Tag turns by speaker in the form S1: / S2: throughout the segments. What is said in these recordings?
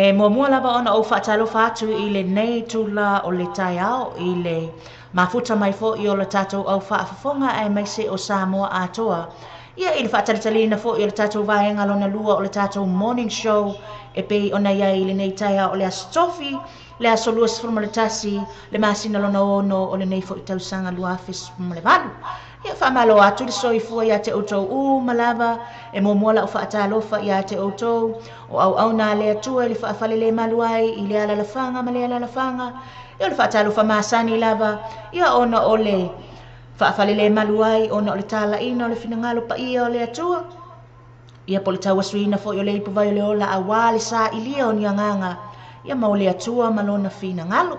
S1: E muamua lava ona ou faatalofa atu i lenei itula o le taeao i le mafuta mai foi o le tatou au faafofoga aemaise o Samoa atoa. Ia i le faatalitaliina foi o le tatou vaega lona lua o le tatou morning show e pei ona i ai i lenei taeao o le Aso Tofi, le aso 21 le masina lona ono o lenei foi tausaga 2018. Ia faamalo atu le soifua ia te outou uma lava e muamua lau faatalofa ia te outou o auauna a le Atua i le faafalelemalu ai i le alalafaga ma le alalafaga. Ia o le faatalofa masani lava ia ona o le faafalelemalu ai ona o le talaina o le finagalo paia o le Atua. Ia po o le tauasuina foi o le ipuvai o le ola auā le sailia o ni agaga ia ma o le Atua ma lona finagalo.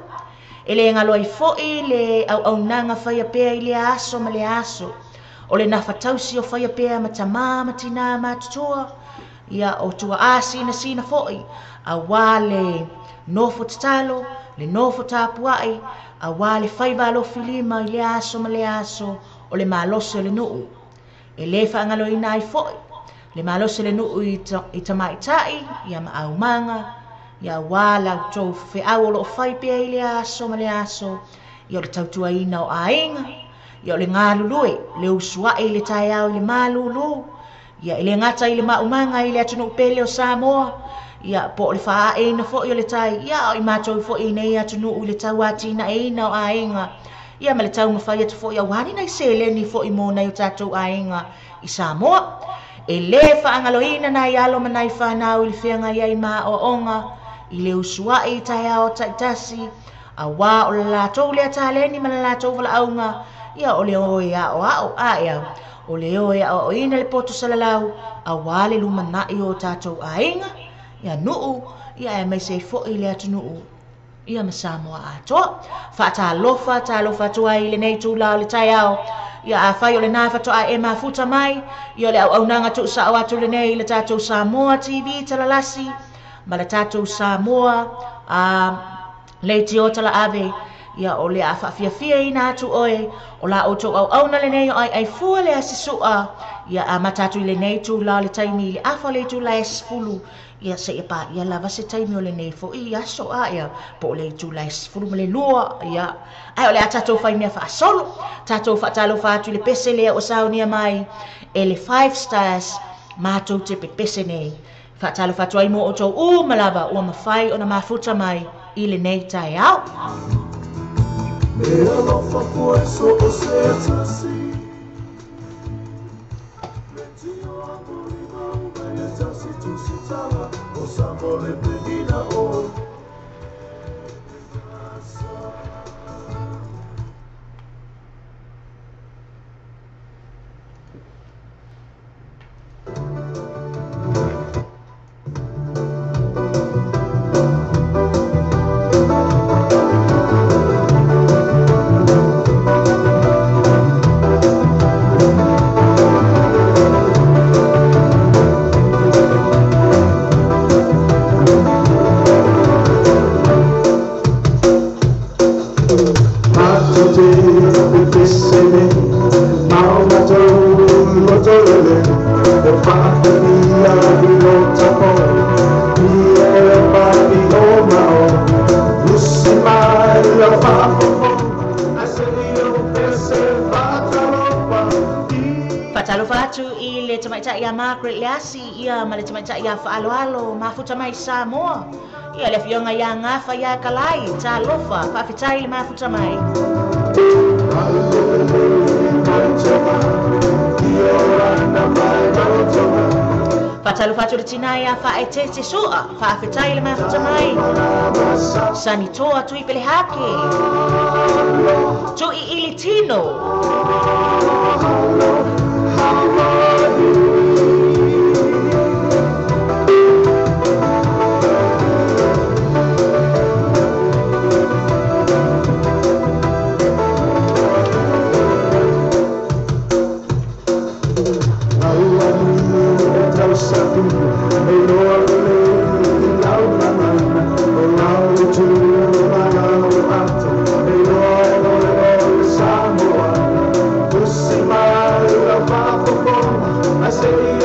S1: E le galo ai foi le auaunaga faia pea i lea aso ma lea aso. O le nafatausi o faia pea ma tamā ma tinā matutua, ia o tuaa sinasina foi, auā le nofo tatalo, le nofo tapuai, auā le faiva alofilima i lea aso ma lea aso o le malosi o le nuu. E le faagaloina ai foi le malosi o le nuu i tamaitai, ia ma aumaga, ia auā la outou feau o loo fai pea i lea aso ma lea aso, ia o le tautuaina o aiga, ia o le galulue, le usuai i le taeao i le malūlū, ia e le gata i le maumaga i le atunuu pele o Samoa, ia po o le faaaeina foi o le tai, ia o i matou foi i nei atunuu i le tauatinaeina o aiga, ia ma le taumafai atu foi auā ni nai seleni foi mo nai o tatou aiga i Samoa. E le faagaloina nai alo ma nai fanau i le feagai ai ma aoaoga i le usuai i taeao taitasi, auā o le latou lea taleni ma le latou valaauga, ia o le o e aoao ae o le o e aoaoina le poto salalau, auā le lumanai o tatou aiga, ia nuu, ia aemaise ai foi le atunuu, ia ma Samoa atoa. Faatalofa, talofa atu ai i lenei itula o le taeao. Ia afai o lena faatoa e mafuta mai, ia o le auaunaga tuusao atu lenei i le tatou Samoa TV talalasi, ma le tatou Samoa leitio talaave, ia o le a faafiafiaina atu oe, o la outou auauna lenei o aiaifua le Asi Sua, ia amata atu i lenei itula o le taimi i le afa o le itula e 10, ia seia paia lava se taimi o lenei foi aso a ia po o le itula e 12, ia ae o le a tatou fai mea faasolo, tatou faatalofa atu i le pese lea ua saunia mai e le 5 Stars matou te pepese nei. Faatalofa atu ai mo outou uma lava ua mafai ona mafuta mai i lenei taeao.
S2: E alofa koe so o se tasi. Le tio a mori mau mai e tasi tusitala o Samo le penina o.
S1: Faatalofa atu i le tamaitai ia Margaret Leasi, ia ma le tamaitai ia Faaloalo, mafuta mai Samoa. Ia le afioga ia Gafa ia Kalai, talofa, faafetai le mafuta mai. Faatalofa atu le tina ia Faaetete Sua, faafetai le mafuta mai. Sanitoa tui pelehake, tui ili tino.
S2: I say,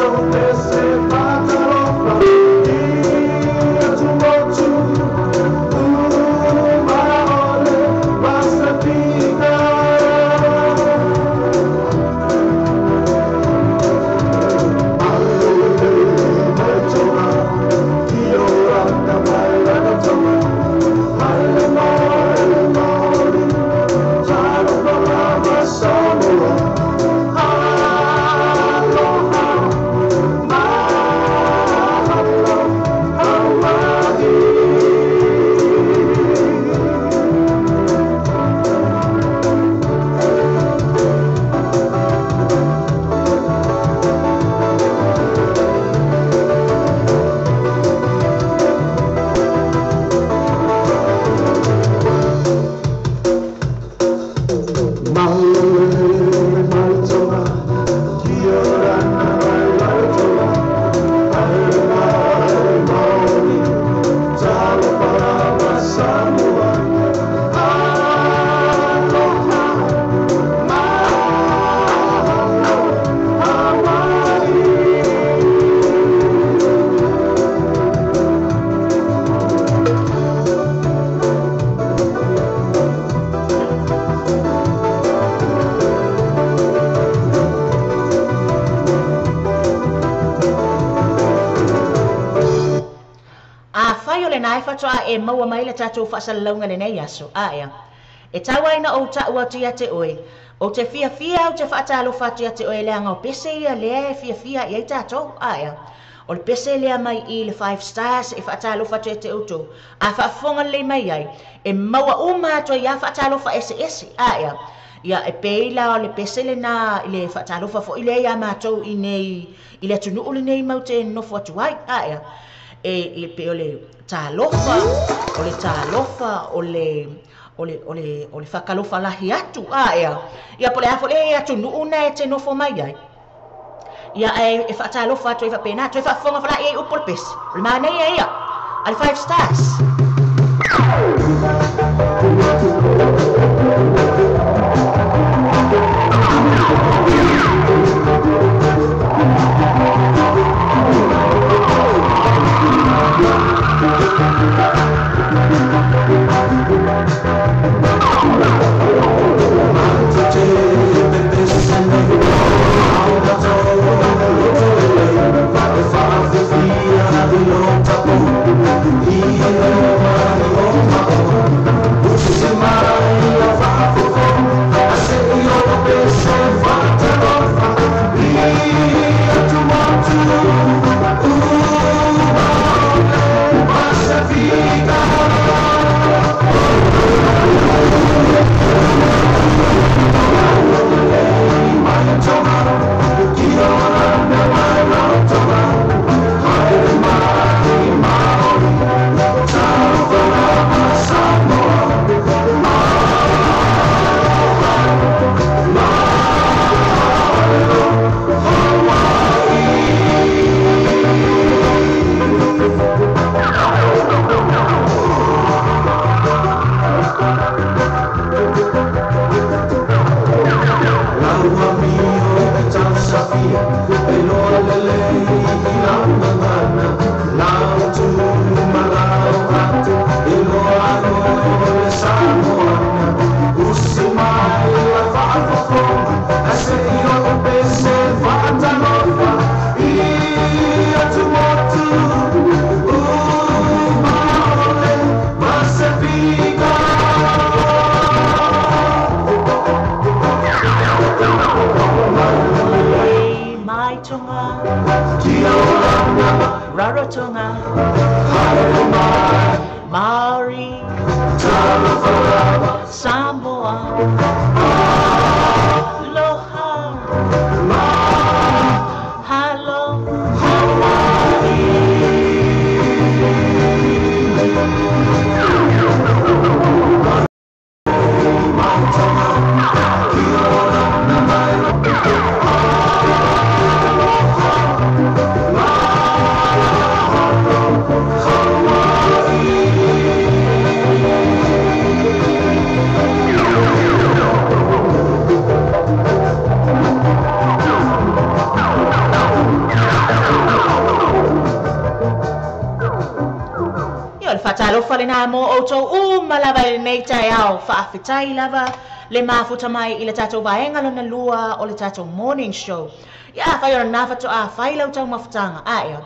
S1: lena e fatoa e maua mai le tatou faasalalauga lenei aso aea. E tau ai na ou ta'u atu ia te oe, o te fiafia au te faatalofa atu ia te oe leaga o pese ia lea e fiafia i ai tatou aea. O le pese lea mai i le 5 stars e faatalofa atu ia te outou. A faafofoga lelei mai ai, e maua uma atu ai a faatalofa eseese aea. Ia e pei la o le pese lena i le faatalofa fo'i lea ia matou i nei i le atunuu lenei mau te nofo atu ai aea. E pe o le talofa, o le talofa, o le o le o le o le fakalofa lahi atu aea. Ia po le a fo'i le atunuu na e te nofo mai ai. Ia e faatalofa atu ai faapena, toe faafofoga fala'i ai upu o le pese. O le manaia ia, a le 5 stars. Rarotonga, Maori, Samoa, Aloha, Halo, Faatalofa lena mo outou uma lava i lenei taeao faafetai lava le mafuta mai i le tatou vaega lona lua o le tatou morning show. Ia afai o lena fatoa fai lau taumafataga aea.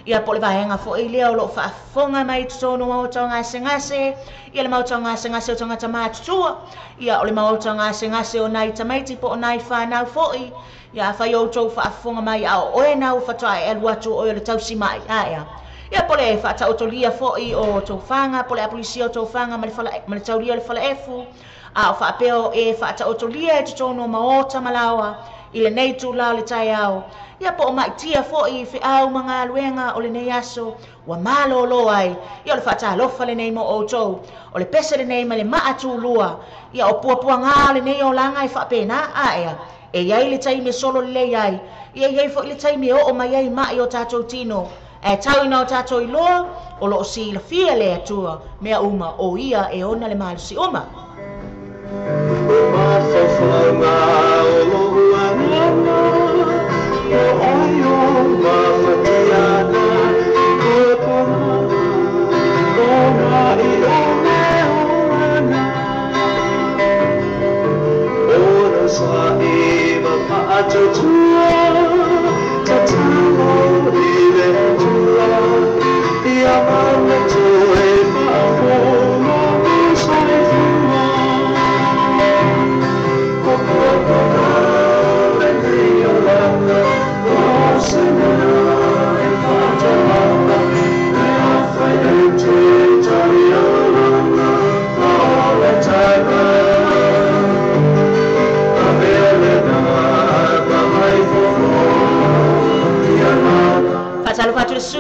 S1: Ia po o le vaega fo'i lea o loo faafofoga mai i totonu o maota o gasegase, ia le maota o gasegase o tagata matutua, ia o le maota o gasegase o nai tamaiti po o nai fanau fo'i. Ia afai outou faafofoga mai a o oe na ua fatoa e alu atu o oe o le tausima'i aea. Ia po le faataotolia fo'i o tofaga, po le apolisia o tofaga ma le taulia o le falaefu, a o faapea o e faataotolia e totonu o maota ma laoa i lenei tula o le taeao. Ia po o maitia fo'i i feau ma galuega o lenei aso ua malōlō ai. Ia o le faatalofa lenei mo outou, o le pese lenei ma le maatulua. Ia o puapuagā lenei olaga e faapena aea. E iai le taimi e solo lelei ai, ia iai fo'i le taimi e oo mai ai ma'i o tatou tino. E tau ina o tatou iloa, o loo silafia le Atua mea uma o ia e ona le malosi uma.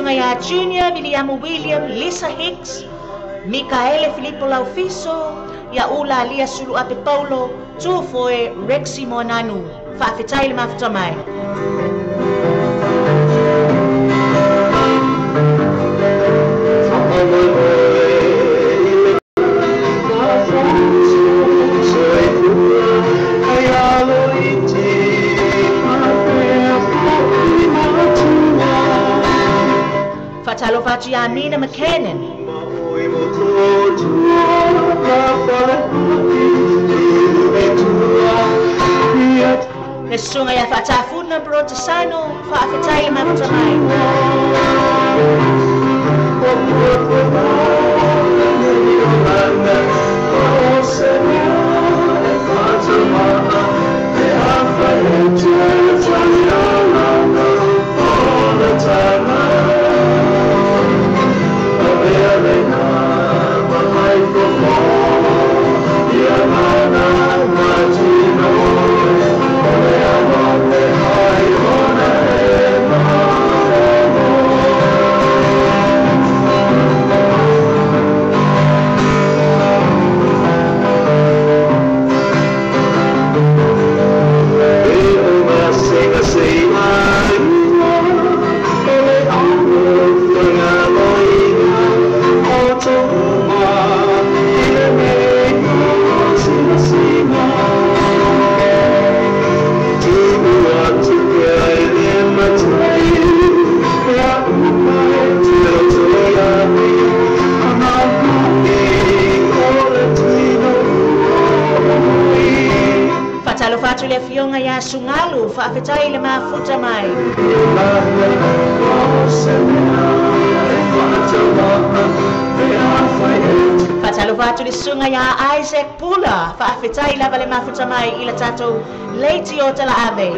S1: susuga ia Junior, Viliamu William, Lisa Hicks, Mikaele Filipo Laufiso, ia Ula Alia Sulu Ape Paulo, Tufoe Rexy Moananu. Faafetai le mafuta mai. Faatalofa atu ia Mina McKinnon. Le susuga ia Faatafuna Brotasano, faafetai le mafuta mai. Faatalofa atu le afioga ia Sungalu, faafetai le mafuta mai. Faatalofa atu le susuga ia Isaac Pula, faafetai lava le mafuta mai i le tatou leiti o Talaave.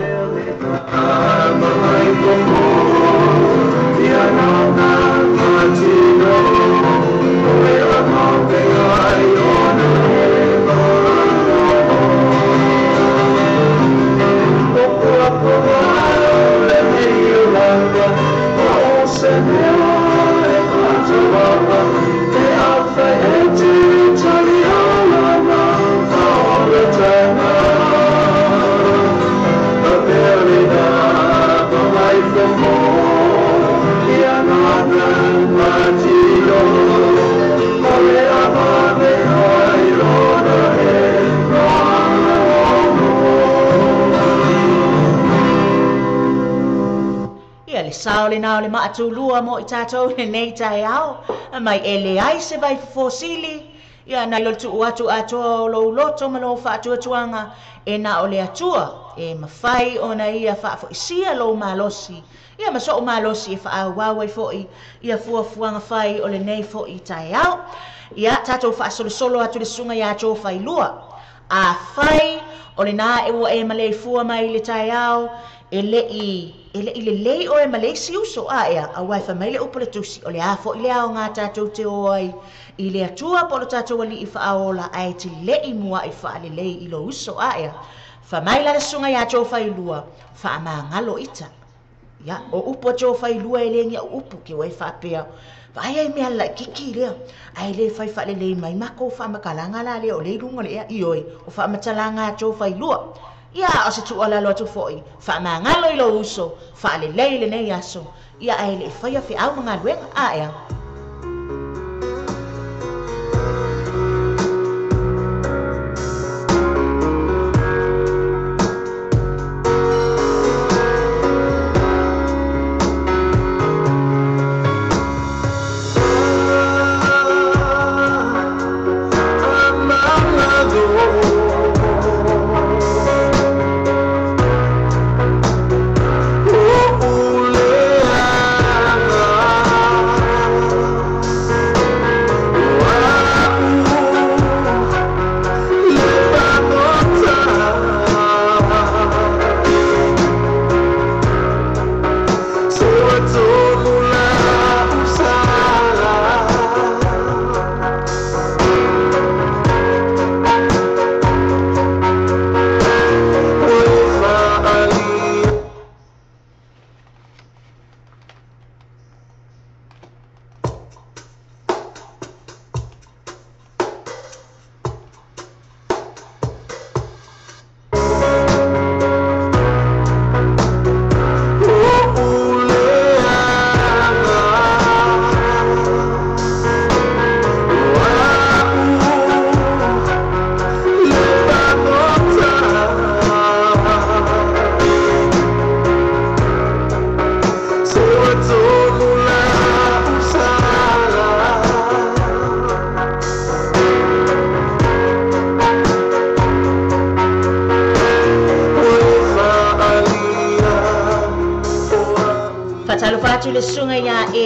S1: Ia le sao le nao le maatulua mo i tātou le nei taeao, mai e le ai se vai fofosili, ia nai lo tuu atu atoa o lou loto ma lou faatuatuaga e na o le Atua, e mafai ona ia faafoisia lou malosi, ia ma soo malosi e faaauau ai foi ia fuafuaga fai o lenei foi taeao. Ia tatou faasolosolo atu le susuga ia Jo Failua. Afai o lena e ua e maleifua mai i le taeao, e lei lelei oe ma le isi uso aea, auā e fai mai le upu le tusi, o le a foi le aoga tatou te o ai i le Atua po o lo tatou alii faaola, ae te lei mua'i faalelei i lo uso aea. Fai mai la le susuga ia Jo Failua, faamagalo ita. Ia, o upu a Jo Failua e le gia upu ke oe faapea. Vaai ai mea laititi lea, ae le fai faalelei mai makou faamatalaga la lea o le iluga o le ea ioe, o faamatalaga a Jo Failua. Ia, o se tuualalo atu foi, faamagalo i lou uso, faalelei lenei aso, ia ae le i faia feau ma galuega aea.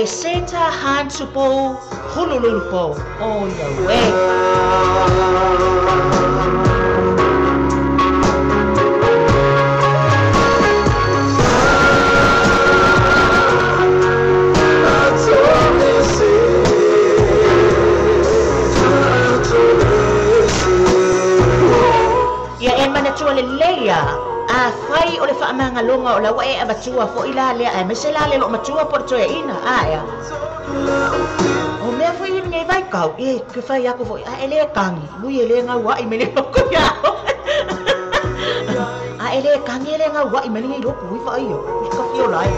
S1: le seta hantu pou hulululu pou. O ia ue. Ia e manatua le leia a fai o le whaamangaloga o laua e avatua fo'i la lea aemaise la le loo matua po le toeaʻina aea o mea fo'i lenei vaikau e ke fai aku fo'i a e lē kagi ui e lē gauaʻi mai le loko iā a e lē kagi e lē gauaʻi mai lenei loku ui faaiā i kafiola ai.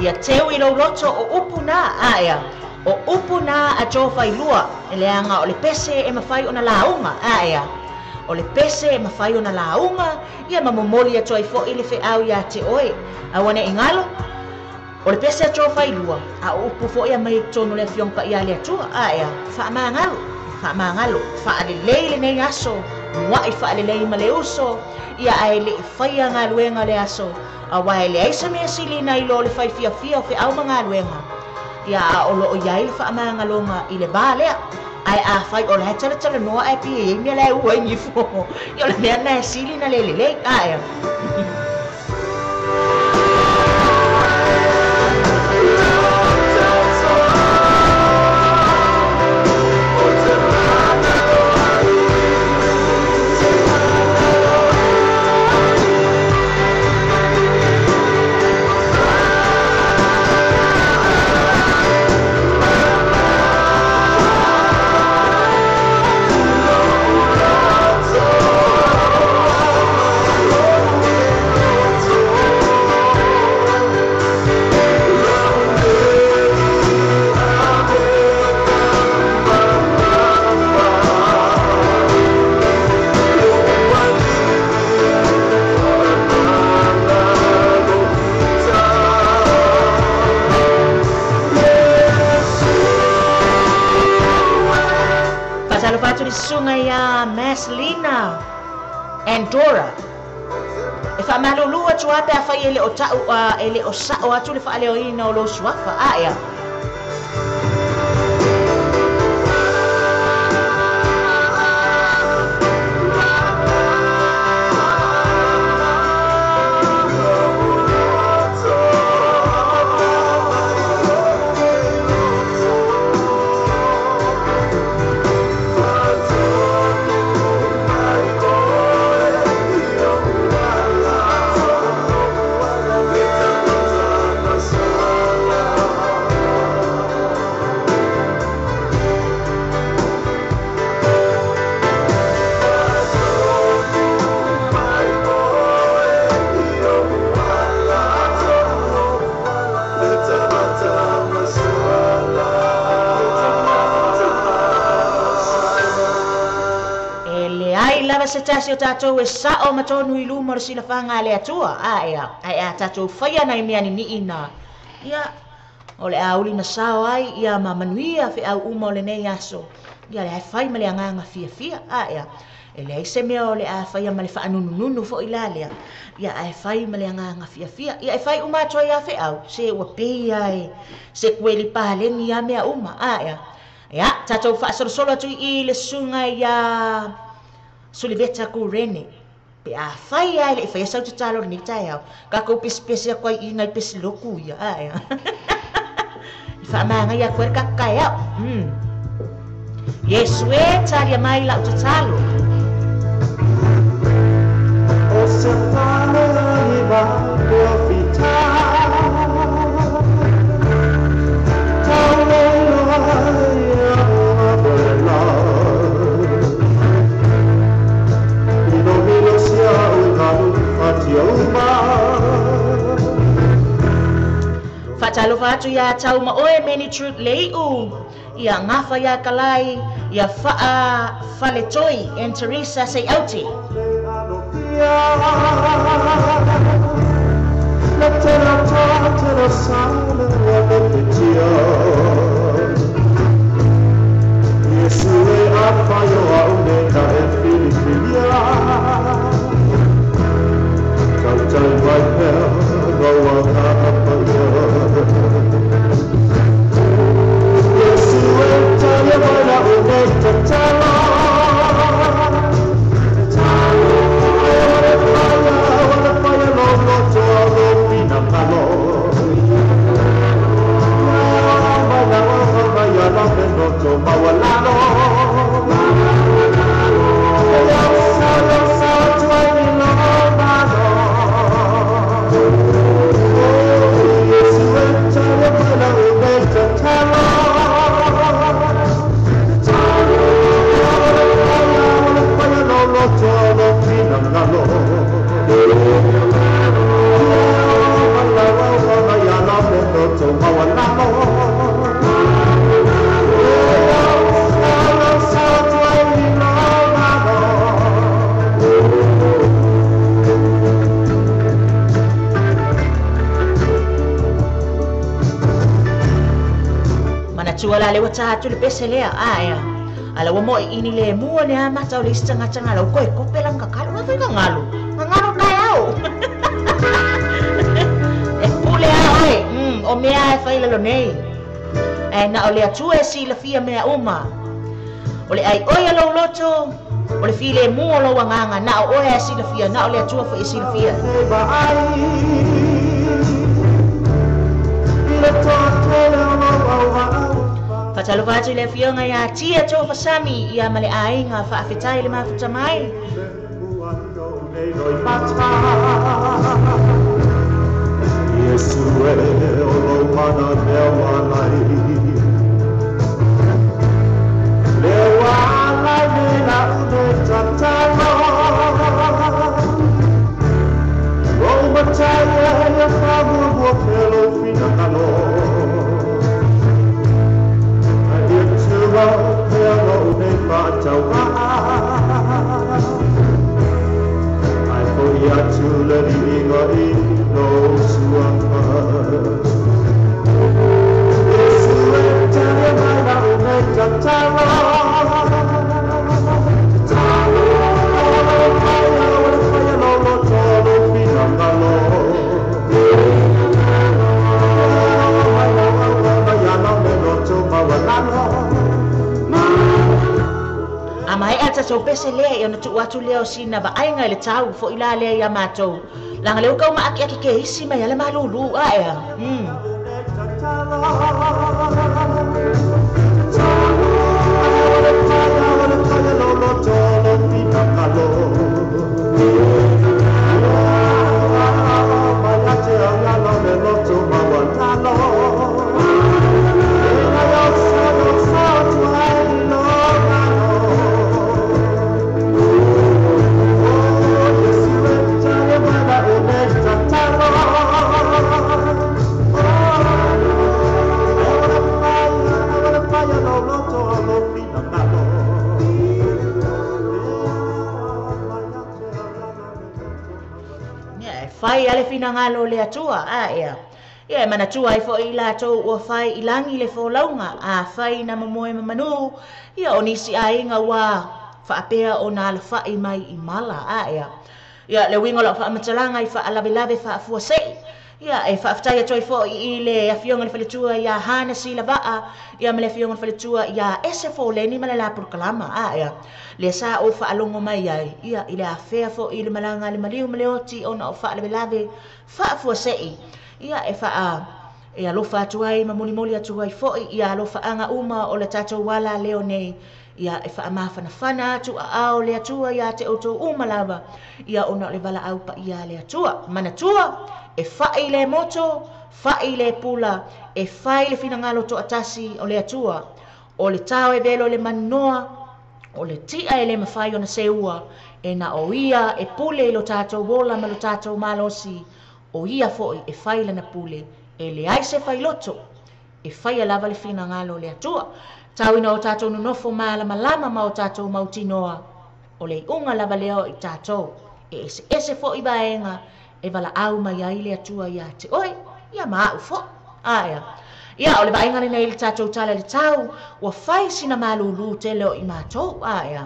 S1: Ia teu i lauloto o upu nā aea. O upu nā a tō whailua. E leanga o le pese e mawhai o na launga aea. O le pese e mawhai o na launga. Ia mamomoli a toi fo i le wheau ia te oe. Awane ingalo. O le pese a tō whailua. A upu fo ia mai tonu le fionga pa ia le atua aea. Whaamangalo. Whaamangalo. Whaalelei le nei aso. Muai whaalelei ma le uso. Ia ae le i whaia ngā luenga le aso. A wae le aisa mea sili na ilo le whai fia fia o wheau mga luenga. Ia a olo o iai le whaamangaloga i le bā lea. Ai a whai o le hai tala tala noa ai pi e mea le ua i ngifo. Ia o le mea na sili na le le ae. Sunga ia Maslina Andorra. E whaamalulu atu ape a whai ele o tau ele o sao atu le whaaleo ina o lo suafa aea. lava se tasi o tātou e sao ma tonu i luma o le silafaga a le Atua. Ae a tātou faia nai mea nini'i na. Ia, o le auli na sao ai, ia ma manuia feau uma o lenei aso. Ia le ae fai ma le agaga fiafia. Ae e leai se mea o le a faia ma le faanunununu fo'i la lea. Ia ae fai ma le agaga fiafia. Ia e fai uma atu ai a feau, se ua pei ai se kueli paleni a mea uma. Ae ia, tātou faasolosolo atu i le susuga ia Suliveta Kurene. Pe a fai ai le i faia sau tatalo lenei taeao. Kākou pesipesi aku ai i nai pesi loku ia. Ae i faamagai aku ai le kakakaeao. Iesu e talia mai lau tatalo.
S2: O se fale ai vai pea fita. Tau leila ia o la. Milo milo sia o galu fatia uma.
S1: Faatalofa atu ia tau ma oe meni truth lei'u. Ia ngafa ia kalai, ia faa faletoi and Teresa Seiauti.
S2: Yesu e apaio au me na e filifilia. Tautai mai pea maua ngā paia. Yesu e talia mai la o nei tatalo. Wala paia lo loto lo pinangalo. Mai la o mai ala me loto mawalalo. Yo sa tuai ni lo malo. Yesu e talia mai la o nei tatalo. Wala paia lo loto lo pinangalo.
S1: Manatua la le wata atu le pese lea. Ae ala ua mo'i ini le mua le amata o le isi tagatagala ua koe kope laga gagalo la fai gagalo gagalo taeao. E pule a oe o mea e fai lalo nei. Ae na o le Atua e silafia mea uma. O le ai oe a lou loto, o le filemu o lou agaga, na o oe e silafia, na o le Atua fo'i e silafia. Faatalofa atu i le afioga ia Tia Tofasami ia ma le aiga faafetai le mafuta mai.
S2: Yesu e o lo mana mea walai. Le walai me la une tatalo. O matai e whamua pelo finangalo. Ai e tua pea lo une whātau Ai fo ia tula ringa i no suaka. Yesu e talia mai la une tatalo. Tatalo, wala paia lo loto lo finangalo. Mai la mai ala me loto mawalalo.
S1: A mai a tātou pese lea i ona tuu atu lea o sina vaaiga i le tau fo'i la lea ia matou. Laga lea ua kau maakiaki ke isi mai ale malūlū ae. Fai ale finagalo le Atua aea. Ia e manatua ai fo'i i latou ua fai i lagi le folauga afai na momoe ma manū ia o nisi aiga ua faapea ona alafa'i mai i mala aea. Ia le uiga o la'u faamatalaga i faalavelave faafuase'i. Ia e faafetai atu ai fo'i i le afioga i le faletua iā Hana Silava'a ia ma le afioga i le faletua iā Ese Foleni ma le la polokalama aea. Lea sa ou faalogo mai ai ia i le afea fo'i i le malaga a le maliu ma le oti ona o faalavelave faafuase'i. Ia e faa e alofa atu ai ma molimoli atu ai fo'i ia alofaaga uma o le tatou ala leo nei. Ia e faamafanafana atu aao le Atua iā te outou uma lava ia ona o le valaau paia a le Atua. Manatua e fa'i le moto, fa'i le pula, e fai le finagalo to'atasi o le Atua. O le tao e velo i le maninoa, o le ti'a e lē mafai ona seua, e na o ia e pule i lo tatou ola ma lo tatou malosi, o ia fo'i e fai lana pule, e leai se failoto, e faia lava le finagalo o le Atua. Tau ina o tatou nonofo malamalama ma o tatou mautinoa, o le iuga lava lea o i tatou, e eseese fo'i vaega e valaau mai ai le Atua iā te oe, ia ma a'u fo'i. Aea. Ia, o le vaaiga lenei i le tatou tala i le tau, ua fai sina malūlū tele o i matou. Aea.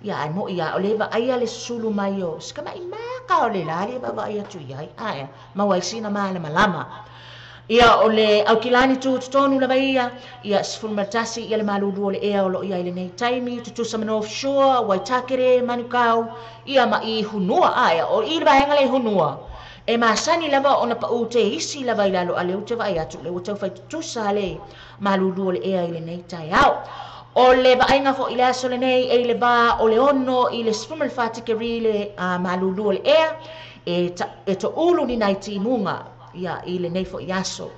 S1: Ia, ae mo'i a o le vaaia le susulu mai o si kama'i maka o le lā le vaavaai atu i ai. Aea. Maua ai sina malamalama. Ia, o le Aukilani tu totonu lava ia, ia 11 ia le malūlū o le ea o loo i ai lenei taimi, tutusa ma North Shore, Waitakere, Manukau, ia ma i Hunua. Aea, o i le vaega le Hunua. E masani lava ona pa'ū te isi lava i lalo a lea ou te vaai atu lea ua taufai tutusa le malūlū o le ea i lenei taeao. O le vaaiga fo'i le aso lenei e i le vā o le 6 i le 14 tikeri le malūlū o le ea e, ta, e to'ulu ni nai timuga ia i lenei fo'i aso.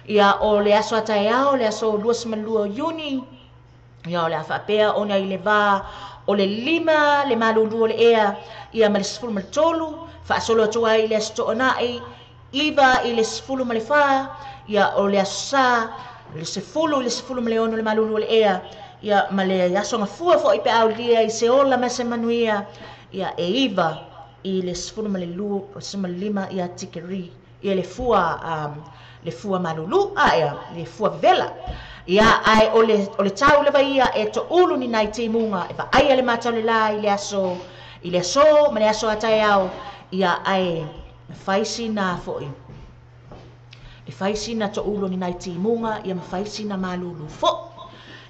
S1: Ia o le aso a taeao le aso 22 o Iuni ia o le a faapea ona i le vā o le 5 le malūlū o le ea ia ma le 13 faasolo atu ai i le aso to'ona'i 9 i le 14 ia o le aso sā le 10 i le 16 le malūlū o le ea ia ma le aso gafua fo'i pe aulia i se ola ma se manuia ia e 9 i le 15 ia tikeri ia le fua le fua malūlū aea le fua vevela. Ia ae o le tau lava ia e to'ulu ni nai timuga e vaaia le matau le lā i le aso i le aso ma le aso a taeao ia ae fai sina fo'i e fai sina to'ulu ni nai timuga ia ma fai sina malūlū fo'i.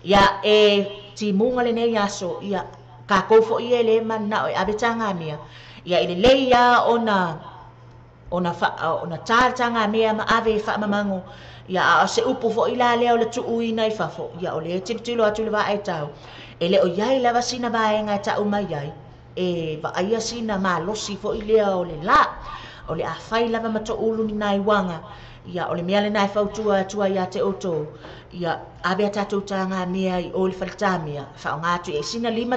S1: Ia e timuga lenei aso ia kākou fo'i e lē mana'o e ave tagamea ia i lelei a ona ona fa ona tā tagamea ma ave e faamamago ia a o se upu fo'i la lea o le tu'uina i fafo ia o le tilotilo atu le vaai tau e le o iai lava sina vaega e ta'u mai ai e vaaia sina malosi fo'i lea o le lā o le afai lava ma to'ulu ni nai uaga ia o le mea lenā e fautua atu ai iā te outou ia ave a tatou tagamea i o i le faletamea faaaogā atu i ai sina $5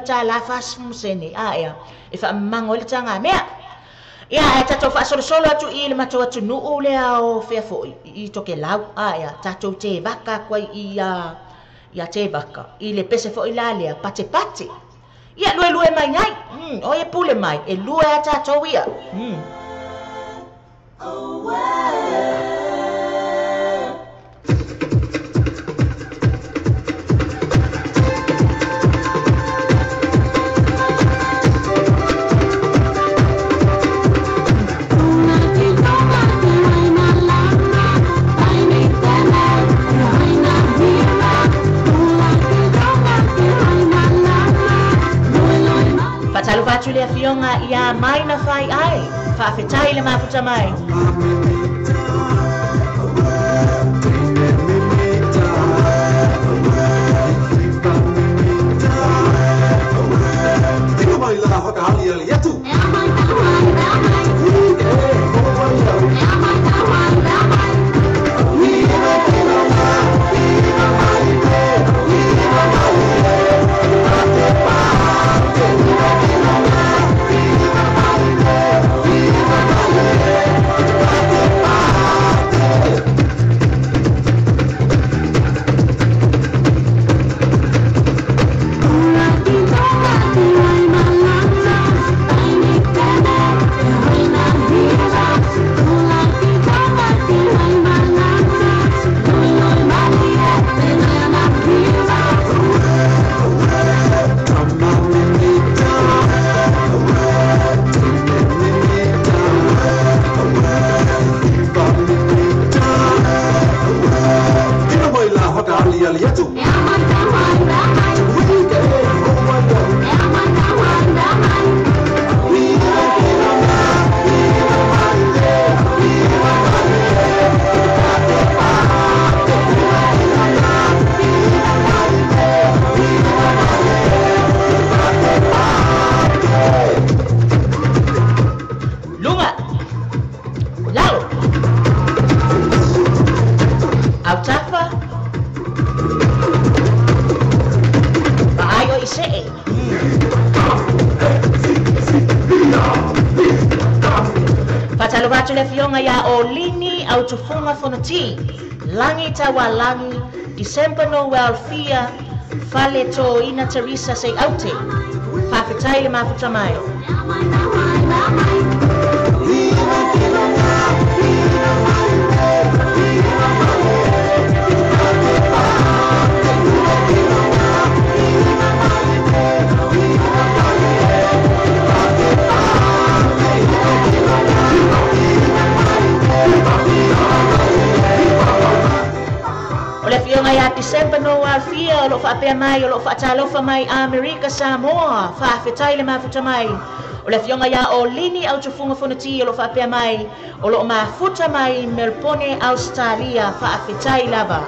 S1: 40 sene aea e faamamago ai le tagamea. Ia ae tatou faasolosolo atu i le matou atunu'u lea o fea fo'i i Tokelau aea tatou tevaka atu ai i ia tevaka i le pese fo'i la lea patepate ia luelue mai ai o e pule mai e lue a tatou ia. Faatalofa atu le afioga iā Maina Fai ai faafetai le mafuta mai.
S2: Mai la whakahali ali atu. Aliali atu.
S1: Luga, lalo, autafa, vaaio i see. Faatalofa atu le afioga iā Olini Autufuga Fonoti, Lagi Taualagi, December Noel Fia, Fale Toina Teresa Seiaute. Faafetai le mafuta mai. O le afioga iā December Noel Fia o loo faapea mai o loo faatalofa mai Amerika Samoa. Faafetai le mafuta mai. O le afioga iā Olini Autufuga Fonoti o loo faapea mai o loo mafuta mai Melbourne, Australia. Faafetai lava.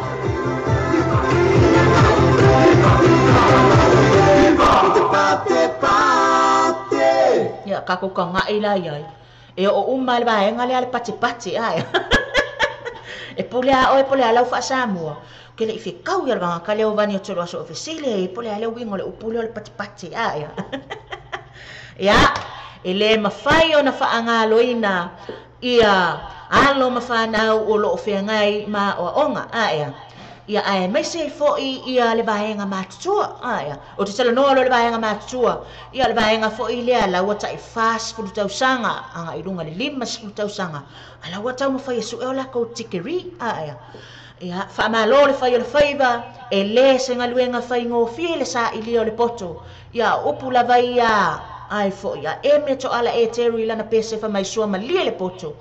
S1: Ia kako ka ngai la iai. E o uma le vaega lea le patipati ai. E pule a oe pule a lau faasamua. Ke le i fekau ia le vagaka lea o vani o tolo aso o fesili e pule a le uiga o le upu lea o le patipati ai. Ia, e le mafai ona faagaloina ia alo ma fanau o loo feagai ma oaoga ai. Ia ae maise fo'i ia le vaega matutua ai. O te talanoa loa le vaega matutua, ia le vaega fo'i lea laua ta'i 40 tausaga agai i luga le 50 tausaga. A laua taumafai e su'e o lakou tikeri ai. Ia faamālō le fai o le faiva, e lē se galuega faigofie le sa'ilia o le poto. Ia upu lava ia ai fo'i a eme to'ala e teru i lana pese faimai sua malie le poto.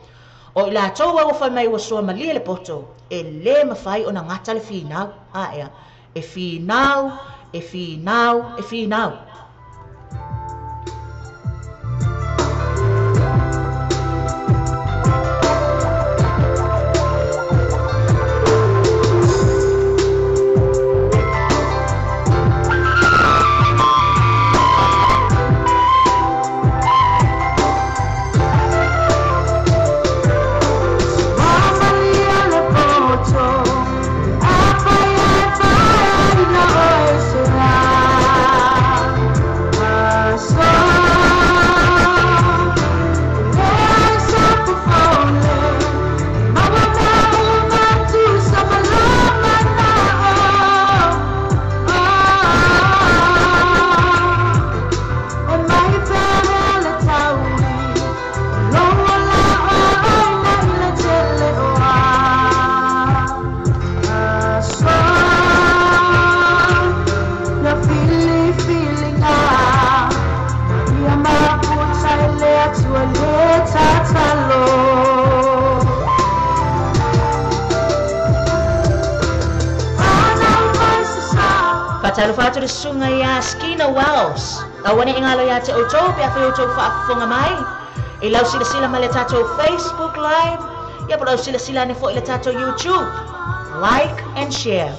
S1: O i latou ua faimai ua sua malie le poto, e lē mafai ona gata le finau ae. E finau, e finau, e finau. Faatalofa atu le susuga iā Skina Wells. Aua ne i galo iā te outou pe afai outou faafofoga mai. E lau silasila ma le tatou Facebook Live, ia po lau silasila ane fo'i le tatou YouTube. Like and share.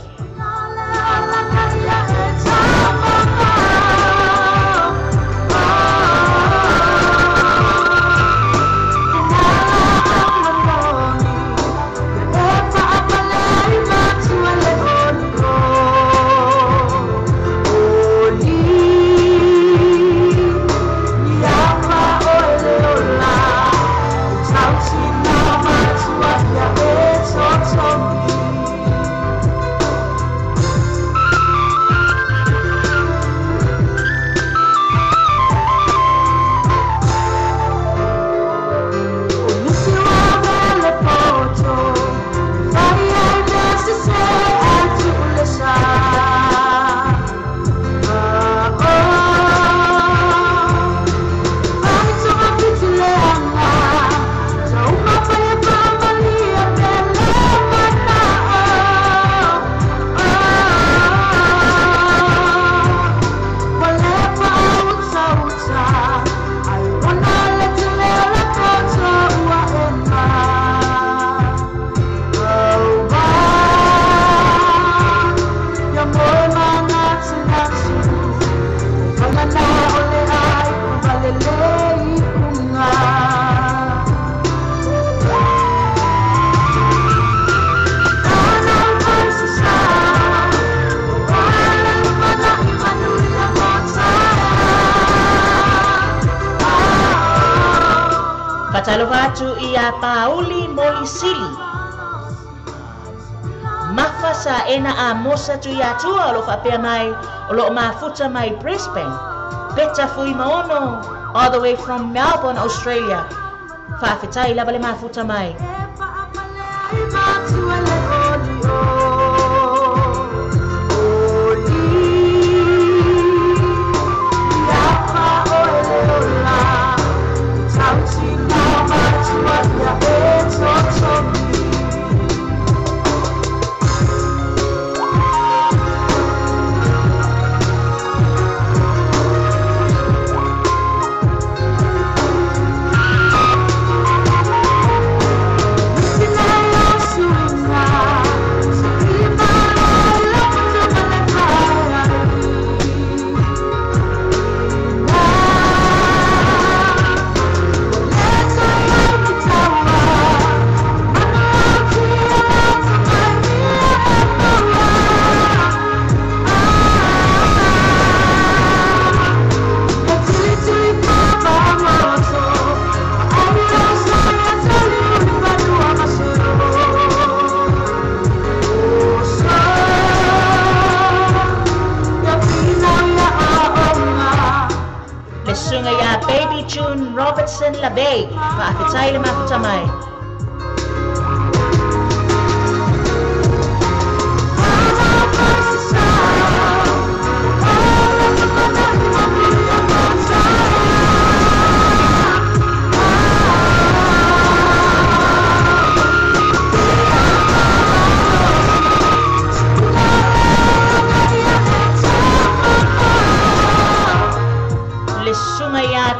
S1: atu ia Pauli Molisili. Mafa sa ena a mosa tu ia tua o lo whaapea mai o lo mafuta mai Brisbane. Peta Fui Maono, all the way from Melbourne, Australia. Whaafetai lava le mafuta mai. June Robertson Labey, faafetai le mafuta mai.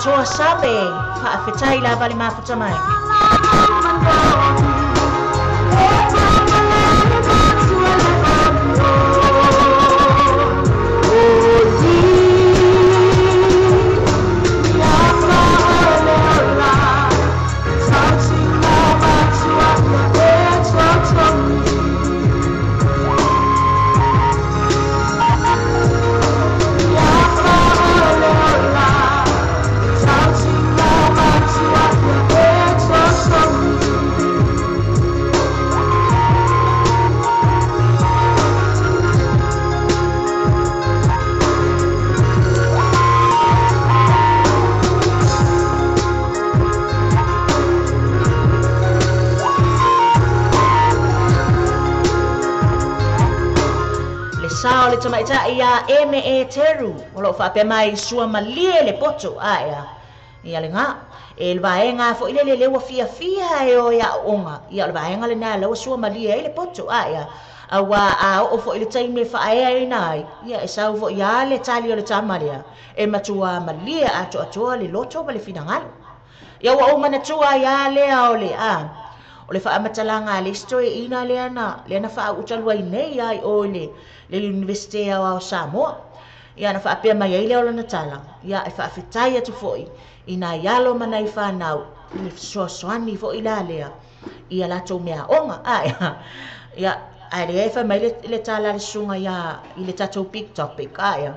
S1: Toa sabe, faafetai lava le mafuta mai. Sao le tamaita ia eme e teru o lo whaapea mai sua malie le poto aia ia le ngā e le vaenga fo ile le lewa fia fia e o ia onga ia le vaenga le nā lewa sua malie e le poto aia a wā a o fo ile taime whaea e nai ia e sau fo ia le tali o le tamalia e matua malie ato atoa le loto ma le finangalo ia ua o manatua ia lea o le a o le whaamatalanga le isto e ina lea na wha utalua i nei ai o le University o Samoa. Ia na whaapea mai ai lea o lana tala. Ia e whaafetai atu foi i nā ialo ma nai whanau i le fesoasoani foi la lea ia latou mea onga. Aia ia ai le e wha mai le tala le sunga ia i le tatou big topic. Aia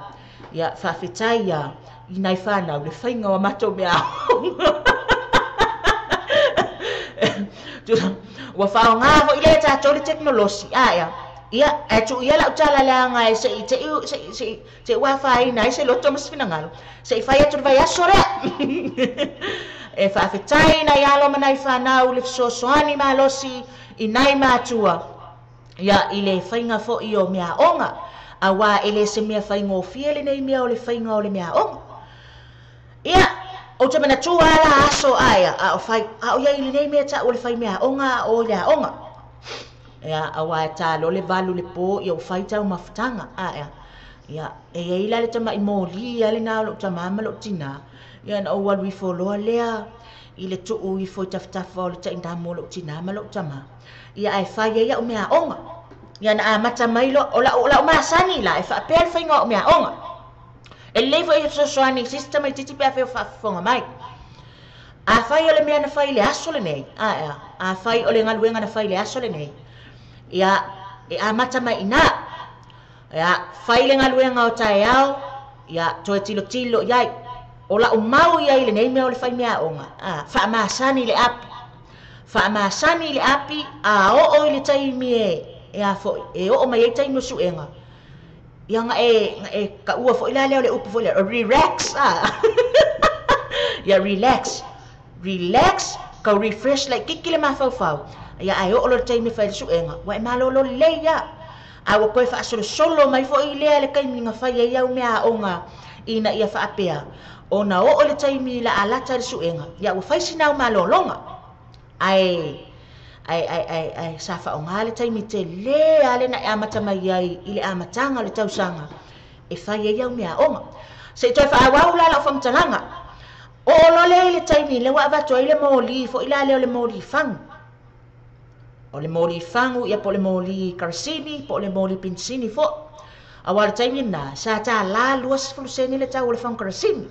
S1: ia whaafetai ia i nai whanau le whainga o matou mea onga. Ua whaonga fo i le tātou le teknolosi. Aia ia e tu ia lau tala leanga e se i te ua whai nai se loto mas finangalo. Se i whai atu vai aso rea. E whaafetai nai alo ma nai whanau le fesoasoani malosi i nai mātua. Ia i le whainga fo i o mea onga. A wā e le se mea whaingofie le nei mea o le whainga o le mea onga. Ia o te manatua ala aso aia a o whai a o ia i le nei mea ta o le whai mea onga o le onga. Ia a wā tā lo le valu le pō ia o whai tau mafutanga aia. Ia e eila le tama i mōli ia le nā o lo tamama lo tina. Ia na o walu ifo loa lea i le tuu ifo i tafatafa o le tainamo lo tina ma lo tama. Ia ai whai ia o mea onga. Ia na a mata mai lo o la o masani la e whaapea le whainga o mea onga. E levo e fesoasoani sista mai titi pea wheo whaafonga mai. A whai o le mea na whai le aso le nei. Aia, a whai o le ngaluenga na whai le aso le nei. Ia, e a mata mai ina. Ia, whai le ngaluenga o tae ao. Ia, toe tilo tilo iai. O la o mau iai le nei mea o le whai mea onga. A, whaamasani le api. Faamasani i le api a oo i le taimi e a foi e oo mai ai taimi o suega. Ia nga e kaua foi la lea o le upu foi lea, relax a. Ia relax. Relax, kau refresh laititi le mafaufau. Ia ae oo loa le taimi e fai ai le suega, ua e malolo lelei lava. A ua toe faasolosolo mai foi lea le taimi na fai ai au meaaoga ina ia faapea ona oo le taimi la a lata i le suega, ia ua fai sina au malologa. Ae ae ae ae ae sa faaaoga le taimi tele lava lea na e amata mai ai i le amataga o le tausaga e fai ai au meaaoga. Se i toe faaauau la lau faamatalaga. Oo loa lea i le taimi lea ua avatu ai le moli foi la lea o le moli fagu. O le moli fagu ia po o le moli karasini po o le moli pinisini foi. Aua o le taimi lena sa $1 20 sene le tau o le fagu karasini.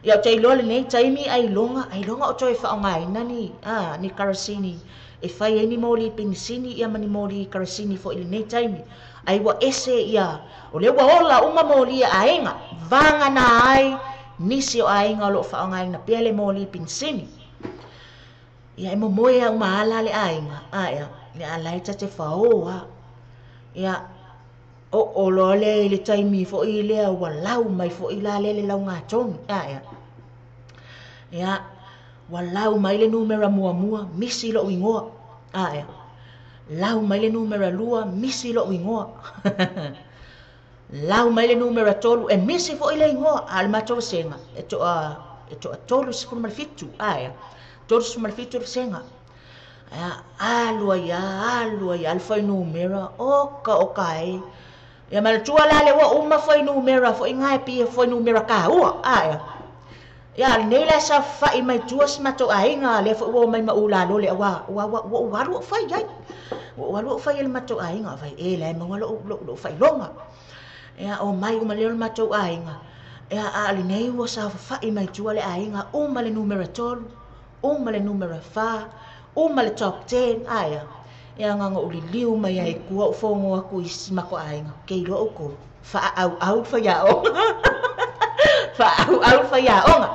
S1: Ia ou te iloa lenei taimi ailoga ailoga o toe faaaogaina ni ni karasini e fai ai ni moli pinisini ia ma ni moli karasini foi i lenei taimi. Ai ua ese ia o lea ua ola uma moli a aiga vagana ai nisi o aiga o lo o faaaogaina pea le moli pinisini. Ia e momoe au ma ala le aiga ae ia a la e ta te fao lava. Ia oo loa lea i le taimi foi lea ua lau mai foi la lea le laugatonu ae ia ua lau mai le numera muamua misi lou igoa ae lau mai le numera 2 misi lou igoa. Lau mai le numera 3 e misi foi le igoa a o le matou vasega e toa 37 ae 37 le vasega. Ia alu ai lava le fuainumera oka oka e. Ia manatua la lea ua uma fuainumera foi na e pei he fuainumera taua ae. Ia lenei la e saofafai mai tua si matou aiga lea foi ua omai ma ou lalo le aua ua ou alu ou fai ai. Ua ou alu ou fai ai i le matou aiga fai e la e maua lou faailoga. Ia omai uma lea o le matou aiga. Ia a o lenei ua saofafai mai tua le aiga uma le numera 3, uma le numera 4, uma le top 10 ae. Ia na ona ou liliu mai ai i tua ou fogo atu i si matou aiga. Ke iloa outou, faaauau le faiaoga. Faaauau le faiaoga.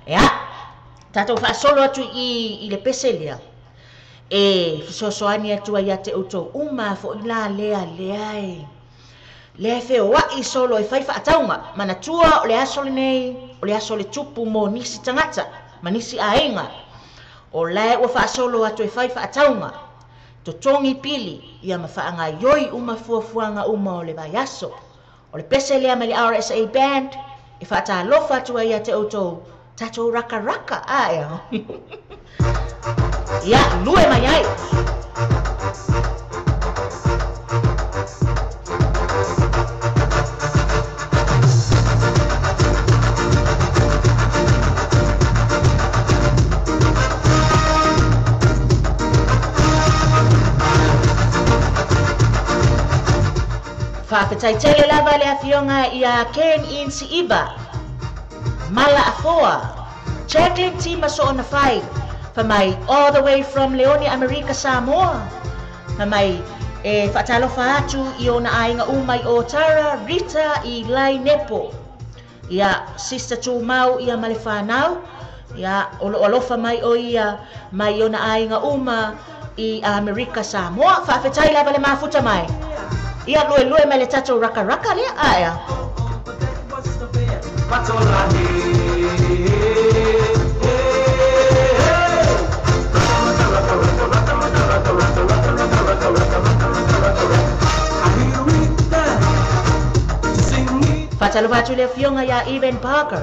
S1: Ia, tatou faasolo atu i le pese lea e fesoasoani atu ai ia te outou uma foi la lea lea e lea e feoai solo e fai faatauga. Manatua o le aso lenei, o le aso o le tupu mo nisi tagata ma nisi aiga. O lae ua faasolo atu e fai faatauga, totogi pili ia ma faagaioi uma fuafuaga uma o le vaiaso. O le pese lea mai le RSA Band e faatalofa atu ai ia te outou tatou rakaraka ae. Ia lue mai ai. Faafetai tele lava le afioga ia Ken Insi Iva, Mala Afoa, Jacqueline T. Masoonafai, famai all the way from Leone, Amerika, Samoa. Famai e faatalofa atu i ona aiga uma i Otara, Rita i Lai Nepo. Ia Sister Tumau ia ma le whanau, ia o loo alofa mai o ia mai ona aiga uma i Amerika, Samoa. Faafetai lava le mafuta mai. Ia luelue mai le tatou rakaraka lea ae. Faatalofa atu le afioga ia Evan Parker.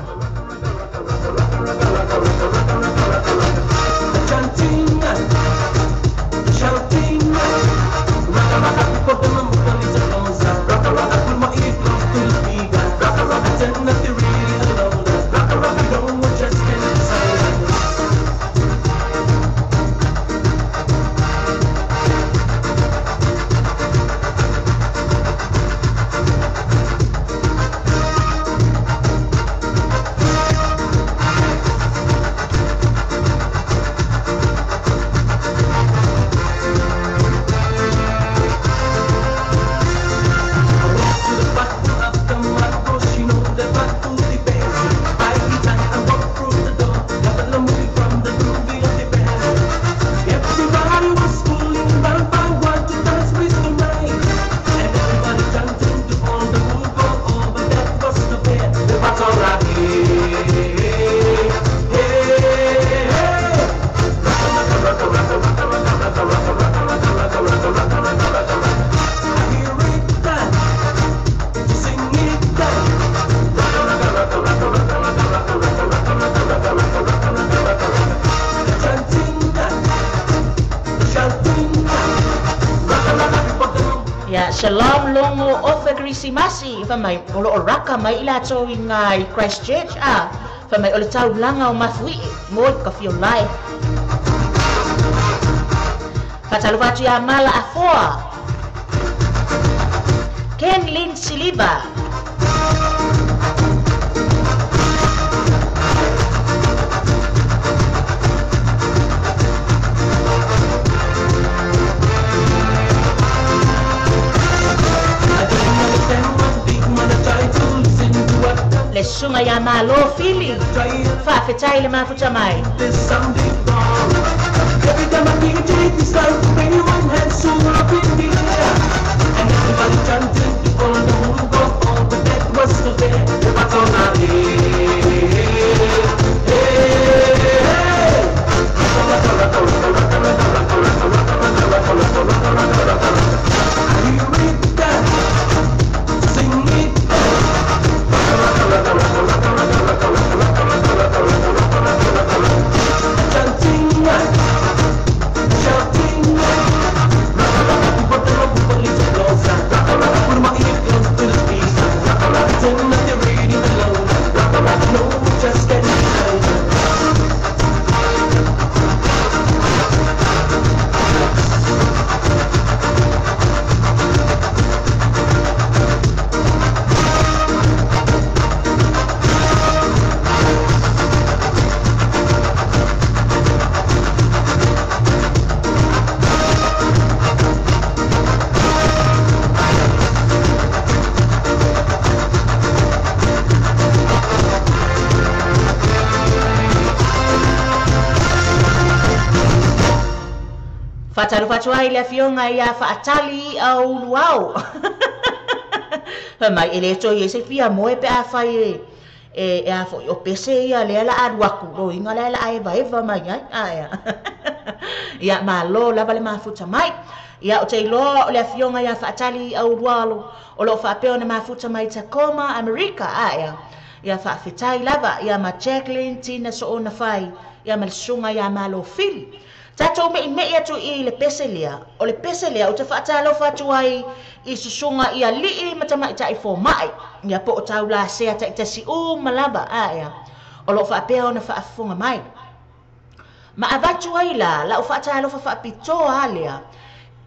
S1: o ofe Krisimasi fa mai o lo raka mai ila to inga i Christchurch a fa mai o le taulanga o mafui mo ka fio lai. Faatalofa atu ia Mala Afoa, Ken Lin Siliva, le susuga ia Malo Fili, faafetai le mafuta mai.
S2: Every time I think take this life, anyone has so up in the air. And everybody chanted to all the who go on, but that was still there. What's on our hey, hey, hey. I hear it down, sing it down. Chanting, shouting, pretend that they're reading alone. No, just can't be done.
S1: Faatalofa atu ai le afioga ia Faatali au luau. Mai e le toi e se fia moe pe a fai e a foi o pese ia le ala alu aku lo inga le ala eva eva mai ai aia. Ia malo lava le mafuta mai. Ia o te iloa o le afioga ia Faatali au lualo o lo faapea ona mafuta mai Tacoma, Amerika aia. Ia faafetai lava ia ma Jacqueline Tina Soona Fai ia ma le susuga ia Malo Fili. Tatou me'i atu i le pese lea. O le pese lea o te faatalofa atu ai i susuga ia li'i ma tamaitai fomai. Ia po o taula sea taitasi uma lava aia. O lo faapea ona faafofoga mai. Ma avatu ai la lau faatalofa faapitoa lea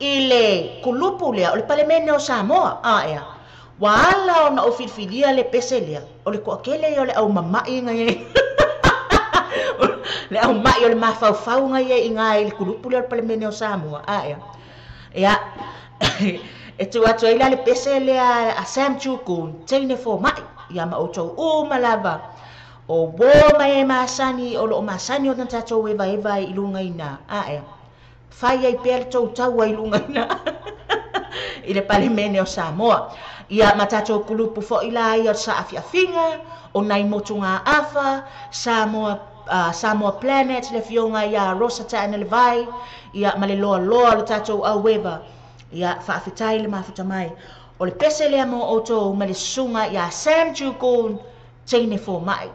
S1: i le kulupu lea o le Palemene o Samoa aia. Ua ala ona o filifilia le pese lea. O le toakele ia o le aumama'i ngai ai. Le au mai o le mafaufauga ia i ngā i le kulupu lea o le Palemene o Samoa aia. Ia e tu atu ai la le pese lea a Sam Chukun teine fomai ia ma outou uma lava. O uō mai e masani o loo masani o na tatou evaeva i luga ina aia. Fai ai pea le tou ai luga ina i le Palemene o Samoa. Ia ma tatou kulupu fo'i la ia o saafiafiga o nai motu ngā afa Samoa Samoa Planet le fionga ia Rosa Ta'ana le vai ia ma le loa loa le tatou aueva ia faafetai le mafuta mai. O le pese lea mo outou ma le susuga ia Sam Chukun teine fomai.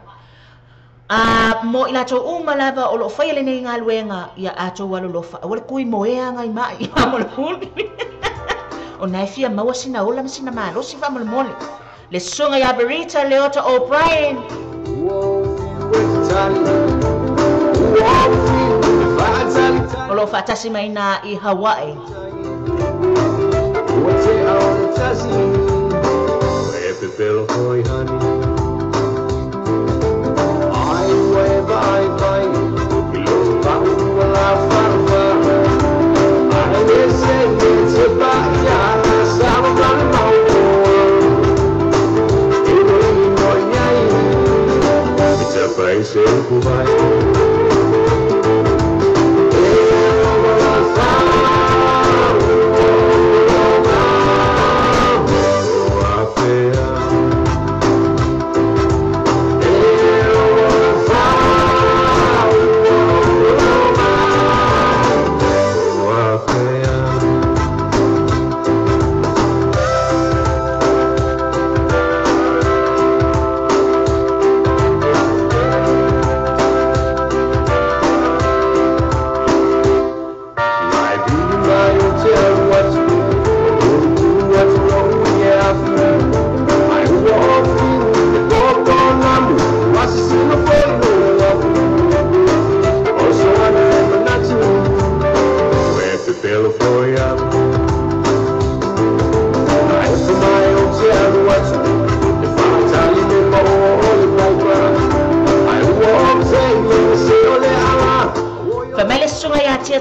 S1: Mo i latou uma lava o loo faia lenei galuega ia atou alolofa aua le kui moea agai mai faamolemole. O nae fia maua sina ola ma sina malosi faamolemole. Le susuga ia Berita Leota O'Brien. O loo faatasi mai na i Hawaii.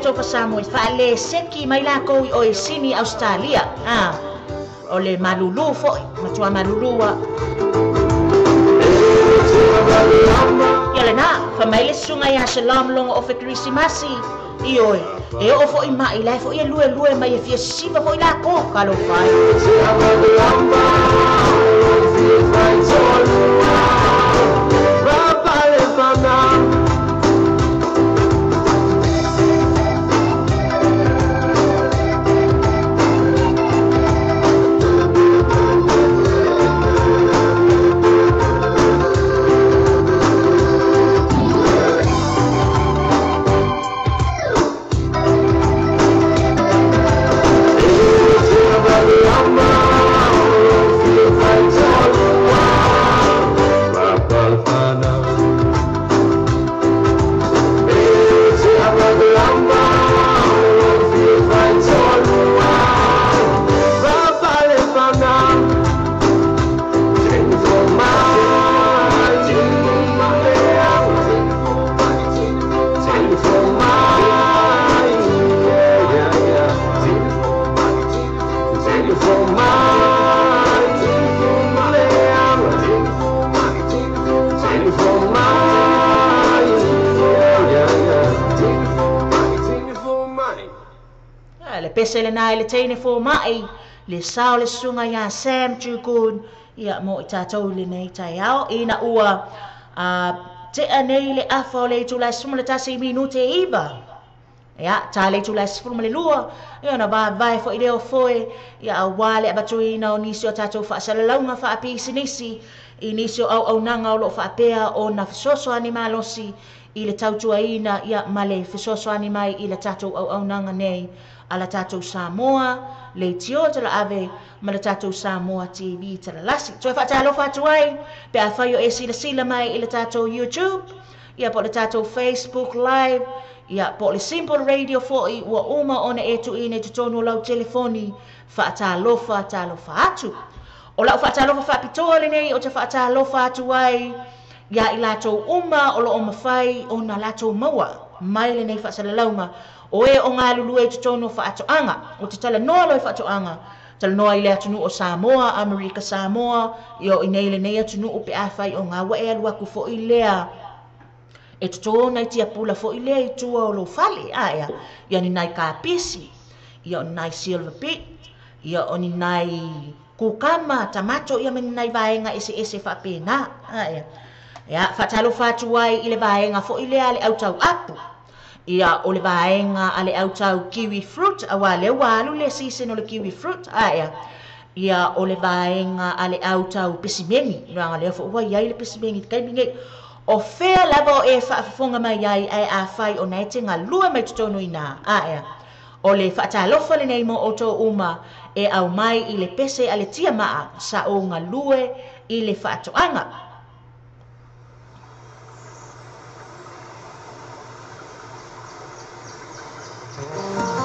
S1: Christopher Samoa faaleseki mai lakou i o e Sini Australia o le malulu foʻi matua malulua ia lenā famai le susuga iā Shalom logo o fe Kerisimasi ioe e oo foʻi maʻi lae foʻi e luelue mai e fia siva foʻi lakou kalofai. Pese le nai le teine fō mai, le sao le sunga ia Sam Chukun, ia mo i tātou le nei tai ao, ina ua tea nei le afa o le itula 11 minute iva. Ia, tā le itula 12, ia na vai fo i leo foe, ia a wale abatuina o nisi o tātou whaasalalauga whaapisinisi, i nisi o au au nanga o lo whaapea o na fesoasoani malosi, i le tautuaina ia ma le fesoasoani mai i le tātou au au nanga nei. Ala tātou Samoa, le tio tala ave, ma le tātou Samoa TV tala lasi. Toi whaatalofa atu ai, pe a whai o e sila sila mai i le tātou YouTube, ia po le tātou Facebook Live, ia po le Simple Radio 4 ua uma ona e tuine tutonu lau telefoni, whaatalofa talofa atu. O lau whaatalofa whaapitoa le nei o te whaatalofa atu ai, ia i lātou uma o lo o mawhai o nā lātou maua, mai le nei whaasalalauga, o e o ngā lulue i totonu whaatoanga, o te tala noa loi whaatoanga, tala noa i le atunu o Samoa, Amerika Samoa, i o inei le nei atunu o pe awhai o ngā wae alu aku fo i lea, e totona i tia pula fo i lea i tua o lo fale, aea, ia ni nai kapisi, ia o nai silver pit, ia o ni nai kukama, tamato, ia me ni nai vaenga ese ese whaapena, aea, ia whaatalofa atu ai i le vaenga fo i lea le autau apu, ia o le vaenga a le autau kiwi fruit, awa le walu le season o le kiwi fruit, aea, ia o le vaenga a le autau pesimeni, ranga lea fo ua iai le pesimeni, kaimi nei, o fea lava o e whaafafonga mai ai, ae a whai o nei te ngā lua mai totonu ina, aea, o le whaatalofa le nei mo o tō uma, e au mai i le pese a le tia maa, sa o ngā lue i le whaatoanga.
S2: Thank you.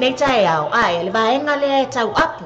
S1: lenei taeao, ae le vaega lea e tau apu.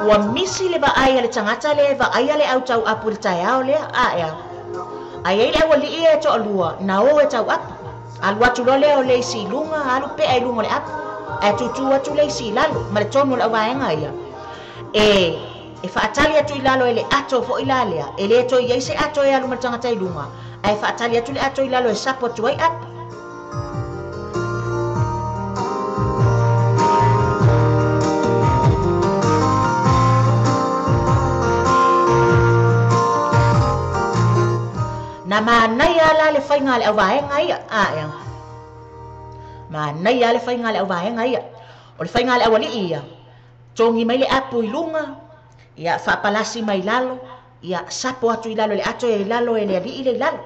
S1: Ua misi le vaai a le tagata lea e vaaia le au tau apu i le taeao lea, ae ai ai le aualii e toalua na o e tau apu. Alu atu loa lea o le isi i luga, alu pea i luga o le apu, ae tutu atu le isi i lalo, ma le tonu o le auvaega ia. E faatali atu i lalo e le ato foi la lea, e le toe i ai se ato e alu ma le tagata i luga, ae faatali atu le ato i lalo e sapo atu ai apu. Na manaia la le faiga le auvaega ia, ae. Manaia le faiga le auvaega ia. O le faiga le aualii ia, togi mai le apu i luga, ia faapalasi mai lalo, ia sapo atu i lalo le ato e lalo e le alii le i lalo.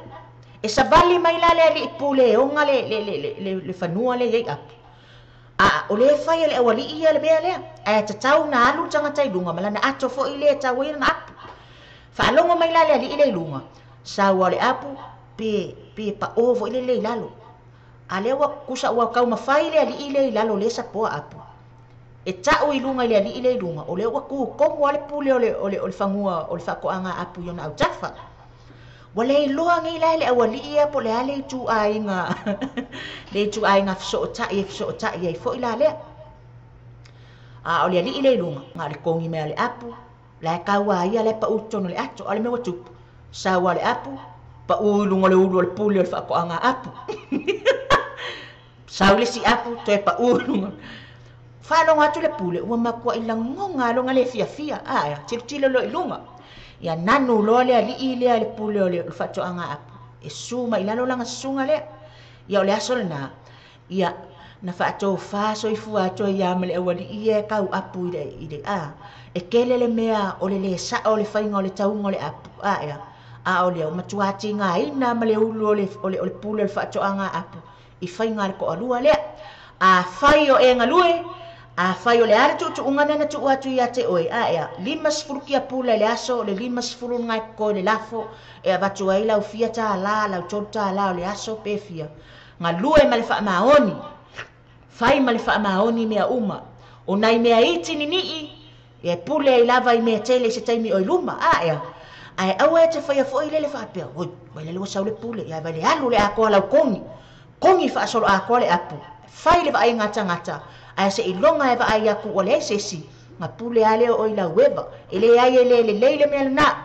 S1: E savali mai la le alii pule e oga le fanua le iai apu. A o le fai le aualii ia le mea lea, ae tatau na alu le tagata i luga ma lana ato foi le tau ai lana apu. Faalogo mai la le alii le i luga, sau le apu pe pao foi le le i lalo. A lea ua kusa ua taumafai le alii le i lalo le sapoa apu. E tau i luga i le alii le i luga, o lea ua kukomu a le pule o le fagua o le faatoaga apu i ona autafa. Ua le iloa nei la le aualii ia po o le a le ituaiga le ituaiga fesootai e fesootai ai foi la lea. A o le alii le i luga, na o le kogi mai o le apu, la e kaua ia le pau i totonu o le ato, a o le mea ua tupu. Sau a le apu, pau i luga o le ulu o le pule o le faatoaga apu. Sau le isi apu, toe pau i luga. Faalogo atu le pule, ua matuai lagoga aloga le fiafia, ae tilotilo loa i luga. Ia nanu loa le alii lea le pule o le faatoaga apu. E su mai lalo lana susuga lea. Ia o le aso lena, ia na faatofā soifua atu ai ia ma le aualii ia e tau apu i le a. E tele le mea o le lē sao o le faiga o le tauga o le apu, ae a o lea ua matua tigaina ma le ulu o le pule o le faatoaga apu i faiga a le toalua lea. A fai o e galue, a fai o le a le tuutuuga lea na tuu atu ia te oe, ae 50 kiapula i le aso, o le 50 lena e totoe i le lafo, e avatu ai lau fia tālā, lau 3 tālā o le aso pe fia. Galue ma le faamaoni, fai ma le faamaoni mea uma. O nai mea iti ninii, e pule ai lava i mea tele i se taimi o i luma, ae. Ae aua e te faia foi le faapea, oi, vai le ua sau le pule, ia vai le alu le atoa lau kogi, kogi faasolo atoa le apu. Fai le vaaiga tagata, ae se iloga e vaai atu ua leai se isi, na pule a lea o i lau eva. E leai e le lelei le mea lena.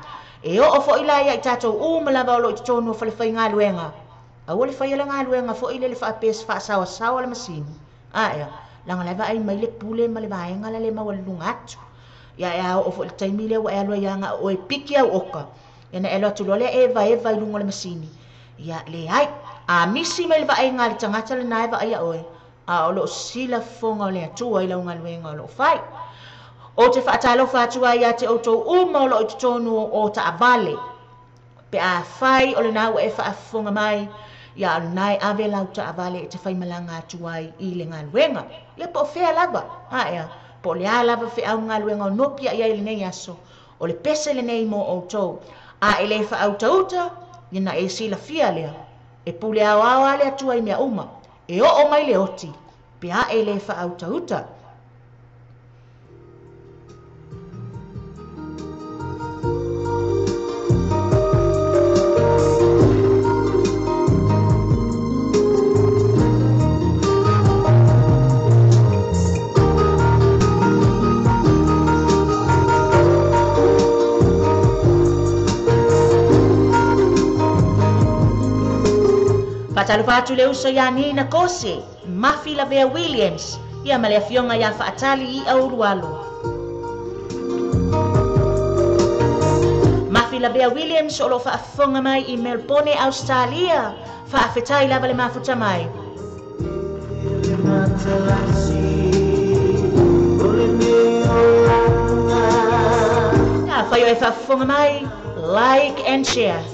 S1: E oo foi la ia i tatou uma lava o loo i totonu o falefaigaluega. Aua le faia le galuega foi le faapea se faasaoasaoa le masini. Ae, laga la e vaai mai le pule ma le vaega la le maualuluga atu. Ia e a oo foi le taimi lea ua e alu ai aga o e piki au oka. Ia na e alu atu loa lea e eva i luga o le masini. Ia leai, a misi mai le vaaiga a le tagata lena e vaaia oe, a o loo silafofoga o le Atua i lau galuega o loo fai. O te faatalofa atu ai ia te outou uma o loo i totonu o taavale. Pe a fai o lena ua e faafofoga mai, ia o lena e ave lau taavale e te faimalaga atu ai i le galuega. Ia po o fea lava, ae po o le a lava feau galuega o nopi ai lenei aso, o le pese lenei mo outou. A e le faautauta, ia na e silafia lea, e pule aoao a le Atua i mea uma, e oo mai le oti, pe a e le faautauta. Faatalofa atu le uso ia Nina Kose, Mafi Lavea Williams, ia ma le afioga ia Faatali i Aulualu. Mafi Lavea Williams o loo faafofoga mai i Melbourne, Australia, faafetai lava le mafuta mai. e faafofoga mai, like and share.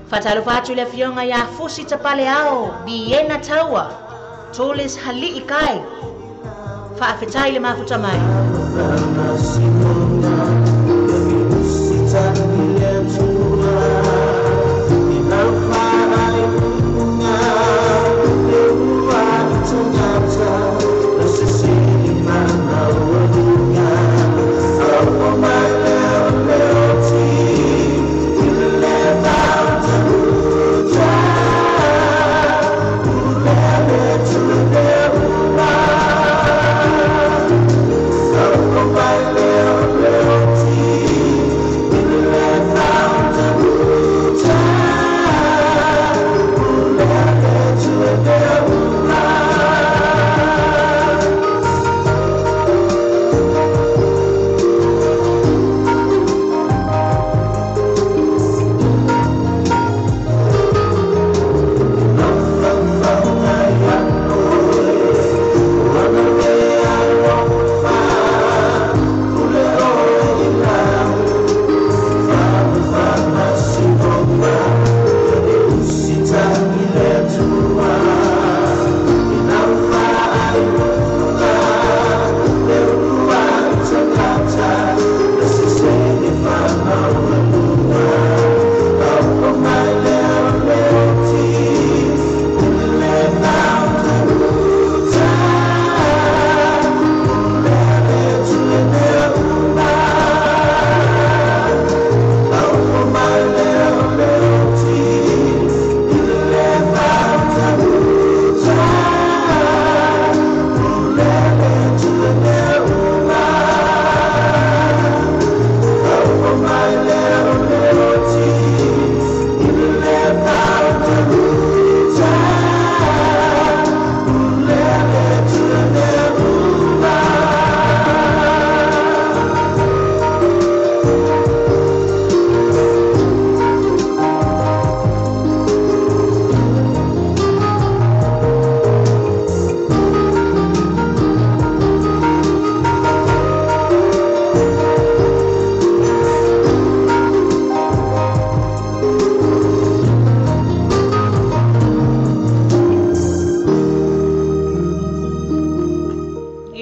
S1: Faatalofa atu le afioga iā Fusi Tapaleao, Viena Taua, Tolis Halii Kai, faafetai le mafuta mai.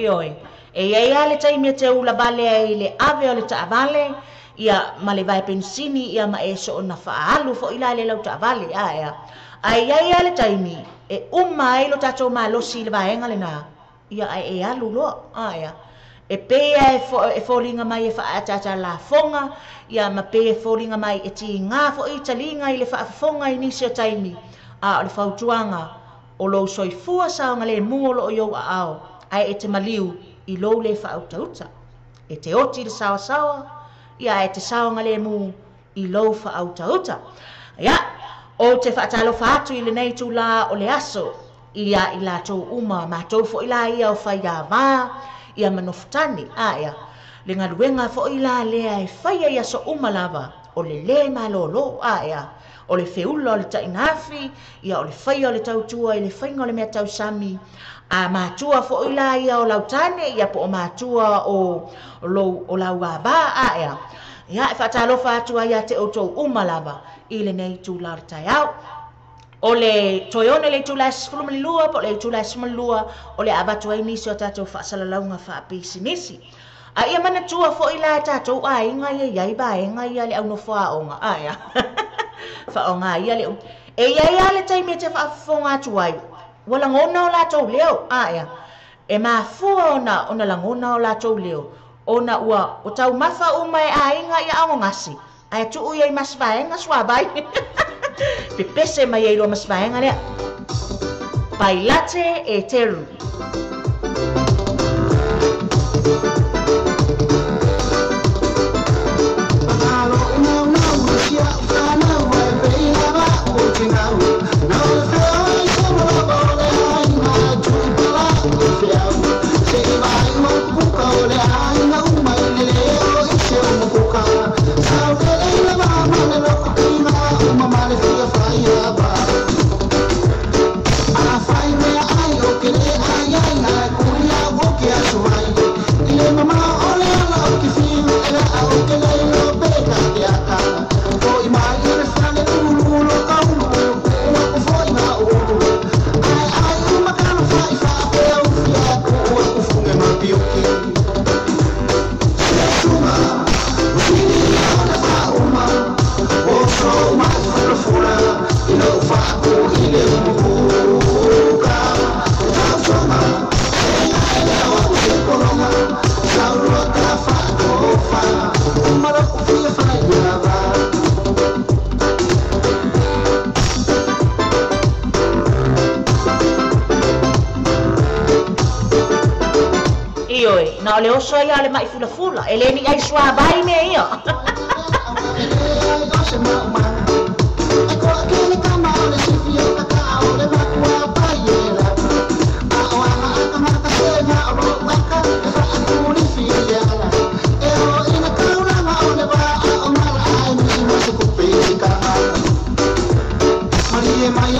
S1: Ioe, e iai lava le taimi e te ula vale ai le ave o le taavale, Ia ma le vae penisini ia ma e soona faaalu foʻi la le lau taavale ae ae iai a le taimi e uma ai lo tatou malosi i le vaega lenā ia ae e alu loa ae e pei e foliga mai e faaataata lafoga ia ma pei e foliga mai e tigā foʻi taliga i le faafofoga i nisi o taimi a o le fautuaga o lou soifua saogalemu o loo i ou aao ae e te maliu i lou lē faautauta e te oti le saoasaoa ia ae te saogalemu i lou faautauta. Ia ou te faatalofa atu i lenei itulā o le aso ia i latou uma matou foʻi la ia o faiāvā ia ma nofotane ae le galuega foʻi la lea e faia i aso uma lava o le lē malōlō ae o le feula o le taʻinafi ia o le faia o le tautua i le faiga o le mea tausami a matua foʻi la ia o lautane ia po o matua o lou o lauāvā ae ia e faatalofa atu ai ia te outou uma lava i lenei itulā o le taeao. O le toe 6 le itula e 12 po o le itula e 12 o le avatu ai nisi o tatou faasalalauga faapisinisi. A ia manatua foʻi la e tatou aiga ia iai vaega ia le aunofo aoga ae faaaogā ia le e iai a le taimi e te faafofoga atu ai ua lagona o latou leo ae e mafua ona lagona o latou leo ona ua o taumafa uma e aiga ia aogogasi ae tuu iai ma se vaega suavai pepese mai ai loa ma se vaega lea Pailate e Teru. Na o le oso ia o le mai fulafula e le ni ai suavai mea ia.
S3: Mai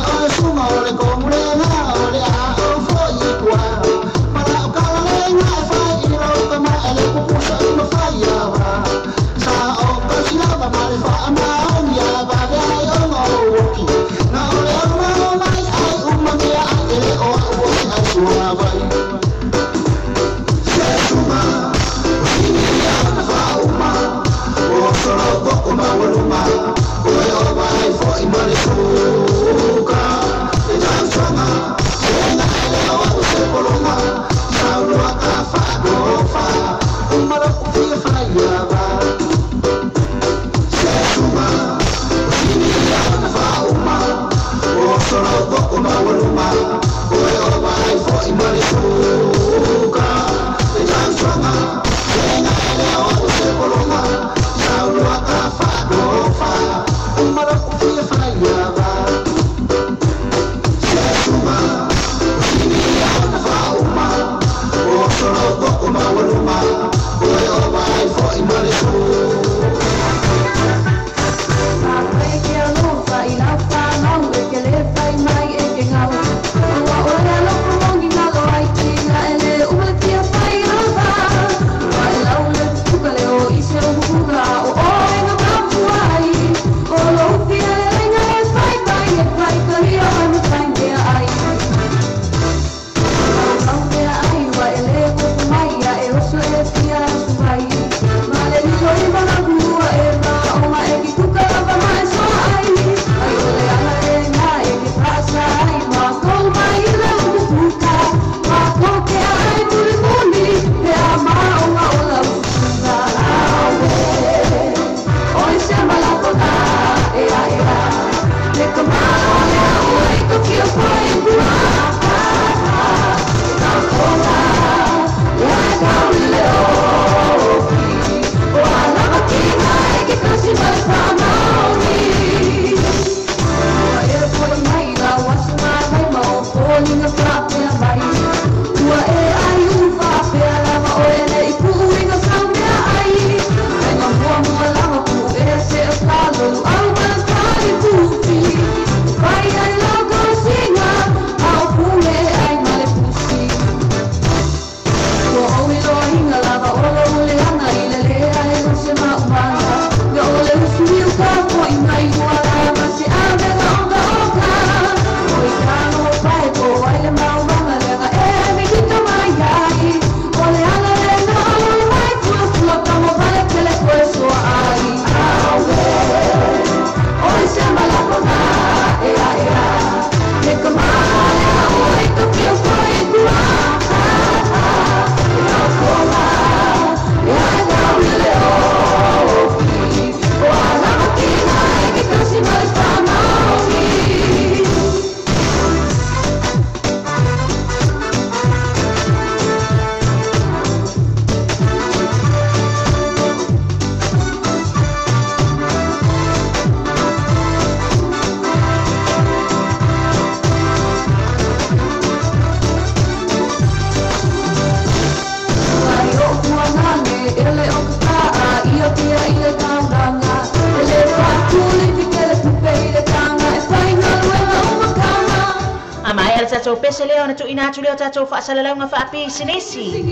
S1: tatou pese lea ona tuuina atu lea o tatou faasalalauga faapisinisi.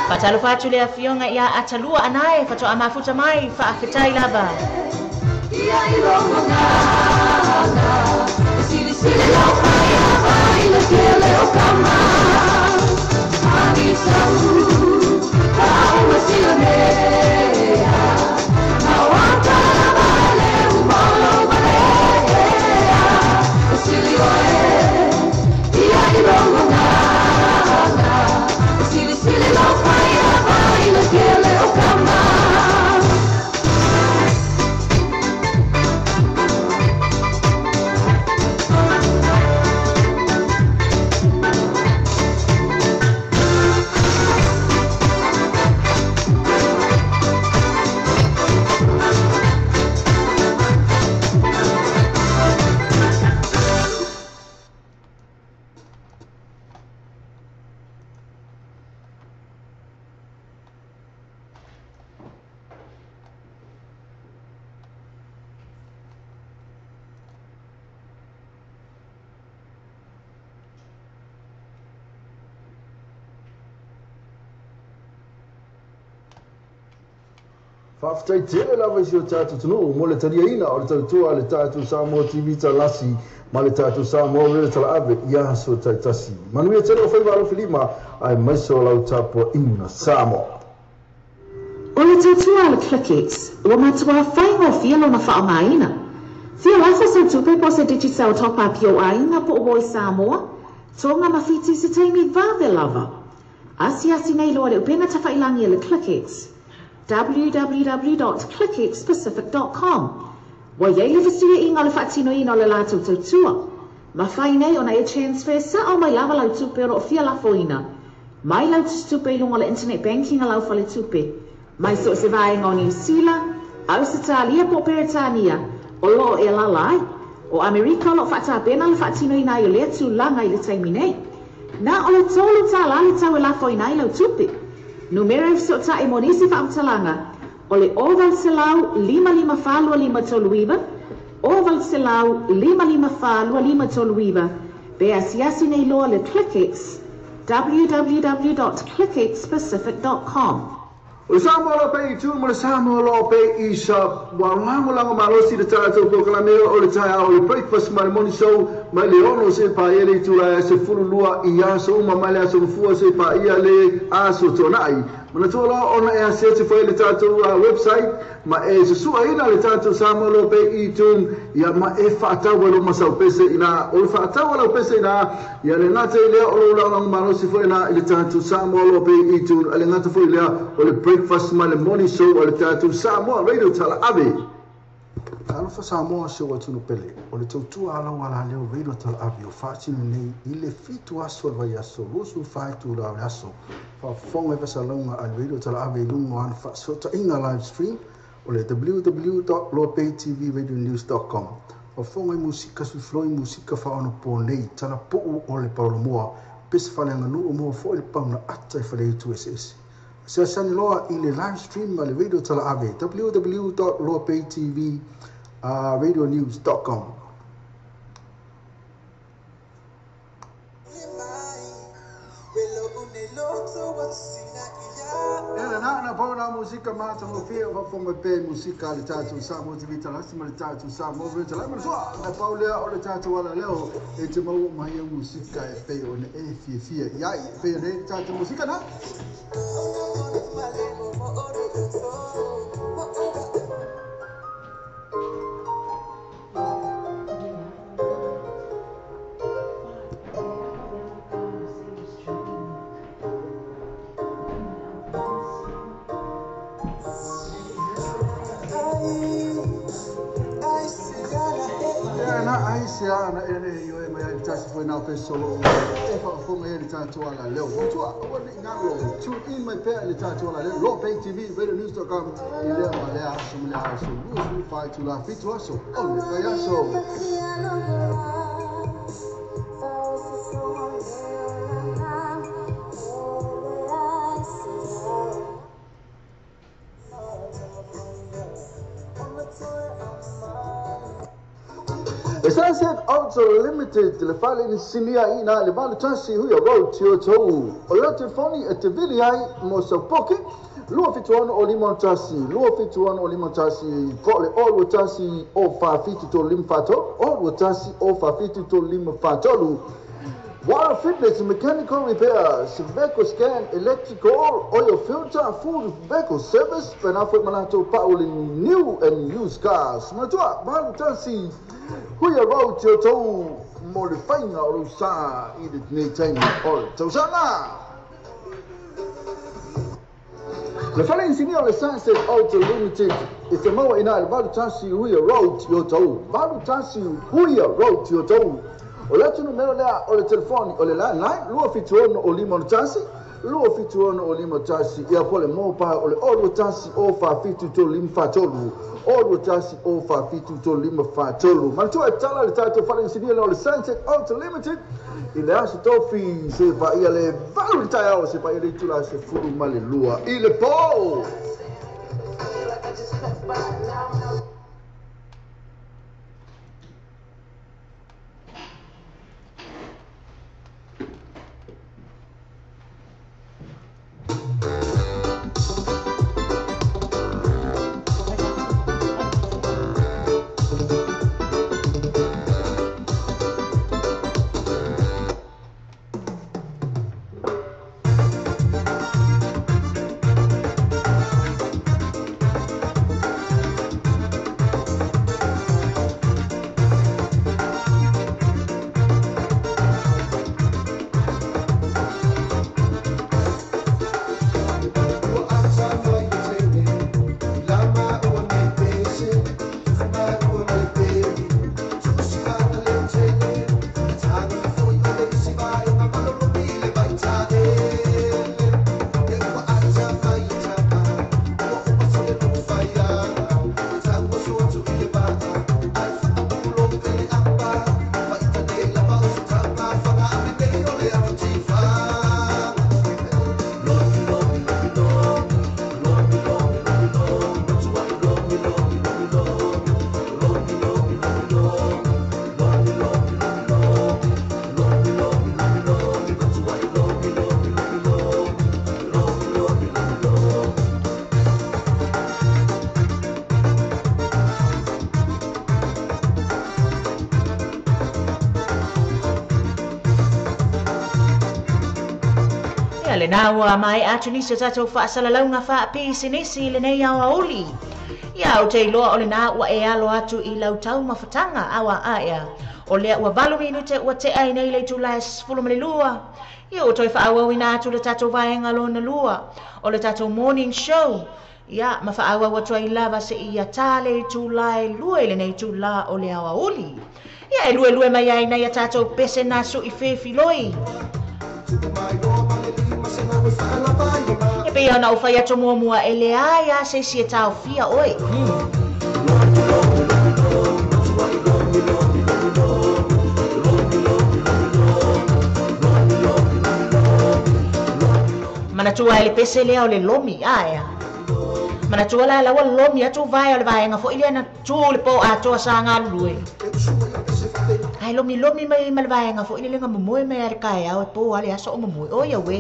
S1: Faatalofa atu le afioga ia Atalua anae fatoa mafuta mai faafetai lava.
S3: Faafetai tele lava i si o tatou atunuu mo le taliaina o le tautua a le tatou Samoa TV Talasi ma le tatou Samoa Radio Talaave i aso taitasi. Manuia tele o faiva alofilima aemaise o lau tapuaiga Samoa.
S4: O le tautua a le ClickX, ua matuā faigofie lona faaaogaina. Fia lafo sau tupe po o se Digicel top up i ou aiga po o ua i Samoa, Tonga ma Fiti i se taimi vave lava. Asiasi nei loa le upega tafailagi a le ClickX, www.clickxpacific.com. Ua i ai le fesuiaiga o le faatinoina o le latou tautua. Mafai nei ona e transfer sao mai lava lau tupe o lo o fia lafoina mai lau tusitupe i luga o le internet banking a lau faletupe, mai so o se vaega o Niu Sila, Ausetalia po o Peretania o lo o e alaala ai. O Amerika o lo o faatapena le faatinoina ai o lea tulaga i le taimi nei. Na o le $3 le tau e lafoina ai lau tupe. Numera e fesootai mo nisi faamatalaga o le 0800 554 2539, 0800 554 2539, pe asiasi nei loa le ClickX, www.clickxpacific.com.
S3: O le Samoa Law Pay i ma le Samoa Law Pay e-Shop ua lagolago malosi le tatou polokalame o le taeao o le Breakfast ma le Morning Show mai le 6 seia paia le itula e 12 i aso uma mai le aso Gafua seia paia le aso Toanai. Manatua loa ona e asiasi foi i le tatou website ma e susuaina le tatou Samoa Law Pay e-Tune ia ma e faatau ai lou masau pese ina o le faatau a lau pese ina ia le gata i lea o lou lagolago malosi foi ina i le tatou Samoa Law Pay e-Tune a le gata foi lea o le Breakfast ma le Morning Show a le tatou Samoa Radio Talaave. Talofa Samoa si ou atunuu pele, o le tautua a lau alaleo Radio Talaave o faatino nei i le 7 aso o le vaiaso 24 itula o le aso. Faafofoga i fasalauga a le Radio Talaave i luga o ana faasootaiga live stream o le www.loapaytvradionews.com. Faafofoga i musika suifiloi musika faaonapo nei talapuu o le paolomoa pese faaleaganuu moa foi le pauna ata i faleitu eseese. Asiasi ane loa i le live stream a le Radio Talaave www.loapaytvradionews.com. Ia lena na pau na musika matagofie o faafofoga pea i musika a le tatou Samoa TV Talasi ma le tatou Samoa Radio Talaave. Manatua na pau lea o le tatou alaleo e te maua mai ai musika e pei ona e fiafia i ai e pei ona e le tatou musika na. Ia na tasi ana ene i oe mai ai tasi foi nā pe solo e whakafonga e le tātou ala leo. Matua, ua ni ngalo, tune in mai pea le tātou ala leo. Lo Pay TV, radionews.com, i lea ma lea aso ma lea aso, 25 tula fitu aso, o le fai aso. Sunset Auto Limited, le fale ni sinia ina le valu tasi huia road tio tau. O le telefoni e te vili ai mo saupoki, 271 o lima tasi, 271 o lima tasi, ko le o lua tasi o wha tolu lima wha o lua tasi o wha tolu lima wha tolu. Water fitness, mechanical repairs, vehicle scan, electrical, oil filter, full vehicle service, penafo malato pauli new and used cars. Matua, valu tasi, huia road tio tau mo le whainga o sa i le nei taimi o le tausanga. Le fale insinia o le Sunset Auto Limited i te maua ina le valu tasi huia road tio tau. Valu tasi huia road tio tau. O le atu numero lea o le telefoni o le landline, 271 o lima tasi, 271 o lima tasi, ia po le mobile o le o lua tasi o wha fitu tolu lima wha tolu, o lua tasi o wha fitu tolu lima wha tolu. Manatua e tala le tātou whale insinia lea o le Sunset Auto Limited, i le aso tofi se pa ia le valu le tai se pa ia le tula se fulu ma le lua i le pō.
S1: Le nā mai atu nisi o tātou whaasalalaunga whaapisinisi le nei awauli. Ia o te iloa o le nā ua e alo atu i lau tau mawhatanga awa aea. O lea ua valu minute ua te ai nei le tula e 12. Ia o toi whaawauina atu le tātou vaenga lona lua. O le tātou morning show. Ia ma whaawau atu ai lava se ia tāle tula e lua i le nei tula o le awauli. Ia e lue lue mai ai nei a tātou pese nā sui whewhiloi. E pei ona o whai atu mua e le ai a se si e tau fia oi. Manatua e le pese lea o le lomi aea. Manatua la lawa lomi atu vai o le vaenga fo ili ana tū le pō atoa sa ngā lue. Ai lomi lomi mai ma le vaenga fo ili lenga momoe mai are kai au e pō ale aso o momoe. Oi awe.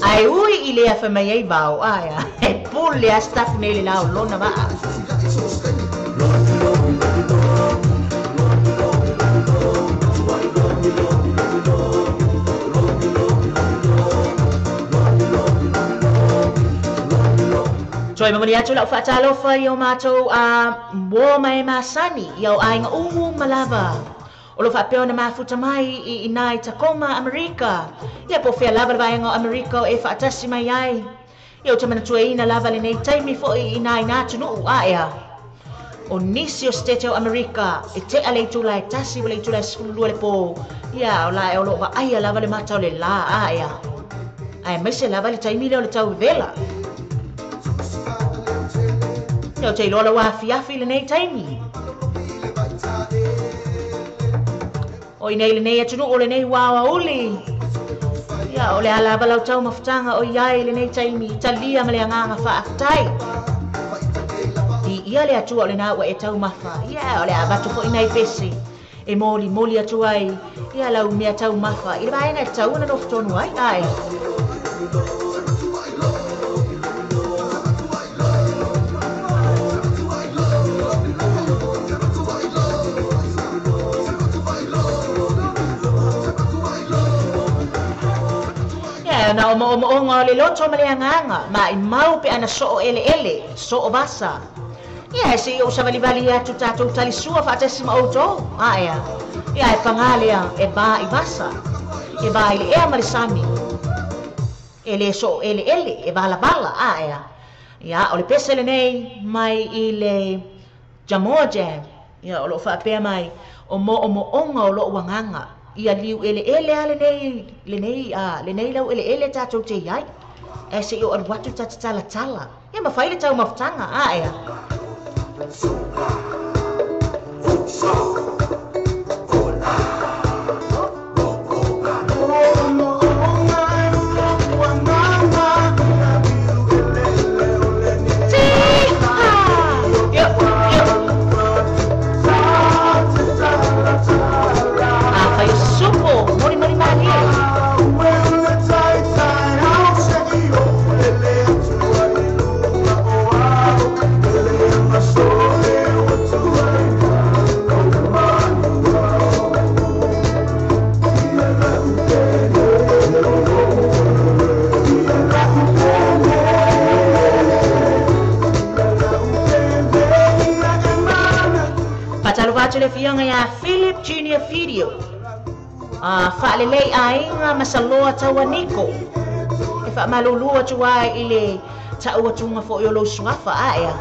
S1: Ai ui i lea wha mai ai vau aea. E pule a staff nei le lao lona maa. Toi mamoni atu lau whaatalofa i o mātou mō mai masani i au ainga umu malava. O lo whaapeo na mafuta mai i inai Tacoma, Amerika. Ia po whea lava le vaenga o Amerika o e whaatasi mai ai. Ia o te manatua ina lava le nei taimi fo i inai nā tunuu aea. O nisi o State o Amerika e te ale itula e tasi wale itula e 12 le po. Ia o la e o lo wa ai lava le mata o le la a ea. Ae maise lava le taimi lea o le tau vela. Ia o te iloa lau afiafi lenei taimi. O inei lenei atunuu o lenei wā aoauli. Ia o le a lava lau taumafataga o iai lenei taimi talia ma le agaga faafetai. Ia le Atua o lena ua e taumafa. Ia o le avatu fo'i nai pese e moli moli atu ai ia lau mea taumafa i le vaega e tatau ona nofotonu ai ae. Ia na o mo'omo'oga o le loto ma le agaga ma'imau pe ana so'o ele'ele so'o vasa. Ia e se'i ou savalivali atu tatou talisua fa'atasi ma outou aea. Ia e pagā lea e ba i vasa. E ba i le ea ma le sami. E lē so'o ele'ele e valavala aea. Ia o le pese lenei mai i le Jamoa Jam. Ia o lo'o fa'apea mai o mo'omo'oga o lo'u agaga. Ia liu ele'ele a lenei lenei a lenei lau ele'ele tatou te iai. Ae se'i o alu atu tatatalatala. Ia mafai le taumafataga aea. Tīhā! Yo, yo. A fai o supo, mori mori malie. Faatalofa atu le afioga iā Philip Junior Fidio. A faalelei aiga masaloa tauaniko. E faamalulu atu ai i le ta'u atuga fo'i o lou suafa aea.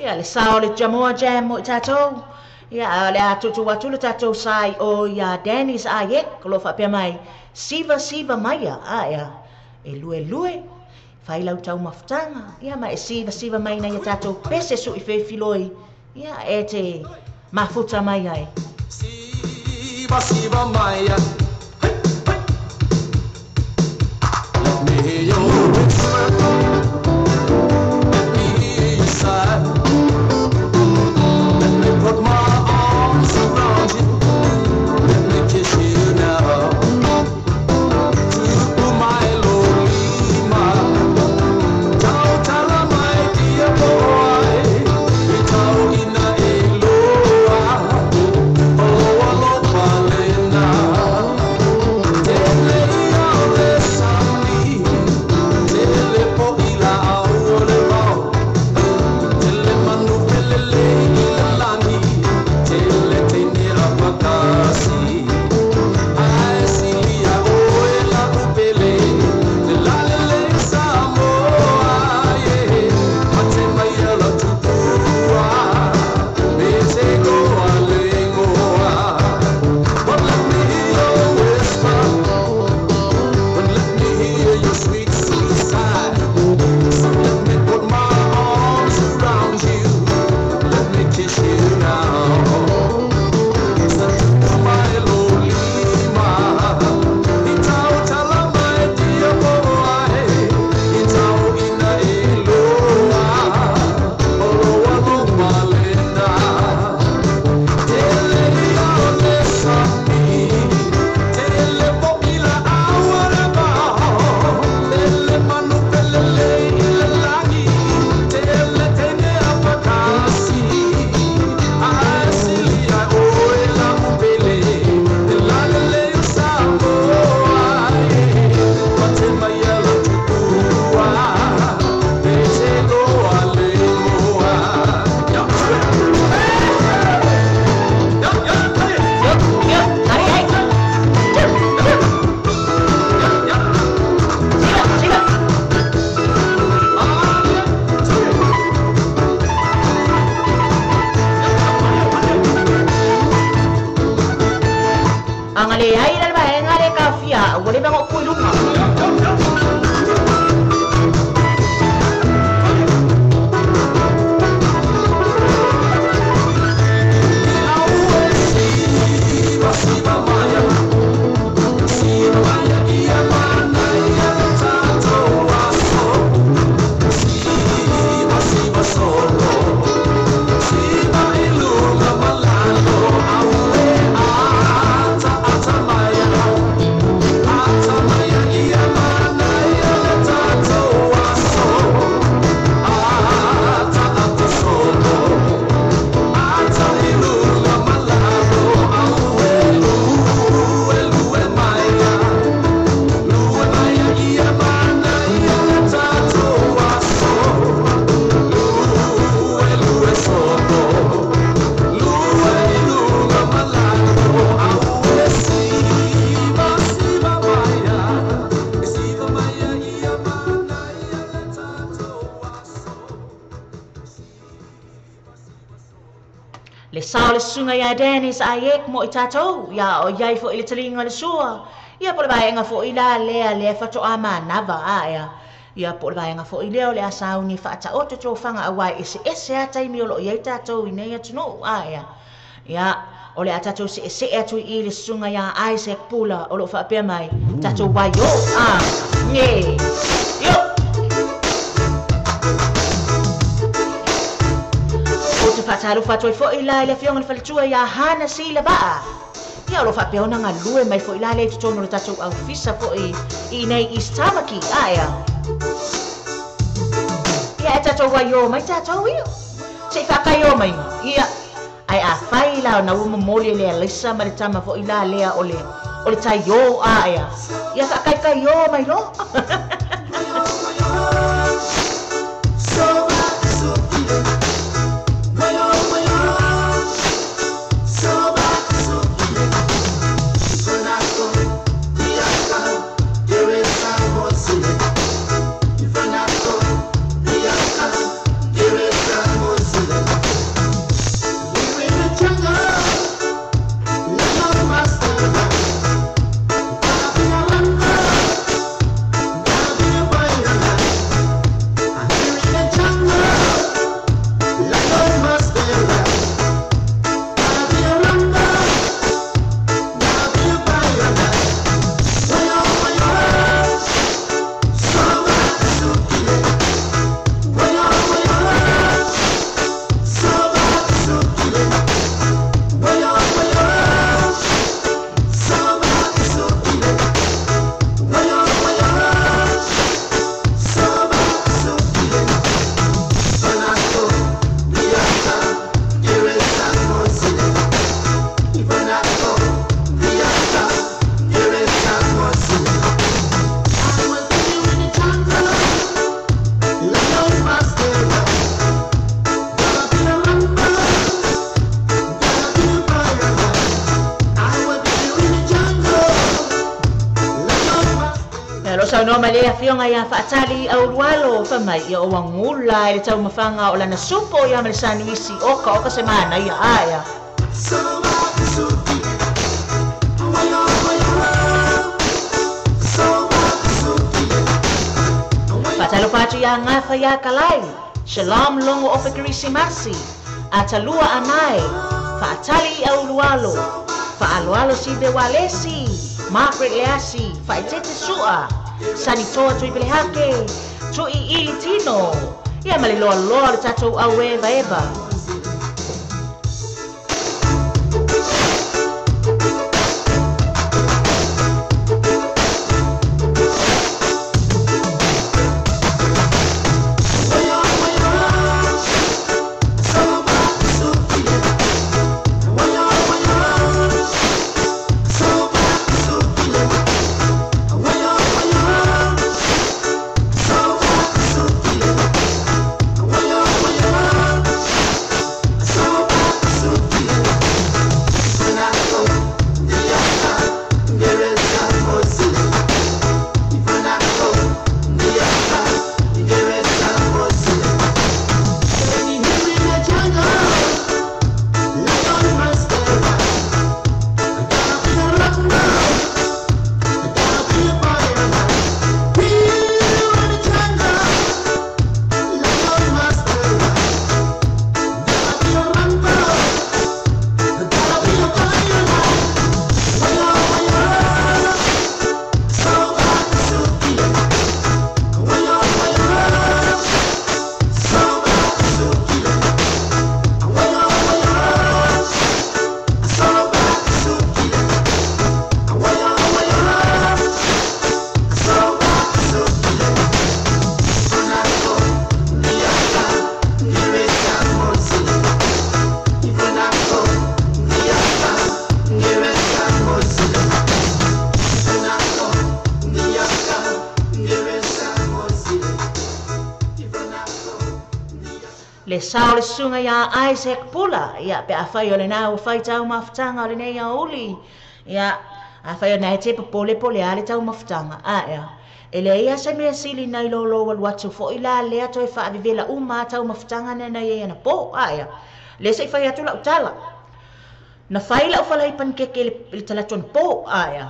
S1: Ia le sao le Jamoa Jam mo i tatou. Ia le a tutu atu le tatou sai o ia Dennis Ayek o lo faapea mai siva siva maia aea. E lue lue fai lau taumafataga. Ia ma e siva siva mai na ia tatou pese su'i fefiloi. Ia e te mafuta mai ai.
S2: Siva siva maya. Hey, hey. Let me hear your whisper. Let me hear you sigh. Let me put my arms around you. Let me kiss you now. To my Lolima. Tau tala mai dia boy. Tau ina e loa. O alofa lena.
S1: upu i luga. Le sao le susuga ia Dennis Aiek mo i tatou ia o iai fo'i le taliga o le sua ia po le vaega fo'i la lea lea fato'a manava aea ia po le vaega fo'i lea o le asauni fa'ata'oto tofaga auā e eseese a taimi o lo'o iai tatou i nei atunuu aea ia o le a tatou se'ese'e atu i le susuga iā Isaac Pula o lo'o fa'apea mai tatou waiō a ge io ou te fa'atalofa atu ai fo'i la i le afioga le faletua iā Hana Sila Va'a ia o lo fa'apea ona galue mai fo'i la lea i totonu o le tatou aufisa fo'i i nei East Tamaki aea ia e tatou waiō mai tatou ia se'i fa'akaiō maiga ia ai a fai la ona ua momoli e le Alisa ma le tama fo'i la lea o le taiō aea ia fa'akaikaiō mai lo. Saunoa mai le afioga ia Fa'atali Aulualo fa mai ia o angula i le taumafaga o lana supo ia ma le sanuisi oka oka se mana ia aea. Fa'atalofa atu ia Gafa ia Kalai Shalom logo o Fekerisimasi Atalua anae Fa'atali Aulualo Fa'aloalo si Bewalesi Margaret Leasi Fa'itete Su'a Sanitoa tui pelehake tui ili tino ia ma le loaloa le tatou au eva eva. Le sao le susuga iā Isaac Pula, ia, pe afai o lenā ua fai taumafataga o lenei aoauli, ia, afai o lena e te popole po o le a le taumafataga, ae a, e leai lava se mea sili nai lo lou alu atu foi la lea toe faavevela uma lava taumafataga na na i ai anapo, ae a, lea se i fai atu lau tala. Na fai lau falai panikeke i le talaatu anapo, ae a,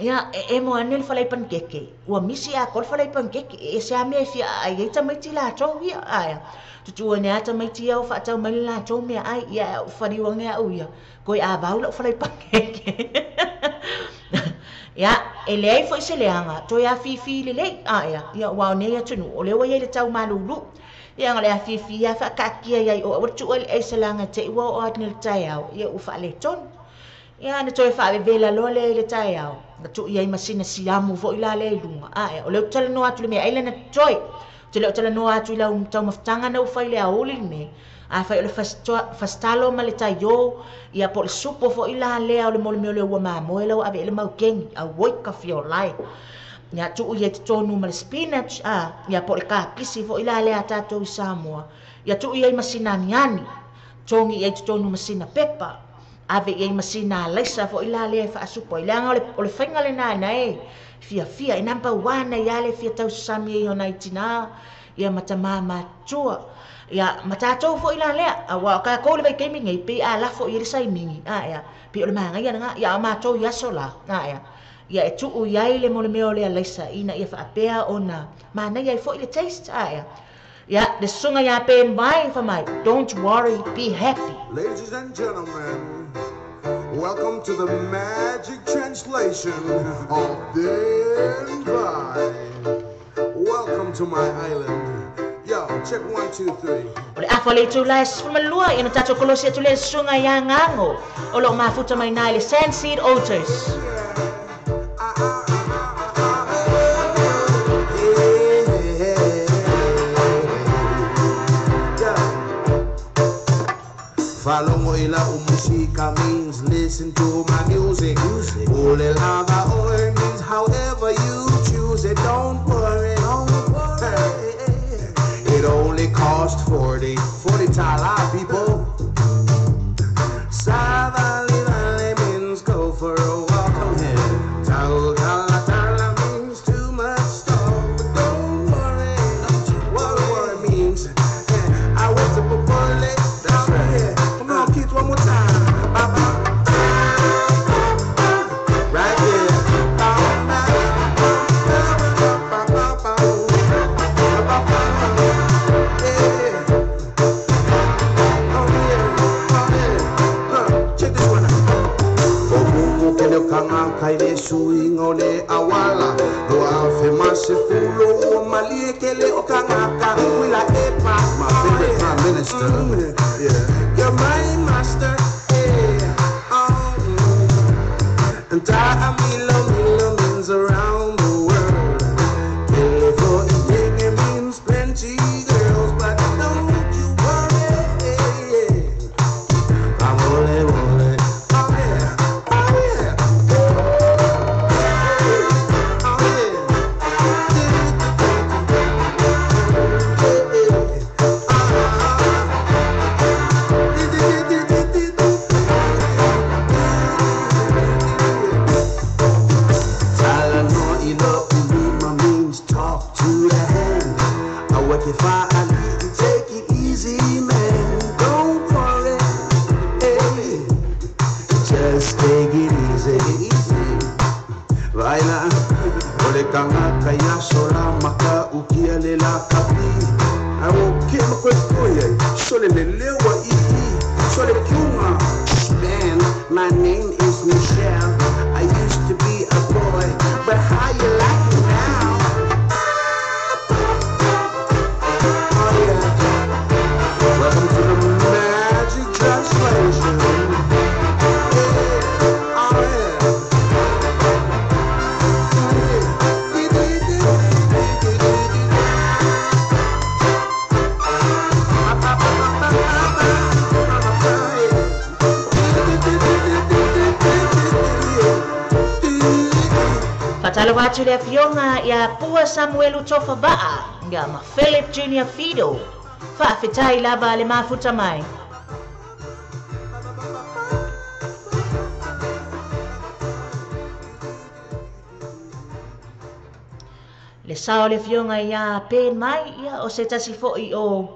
S1: Ia, e emo ane le falai panikeke, ua misi atoa le falai panikeke, e ese lava mea e fia aai ai tamaiti latou ia, ae tutū ane lava tamaiti ia o faatau mai le latou meaai, ia ae ou faliu ane au ia, toe avau lau falai panikeke. Ia, e leai foi se leaga, toe afifi lelei, ae ia aua o nei atunuu, o lea ua i ai le tau malulu. Ia, na o le afifi lava faakaatia i ai o aua le tuu ai le aisa leaga te i ua oo atu nei i le taeao, ia ua faaletonu. Ia, na toe faavevela loa lea i le taeao, na tuu i ai ma sina siamu foi la lea i luga. Ae, o lea ou te talanoa atu i le meaai lea na totoe. Ou te le o talanoa atu i lau taumafataga na ua fai i le aoauli lenei. Afai o le fasitalo ma le taiō, ia po o le supo foi la lea o le mea o le ua mamoe la ua ave i ai le maukeni, auoi ka fiolae. Ia, tuu i ai totonu ma le spinach, a, ia po o le kapisi foi la lea a tatou i Samoa. Ia tuu i ai ma sina aniani, togi i ai totonu ma sina pepa. Ave i ai ma sina alaisa foi la lea e faasupo ai. Leaga o le faiga lena na e fiafia, e number one ai lava le fia tausasami ai o nai tinā ia ma tamā matutua. Ia, ma tatou foi la lea, aua o tatou i le vaitaimi nei, pei a lafo i ai le saimigi, ae a, pei o le manaia lena, ia a o matou i aso la, ae a, ia e tuu i ai le mo le mea o le alaisa ina ia faapea ona manaia ai foi le taste, ae a. Ia, le susuga ia Ben Vai fai mai, Don't worry, be happy.
S5: Ladies and gentlemen, welcome to the magic translation of Ben Vai. Welcome to my island. Yo, check 1, 2, 3.
S1: O le afa o le itula e 12, ia na tatou kolosi atu lea susuga ia Gago o lo o mafuta mai na i le Sandseed Autos.
S5: Faalogo i lau musika means listen to my music. Pule lava oe means however you choose it. Don't worry, don't worry. It only cost 40, 40 tala people. Savali vale means go for a walk. Tau tala tala means too much talk. But don't worry, don't you worry. Worry means I went to Popole. That's right. Come on, kids, one more time. Ba, ba. Right there. Ba, ba, ba, ba, ba, ba, ba, ba, ba. Yeah. Oh, yeah. Oh, yeah. Huh. Check this one out. O mumu ke le kanga kai le suinga o le awala. Lo afe mase fulo o malie ke le o kangaka. Wila epa. My favorite prime minister. Yeah. You're my master. Yeah. Oh, mm. And ta milo milo means around the world. Kele fo inge means plenty girls, but don't you worry. I'm ole ole. Oh yeah. Oh yeah. Oh yeah. Talanoa i lau lima means talk to the hand. Aua ke fa'ali'i, take it easy, man. Don't worry, hey, just take it easy. Vaila, o le kangaka ia sola maka ukia le la kapi. A o ke ma koe koe ai, sole le lewa i i, sole kiunga. Man, my name is Michelle. I used to be a boy, but how you like it now? Oh yeah. Welcome to the magic translation. Yeah. Oh yeah.
S1: Faatalofa atu i le Afioga ia Pua Samuelu Tofava'a, ia ma Philip Junior Fido. Faafetai lava le mafuta mai. Le sao le fionga ia pen mai ia o se tasi fo'i o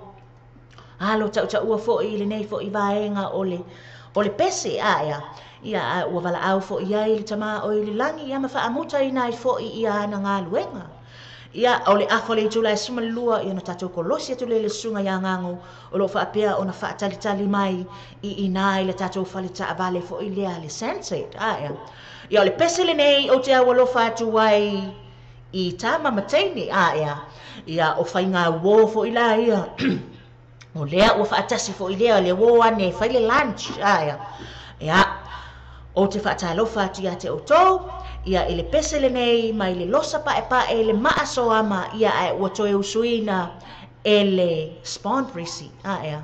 S1: alo ta'uta'ua fo'i i lenei fo'i vaega o le pese aea ia ua valaau fo'i ai le tamā o i le lagi ia ma faamutaina ai fo'i ia ana galuega ia o le afa o le itula e 12 ia na tatou kolosi atu le susuga iā Gago o loo faapea ona faatalitali mai i inā i le tatou fale taavale fo'i lea le Sunset aea ia o le pese lenei ou te aualofa atu ai i tama ma teine aea ia o faiga uō fo'i la ia o lea ua faatasi fo'i lea le uō ane fai le lunch aea ia o te faatalofa atu ia te outou ia i le pese lenei mai le losa pa'epa'e le maasoama ia ae ua toe usuina e le spawn prisi aea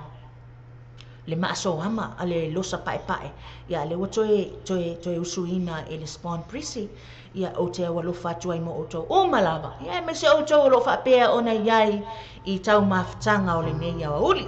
S1: le maasoama a le losa pa'epa'e ia le ua toe usuina e le spawn prisi ia o te aualofa atu ai mo outou uma lava ia aemaise outou o loo faapea ona iai i taumafataga o lenei aoauli.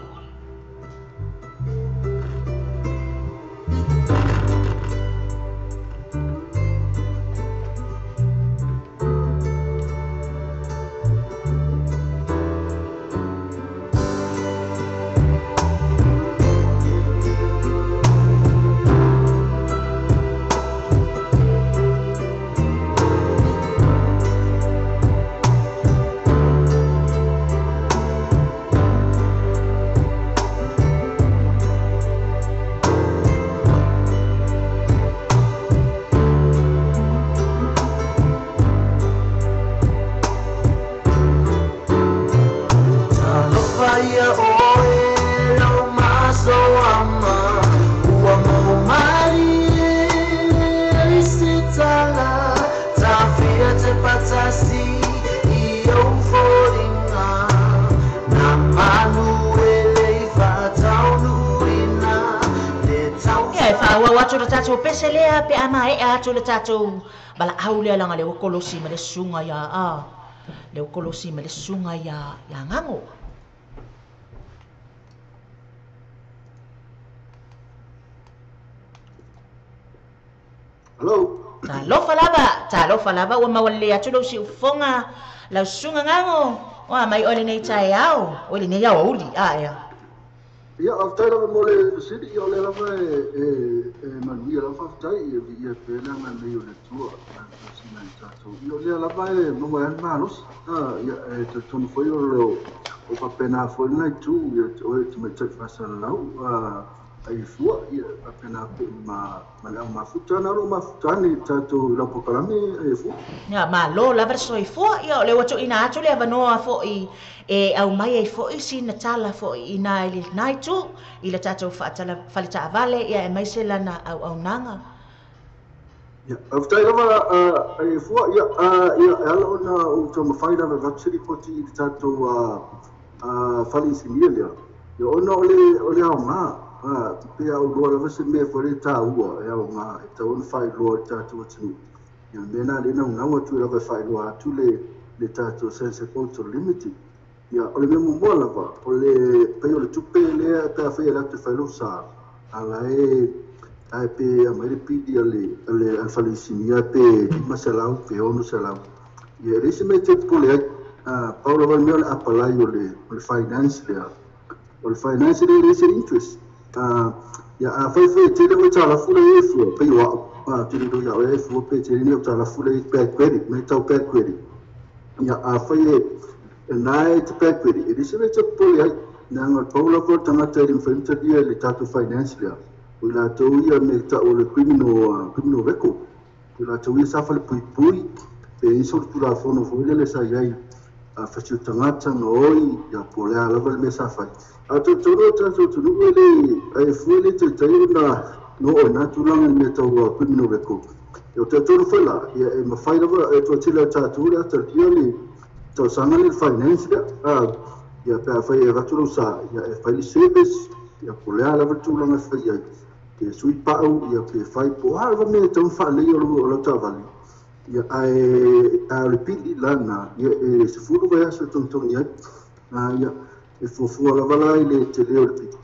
S1: Atu le tatou pese lea pe ama e atu le tatou valaau lea laga le ua kolosi ma le susuga ia le ua kolosi ma le susuga ia Gago.
S3: Hello.
S1: Talofa lava ua maua lelei atu lou siufofoga lau susuga Gago oa mai oe lenei taeao oe lenei aoauli aea.
S3: Ia, faafetai lava mo le fesili, ia o lea lava e manuia lava faafetai, ia viia pea le agalelei o le Atua tausiga i tatou. Ia o lea lava e maua ai le malosi, ia e talitonu foi o le o faapena foi lena itu, ia oe e tamaitai faasalalau ai fua, ia faapena foi ma le au mafuta, na o loo mafuta ane i tatou i lau polokalame ai fua.
S1: Ia, malo lava le soifua, ia o le ua tuuina atu le avanoa fo'i e aumai ai fo'i sina tala fo'i inā i lenā itu i le tatou fale taavale ia aemaise lana auaunaga.
S3: Ia, faafetai lava ai fua, ia e ala ona ou taumafai lava e avatu se lipoti i le tatou fale isinia lea. Ia ona o le aoga, pe au loa lava se mea foi le tāua e aoga e tau ona faailoa i le tatou atunuu. Ia le mea na le naunau atu e lava e faailoa atu le tatou Sunset Auto Limited. Ia, o le mea muamua lava, o le pei o le tupe lea pe afai e latou fai lou sa, ala e ae pe aumai le pili a le fale isinia pe 500 pe 600. Ia, e leai se mea e te popole ai, pau lava le mea o le apalai o le finance lea. O le finance lea e leai se interest. Ia, afai foi e tele oe talafu lea e fua, pei o a'u, tele loa ia oe e fua pe tele ni au talafu lea e bad credit, me tau bad credit. Ia, afai e na e te bad credit, e leai se mea e te popole ai, leaga o le pau lava o le tagata e le mafai ona talia i le tatou finance lea. O i latou ia me ta'u o le criminal record. O i latou ia sa falepuipui, pe i so le tulafono foi lele sa iai fasi o tagata ma oi, ia po o le a lava le mea sa fai. A talitonu o tatou atunuu e le ai fua le taitai ona no o nā tulaga i mea tau criminal record. Ia o talitonu foi la, ia e mafai lava e toatele o tatou le a talia le tausaga le finance lea. Ia pe afai e avatu lau sa, ia e fai le service, ia po o le a lava le tulaga e fai ai. Pe sui pa'u, ia pe fai po o a lava mea e tatau ona faalelei o lau taavale. Ia ae o le pili lana, ia e 10 vaiaso e togitogi ai. Ia E fuafua lava la i le tele o le pili.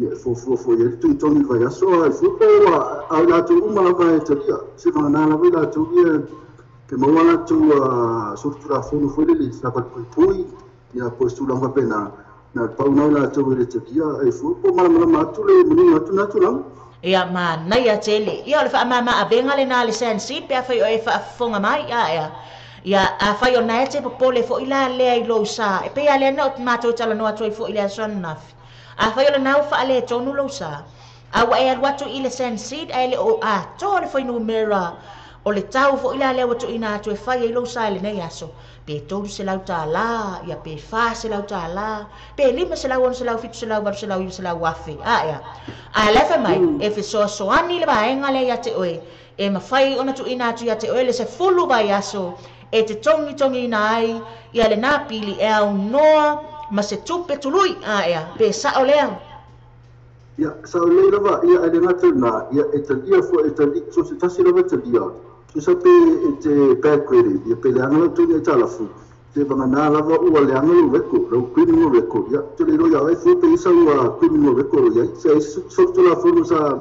S3: Ia, e fuafua foi i ai le togitogi i le vaiaso a e fua po ua a i latou uma lava e talia. Se vagana lava i latou ia pe maua latou solitulafono foi lele sa falepuipui, ia po o se tulaga faapena. Na o le pau lena o i latou e le talia e fua po o malamalama atu le manino atu lena tulaga.
S1: Ia, manaia tele. Ia, o le faamama avega lena a le SandSeed pe afai o e faafofoga mai. Ae a? Ia, afai o lena e te popole foi la lea i lou sa, e pei lava lea na matou talanoa atu ai foi i le aso ananafi. Afai o lena ua faaletonu lou sa, a ua e alu atu i le SandSeed ae le o atoa le fuainumera o le tau foi la lea ua tuuina atu e fai ai lou sa i lenei aso, pe $300, ia pe $400, pe 500, 600, 700, 800, 900, 1000. Ae a? A la e fai mai, e fesoasoani le vaega lea ia te oe, e mafai ona tuuina atu ia te oe le 10 vaiaso e te togitogiina ai ia lena pili e aunoa ma se tupe tului. Ae a? Pe sao lea?
S3: Ia, sao lelei lava, ia, ae le gata i lena, ia, e talia foi, e talia, so se tasi lava e talia, tusa pe e te bad credit, ia, pe leaga lau togi aitalafu, te vagana lava ua leaga lou record, lau criminal record, ia, te le iloa ia oe fua pe i sau criminal record o i ai, se ai solitulafono sa,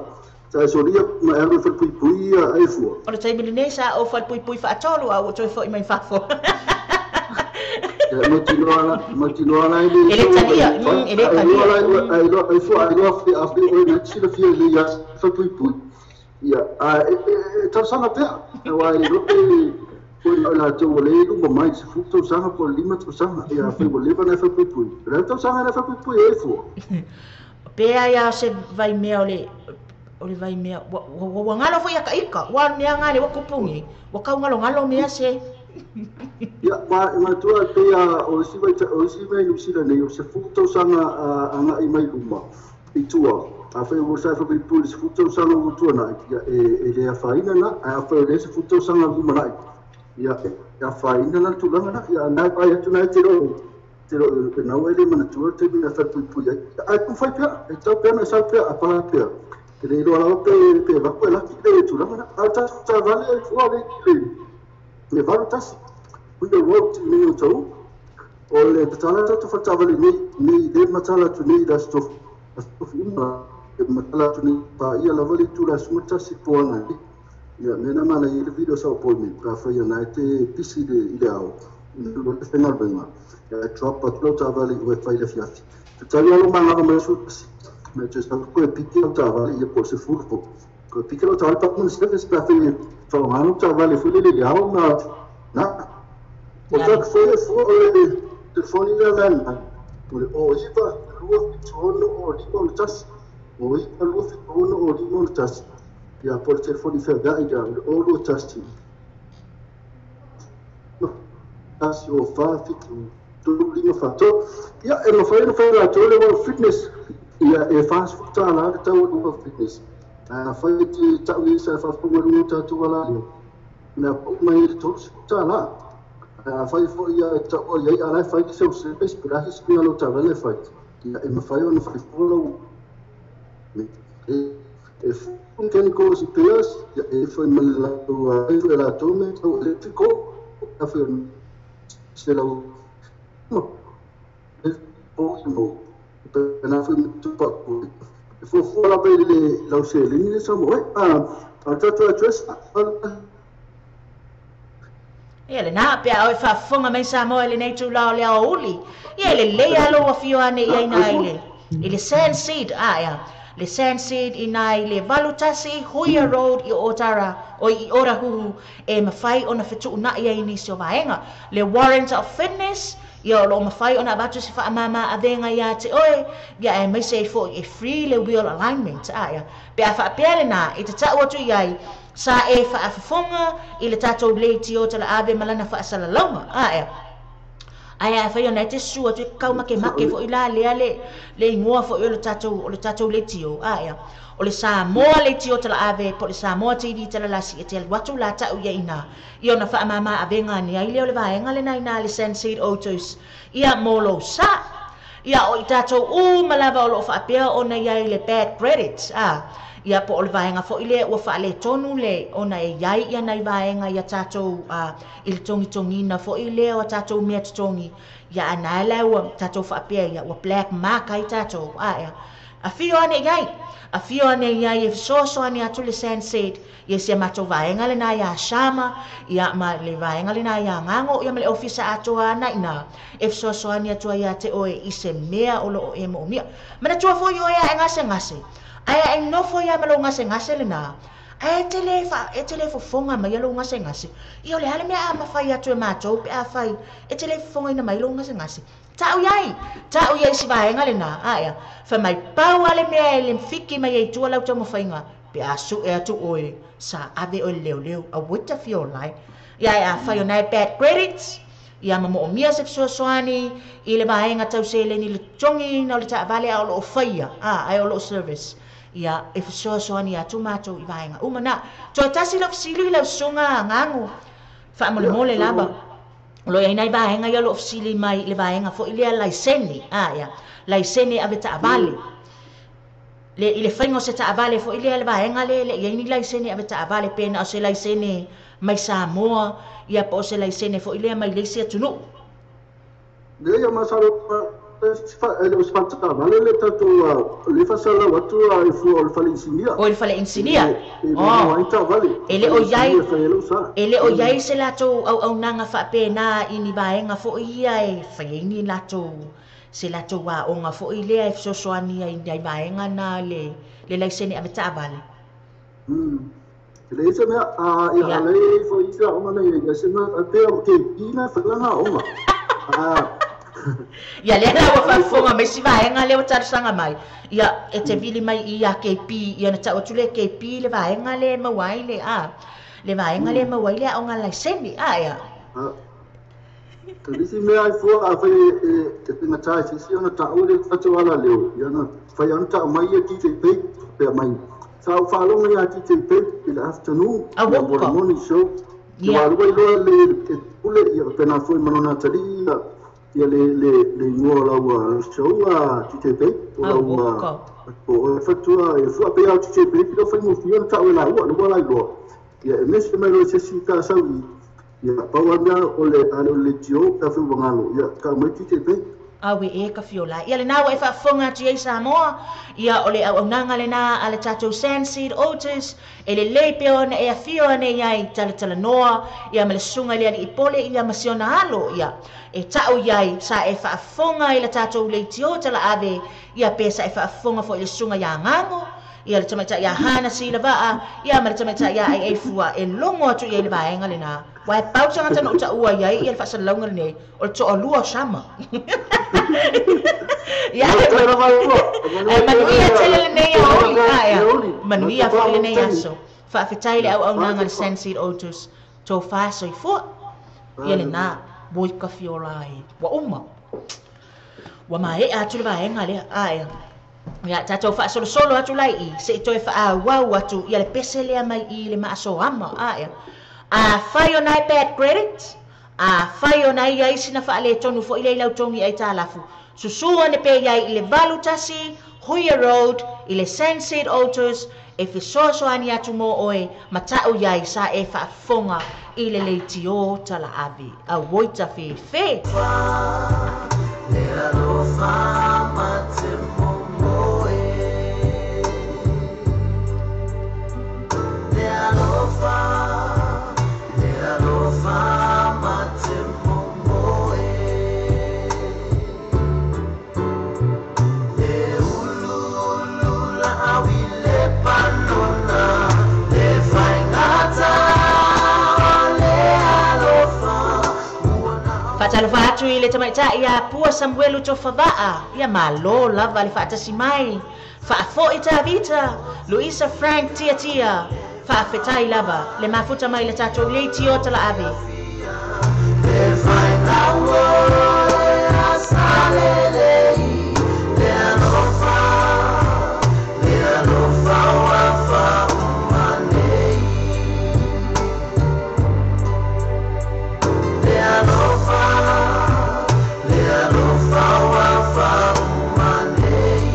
S3: sa e solia ma e alu e falepuipui ia e fua.
S1: O le taimi lenei sa ou falepuipui faatolu a ua toe foi mai fafo.
S3: Ia, mautinoa la, mautinoa la e le
S1: E le talia, e le talia.
S3: A iloa, a iloa, a iloa, a iloa, oe na te silafia lelei ia falepuipui. Ia, a e talosaga pea, aua e le iloa pe po o latou ua le i luma mai i le 10 tausaga po o le 5 tausaga. Ia, afai ua leva ona e falepuipui, o le a le tausaga na e falepuipui ai e fua?
S1: Pe ai a o se vaimea o le o le vaimea ua ua ua galo foi ia ka ika ua mea nga le ua kupu nei ua kau galogalo mea se.
S3: Ia, ma manatua e pei a o isi vai o isi mea i Niu Sila nei, o le 10 tausaga agai mai luma i tua. Afai ua sa e falepuipui i le 10 tausaga ua tuanai, ia e le afaina lena, ae afai o lea 10 tausaga lumanai, ia e afaina la le tulaga lena. Ia na e vaai atu na e te lo te lo e nau e le manatua le taimi na falepuipui ai. Ae taumafai pea, e tatau pea ona e sau pea, a pala pea. E le iloa lava pe vaku e laki le tulaga lena. A o tatou taavale e fua le i le 81. We the road i nei o tau. O le tatala tatou faletaavale nei, nei le matala atu nei i le aso tofi. Aso tofi uma, e matala atu nei paia lava le itula 11 po ana. Ia, mea na mana i le video sa appointment, pe afai ana e te pisi i le ao. Lo le whengaluenga. Ia, e drop atu lau taavale i oe fai le afiafi. Tatali alo mangava mai aso tasi. Me te sa koe piki lau taavale ia po o se fulu po. Koe piki lau taavale pa muna service pe afai e whaongā lau taavale foi lele le ao na na. O tak foi e fua o le telefoni lea landline. O le o iva lua fitu ono o lima o le tasi. O iva lua fitu ono o lima o le tasi. Ia po le telefoni feaveai lea o le o lua tasi. Tasi o fa fitu tolu lima fa tolu. Ia e mafai ona fai latou le World Fitness. Ia e $40 le tau o le World Fitness. Ae afai e te tau i sa e faafofoga i luga o tatou ala lea, mea pau mai i le $30. Ae afai foi ia e taua i ai a la e fai self service pe le a se suiga lau taavale e fai, ia e mafai ona fai fua lau e mechanical repairs, ia e fai ma le latou e fai latou mea tau electrical, afai o se lau o i mo pe na fai ma tupa ko e fuafua lava i le lau seleni le sa mo ai a tatou address.
S1: Ia lena, pe a oe faafofoga mai Samoa i lenei itula o le aoauli. Ia e lelei lava lou afio ane i ai ina i le Sand Seed, a ea, le Sand Seed ina i le 81 Huia Road i Otara, oi i Otahuhu, e mafai ona fetuunai ai nisi o vaega. Le Warrant of Fitness, ia o lo o mafai ona avatu se faamama avega ia te oe, ia aemaise ai foi e free le wheel alignment, a ea. Pe a faapea lena, e te tau atu i ai, sa e faafofoga i le tatou leitio talaave ma lana faasalalauga, a ea. Ae afai ona e te susu atu e kau makemake foi la lea le le igoa foi o le tatou o le tatou leitio, a ea. O le Samoa leitio talaave po o le Samoa TV talalasi e te alu atu la tau ia ina ia ona faamama avega ane ai lea o le vaega lena ina le Sandseed Autos ia mo lou sa. Ia o i tatou uma lava o lo o faapea ona i ai le bad credit, a. Ia po o le vaega fo'i lea ua faaletonu le ona e iai ia nai vaega ia tatou i le togitogiina fo'i lea o tatou mea totogi. Ia ana la ua tatou faapea ia ua black mark ai tatou ae. Afio ane iai, afio ane iai e fesoasoani atu le Sunset ia si a matou vaega lena ia Shama, ia ma le vaega lena ia Gago, ia ma le ofisa atoa ana ina e fesoasoani atu ai ia te oe i se mea o loo e moomia. Manatua foi oe a e gasegase. Ae ai nofo ia ma lou gasegase lena. Ae te le fa e te le fofoga mai lou gasegase. Ia o le a le mea a mafai atu e matou pe a fai e te le fofogaina mai lou gasegase. Ta'u iai si vaega lena ae fa mai pau ale mea e le fiki mai ai tua lau taumafaiga pe a su'e atu oe sa ave oe le leoleo a ueta fia ola ai. Ia e afai ona e bad credits ia ma moomia se fesoasoani i le vaega tau seleni le totogiina o le taavale a o loo faia ae o loo service. Ia e fesoasoani atu matou i vaega uma na. Toe tasi lau fesili lau susuga Gago faamolemole lava. O lo iai nai vaega ia o loo fesili mai i le vaega fo'i lea laisene ia laisene ave taavale. Le i le faiga o se taavale fo'i lea le vaega le le iai ni laisene ave taavale pe na o se laisene mai Samoa ia po o se laisene fo'i lea mai le isi atunuu.
S3: Le ia masalo e le o se taavale le tatou le fasalau atu e fua o le fale inisinia.
S1: O le fale inisinia.
S3: E maua ai taavale.
S1: E le o iai e le o iai se latou auaunaga faapena i ni vaega fo'i ia e fai ai ni latou se latou aoga fo'i lea e fesoasoani ai nai vaega na le laisene ave taavale.
S3: E le se mea ia le foi ia aoga nei ia se mea a pea o ke ina whalanga aoga.
S1: Ia lea la ua faafofoga mai si vaega lea ua talosaga mai. Ia e te vili mai i a KP ia na ta'u atu le KP le vaega le maua ai le le vaega le maua ai le aoga laisene ia.
S3: Te nisi mea ai fua a fai e pingata e sisi ona ta'u le tatou ala leo. Ia na fai ana ta'u mai ia DJ Pei pea mai. Sa o whaalonga ia DJ Pei i le afternoon. Ia mo le morning show. Ia walua iloa le pule ia pena foi manona tali ia le le ingoa lau show a DJ Pei. O lau o fatua e fua pe au DJ Pei pilo fai mo fia ta'u e la ua lua la iloa. Ia e mesi mai loa se si ka sau i ia pau mea o le ale o le tio ka fai wangalo ia ka mai DJ Pei.
S1: Awe e ka fiola. Ia le nā e faafofoga atu ai Samoa. Ia o le auaunaga lena a le tatou Sandseed Otis. E lelei pea ona e afio ane iai talatalanoa. Ia ma le susuga i le alii pole ia ma siona alo. Ia e ta'u iai sa e faafofoga i le tatou leitio talaave. Ia pe sa e faafofoga fo'i le susuga ia Gago. Ia le tamaita'i ia Hana Silavaa. Ia ma le tamaita'i ia Ai Fua. E logo atu iai le vaega lena. Wa e pau tagata na ou ta'ua iai ia le faasalalauga lenei. O le to'alua o Sama. Ia manuia tele lenei aoi ae. Manuia fo'i lenei aso. Faafetai le auaunaga le Sandseed Otis. Tofā soifua. Ia lena moi ka fiola ai. Ua uma. Ua mae'a atu le vaega lea ae. Ia tatou faasolosolo atu lai i se i toe faaauau atu ia le pese lea mai i le maasoama ae. A fai ona e bad credit, a fai ona ia isi na faaletonu fo'i le i lau togi ai tālafu. Susu ane pe iai i le 81 Huia Road i le Sandseed Autos e fesoasoani atu mo oe ma ta'u iai sa e faafofoga i le leitio talaave. Auoi tafefe.
S2: Le alofa ma te momoe. Le alofa, le alofa ma te momoe. Le ulu ulu la awi le panona. Le faingata le alofa.
S1: Faatalofa atu i le tamaita'i ia Pua Samuelu Tofava'a. Ia malo lava le faatasi mai. Faafo'i Tavita, Luisa Frank Tia Tia. Faafetai lava le mafuta mai le tatou leitio talaave.
S2: Le faingaua le asalelei. Le alofa, le alofa ua faauma nei. Le alofa, le alofa ua faauma nei.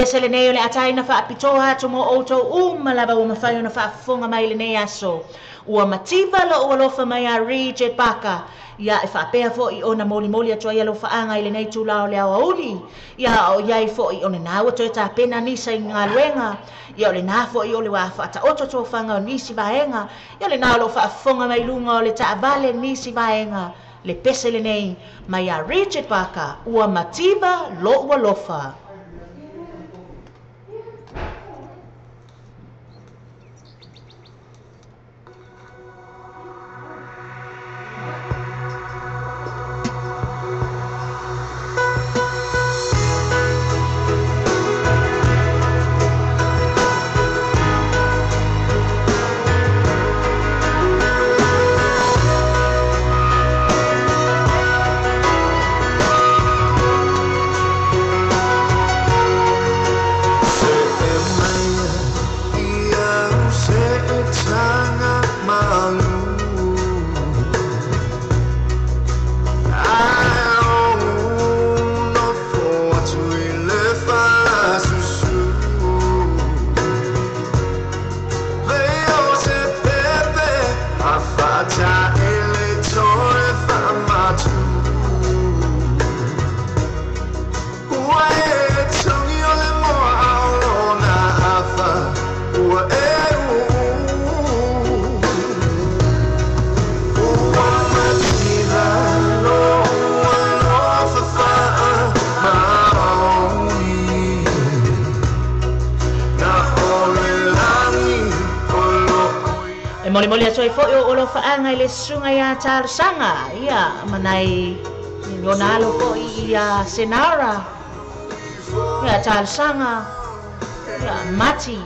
S1: pese lenei o le ataina faapitoa atu mo outou uma lava ua mafai ona faafofoga mai lenei aso. Ua mativa lo'u alofa mai a Richard Parker. Ia e faapea fo'i ona molimoli atu ai alofaaga i lenei itulā o le aoauli. Ia o iai fo'i o lenā ua toe tapena nisa i galuega. Ia o lenā fo'i o le ua faataoto tofaga o nisi vaega. Ia o lenā o lo'o faafofoga mai luga o le taavale nisi vaega. Le pese lenei mai a Richard Parker, ua mativa lo'u alofa. E molimoli atu ai fo'i o olofaʻaga i le susuga iā Talosaga, ia manai lona alo fo'i ia Senara, ia Talosaga, ia Mati,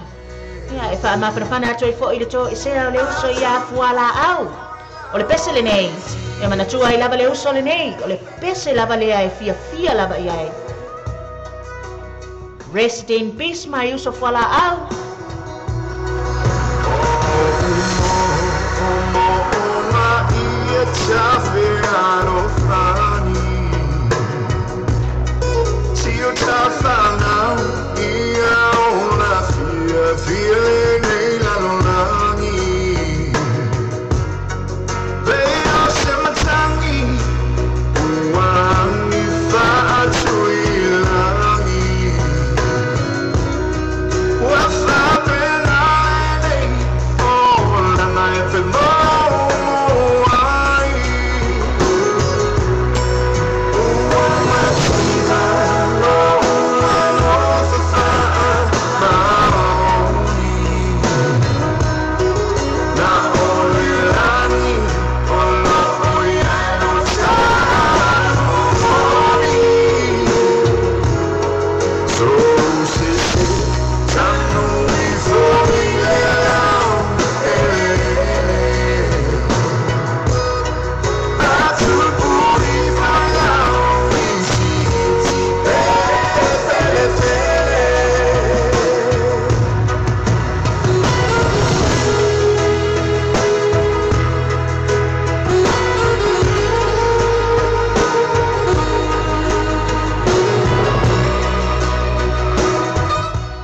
S1: ia e faamafanafana atu ai fo'i le toesea o le uso ia Fualaau. O le pese lenei, e manatua ai lava le uso lenei, o le pese lava lea e fiafia lava i ai. Rest in peace, my uso Fualaau.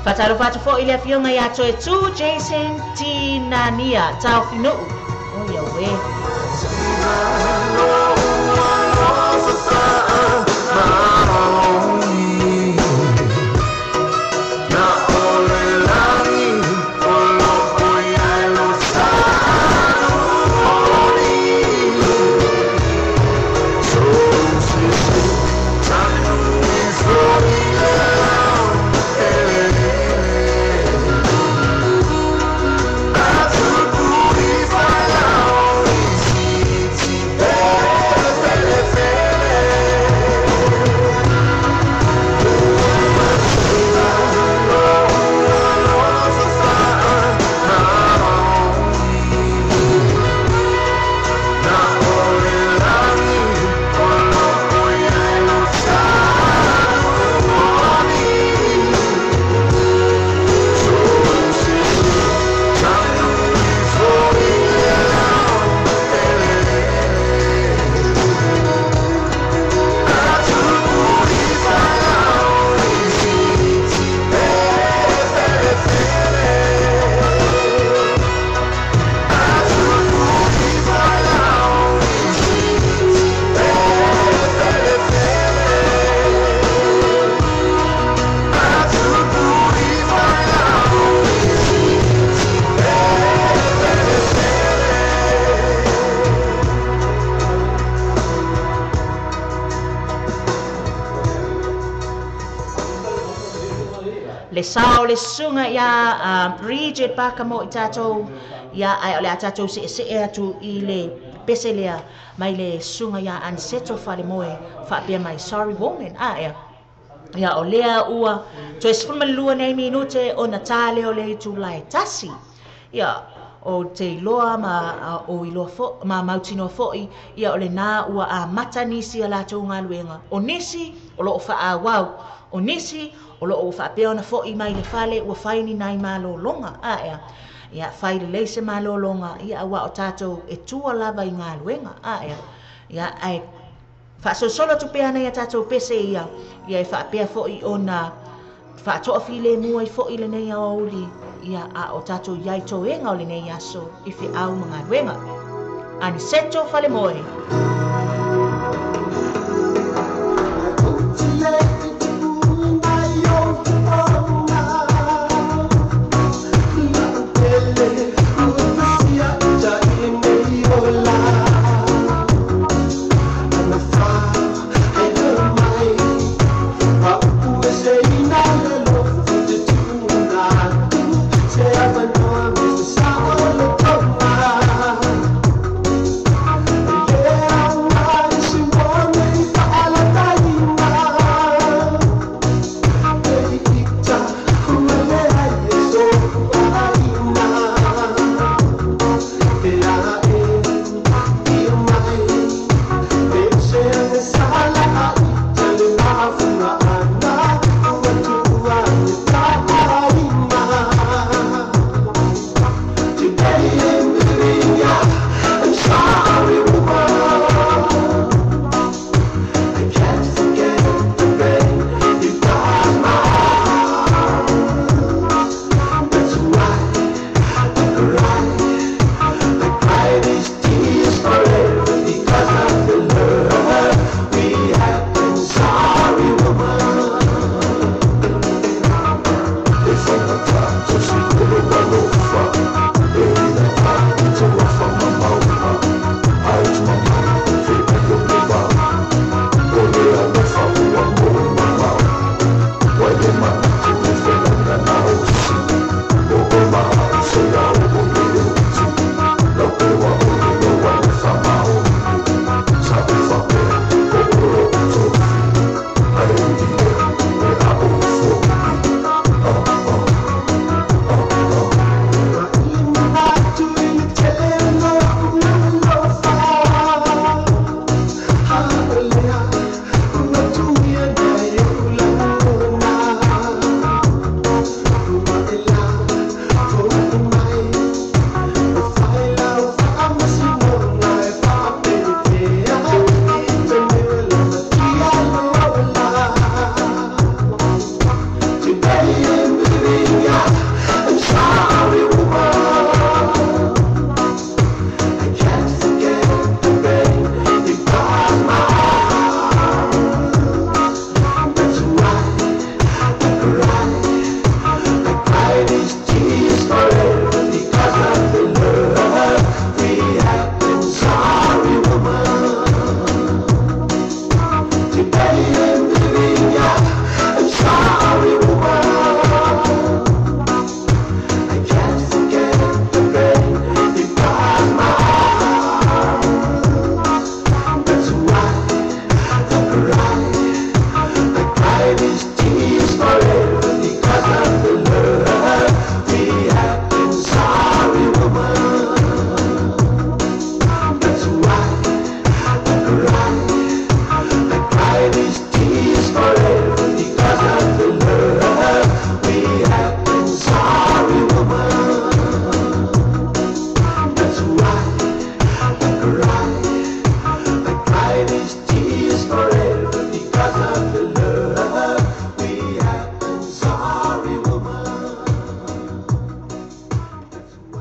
S1: Faatalofa atu fo'i le afioga iā Toetū Jason Tinania Taofinu'u. O ia uē. Le sao le susuga iā Bridget Paka mo i tatou, ia ae o le a tatou seesee atu i le pese lea mai le susuga iā Aniceto Falemoe faapea mai Sorry Woman a ea. Ia o lea ua toe 12 nei minute ona tā lea o le itula e 1. Ia o te iloa ma o iloa fo, ma mautinoa fo'i, ia o lenā ua amata nisi a latou galuega. O nisi o loo faaauau, o nisi o loo ua faapea ona fo'i mai le fale ua fai ni nai malōlōga a ea. Ia fai lelei se malōlōga, ia auā o tatou e tua lava i galuega a ea. Ia ae faasolosolo atu pea nei a tatou pese ia, ia e faapea fo'i ona faatoafilemu ai fo'i lenei aoauli, ia a o tatou iai toega o lenei aso i feau ma galuega. Aniceto Falemoe.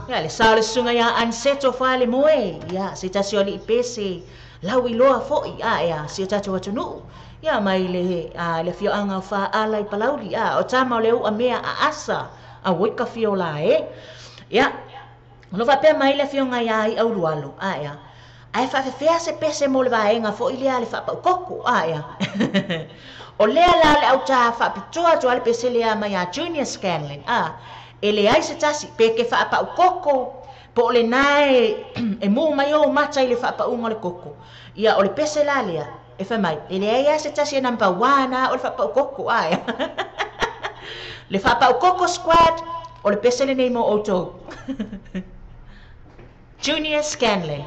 S1: Ia le sao le susuga iā Aniceto Falemoe, ia se tasi o alii pese lauiloa fo'i a ea si o tatou atunuu, ia mai le le afioaga o Faala i Palauli, a o tama o le u'a mea a asa a ua i ka fiola e. Ia o lo faapea mai le afioga iā I'a Ulualo a ea. Ae faafefea se pese mo le vaega foʻi lea le faapaukoko aea. O lea la le autā faapitoa atu a le pese lea mai a Junior Scanlon a e leai se tasi pe ke faapaukoko po o lenā e mū mai ou mata i le faapauga o le koko. Ia o le pese la lea e fai mai e leai a se tasi e number 1 a o le faapaukoko aea. Le faapaukoko squad o le pese lenei mo outou. Junior Scanlon.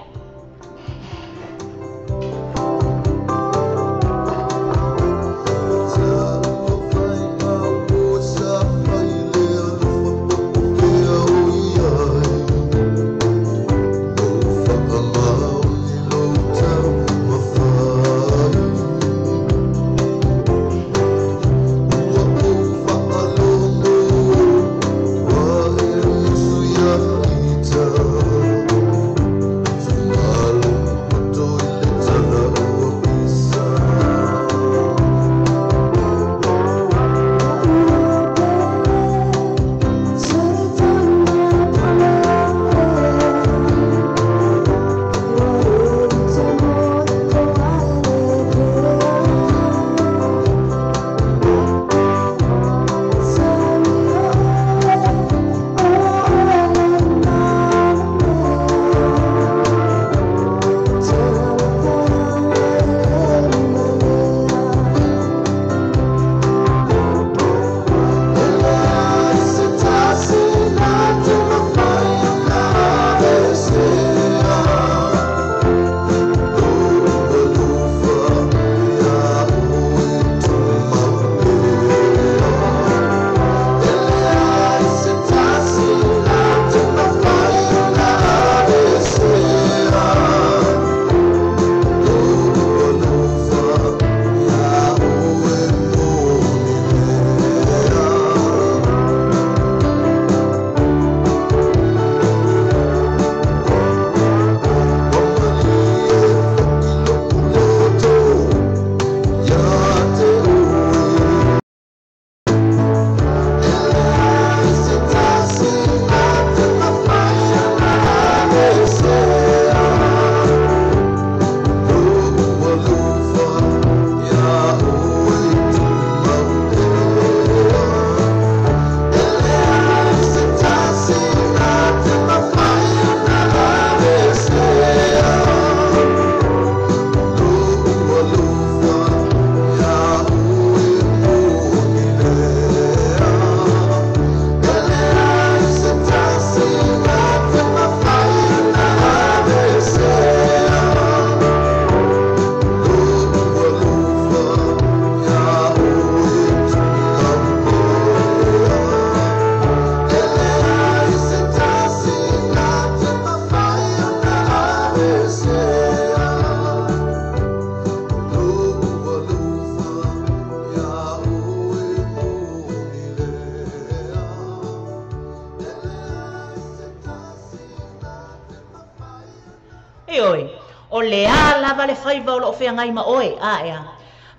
S1: O le a lava le faiva o loo feagai ma oe aea.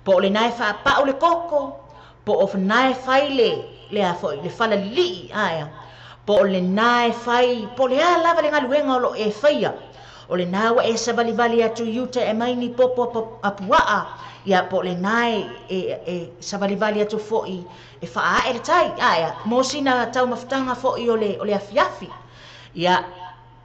S1: Po o lenā e faapau le koko, po o na e fai le a foʻi le falalilii aea. Po o lenā e fai, po o le a lava le galuega o loo e faia. O lenā ua e savalivali atu i uta e mai ni popo apuaa. Ia po o lenā e savalivali atu foʻi e faaae le tai aea. Mo sina taumafataga foʻi o le afiafi. Ia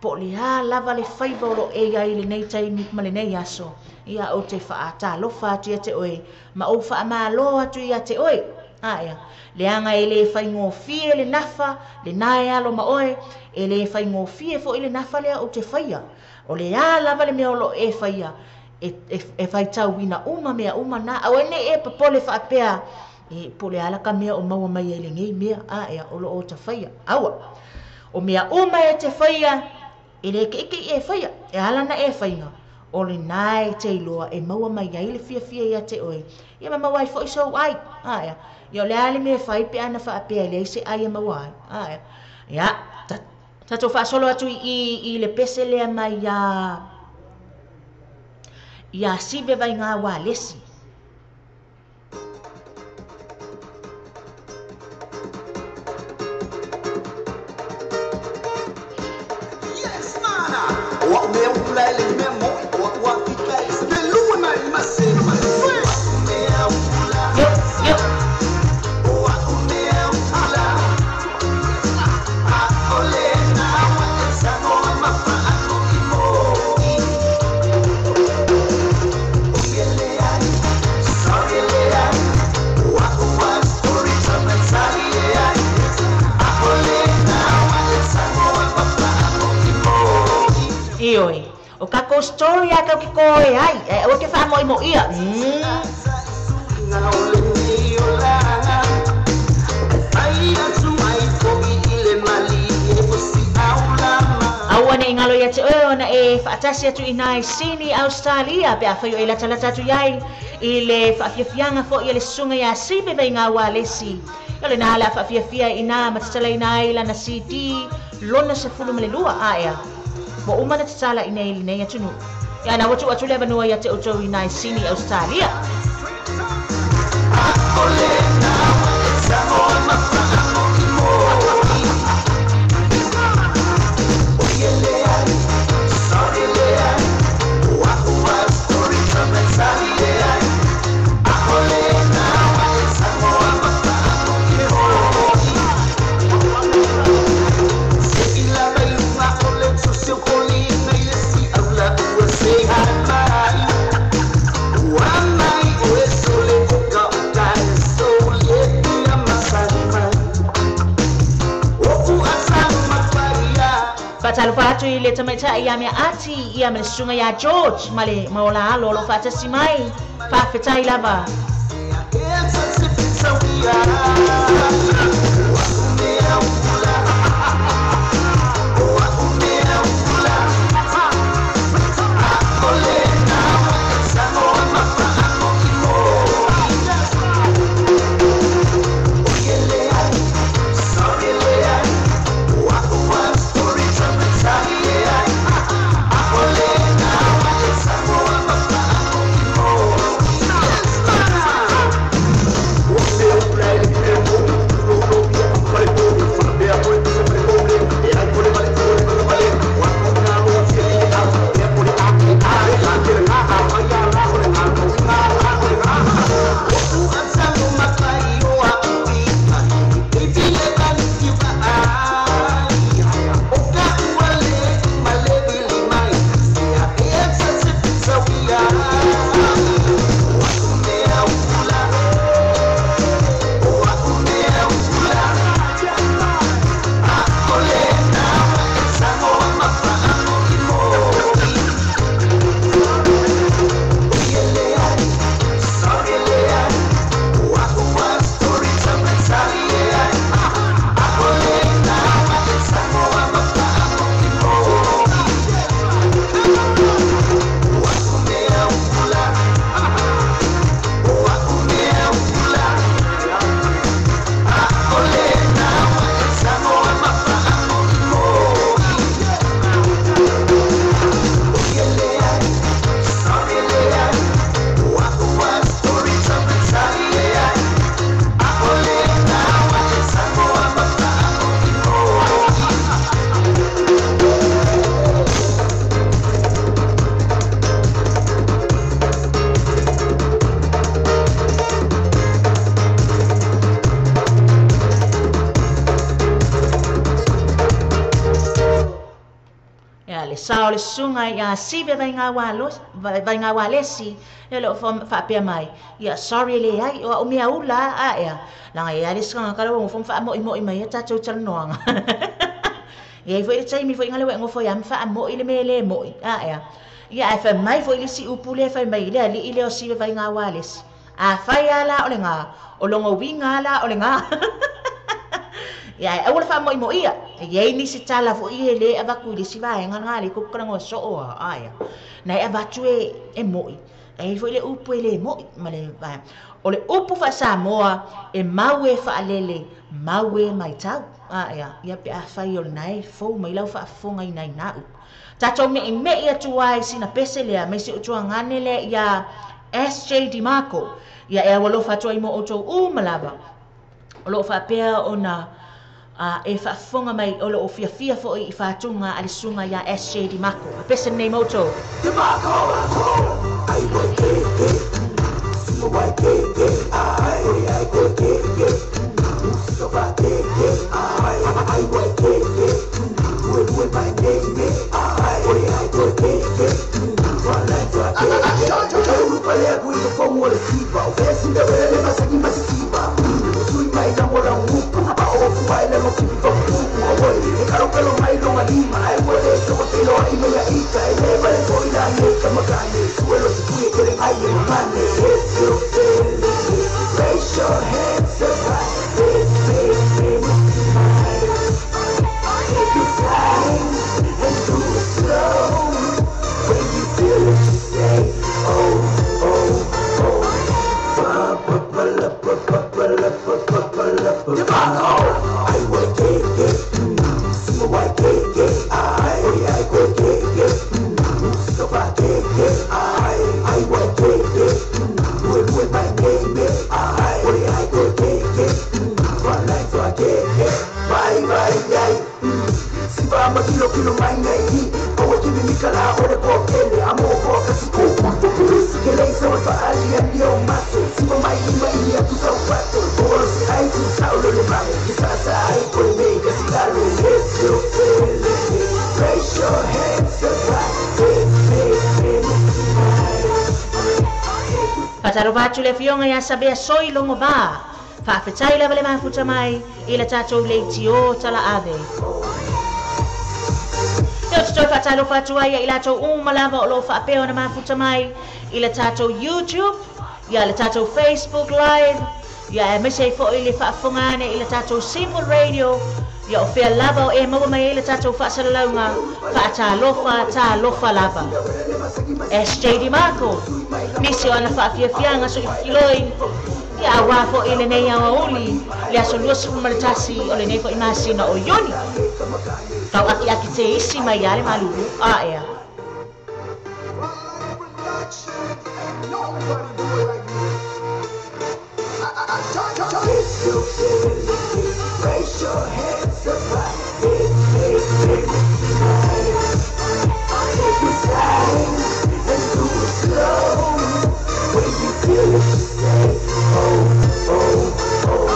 S1: po le a lava le faiva o loo e ai lenei taimi ma lenei aso. Ia ou te faatalofa atu ia te oe ma ou faamālō atu ia te oe. Aea, leaga e lē faigofie le nafa lenā e alo ma oe, e lē faigofie foʻi le nafa lea ou te faia. O le a lava le mea o loo e faia e faitauina uma mea uma na. Aua nei e popole faapea e po le ala ka mea o maua mai ai lenei mea aea o loo ta faia. Aua, o mea uma e te faia e le keʻikeʻi e faia, e ala na e faiga. O lenā e te iloa e maua mai ai le fiafia ia te oe. Ia ma maua ai foʻi sou ai. Aea, ia o le a le mea fai pe ana faapea e leai se ai e maua ai. Aea, ia tatou faasolo atu i le pese lea mai ia Sive Vaigā Walesi.
S5: Yes, mana. O au mea ula e le mea moi.
S1: Ioi. O kako story a kau ke koe ai. E o ke wha moi mo ia. Aua ne ingalo ia te oe ona e whaatasi atu i nai Sini Australia pe a whaio e lata atu iai i le whaafiafianga fo i le sunga ia sipe vai ngā wā lesi. Ia le nā la whaafiafia i nā matatala i nā i lana CD lona se fulu male lua aea. Mo umana tatala i nei nei atunu. Ia na watu atu le vanua ia te otou i nai Sini Australia. Whaatalofa atu i le tamaita ia mea ati ia me sunga ia George male maola alo lo whaatasi mai whaafetai lava. Sao le sunga ia sive vai ngā wā lesi e lo whaapea mai. Ia sorry le ai o mea ula a ea. Langa ia le sunga kala o wha moi moi mai e tātou talanoanga. Ia i foi le taimi foi ngale wengo foi am wha moi le me le moi a ea. Ia ai wha mai foi le si upu le whai mai le ali i le o sive vai ngā wā lesi. A whai ala o le ngā, o longo winga ala o le ngā. Ia e aua le wha moi ia. Ia i nisi tala fo i he le avaku i le siva e ngā le kukurango so oa aia. Na e avatu e moi. E foi le upu e le moi. Ma le vai. O le upu wha Samoa e mau e whaalele, mau e mai tau. Aia, ia pe a whai o le nai fou mai lau whaafonga i nai nau. Tātou me i me i atu ai sina pese lea, me si utua ngane lea ia SJ DiMarco. Ia e awalofa atua i mo outou u malava. O loo whaapea o na e whaafonga mai o loo fiafia foi i whaatunga a le sunga ia SJ DiMarco. A pese nei moutou.
S5: DiMarco! I work it, C Y K K I I K K C Y K K I I Y K K my name I I K K
S2: If you feel it, raise your hands up high. This big dream is mine. Take your time and do it slow. When you feel it, you say, oh, oh, oh. Ba ba ba la ba ba ba la ba ba ba la ba. I will take it. So I take it. I will take it. So I take it. I will take it. With my name, I will take it. One life I take it. Bye bye bye. Siba kilo kilo mai nei. Awa kimi mikala ore ko kele amo ko kasiku. Kele sa wa ali ali o maso. Siba mai mai ia tu sa pato. Oro si ai tu sa lo le mai. Kisasa ai ko me kasilalo. If you feel it, raise your hands up high. This big dream is mine.
S1: Fatalofa atu le afioga ia Sabea Soi logo va. Faafetai lava le mafuta mai i le tatou leitio talaave. E o te toe faatalofa atu ai ia i latou uma lava o loo faapea ona mafuta mai i le tatou YouTube, ia le tatou Facebook Live, ia aemaise ai foʻi le faafofoga ane i le tatou Simple Radio, ia o fea lava o e maua mai ai le tatou faasalalauga faatalofa talofa lava. SJ DiMarco, nisi o ana faafiafiaga soifiloi, ia auā foʻi lenei aoauli le aso 21 o lenei foʻi masina o Iuni. Tau akiaki te isi mai ia le malulu aea.
S2: If you feel it, raise your hands up high. This big dream is mine. Take your time and do it slow. When you feel it, you say, oh, oh, oh.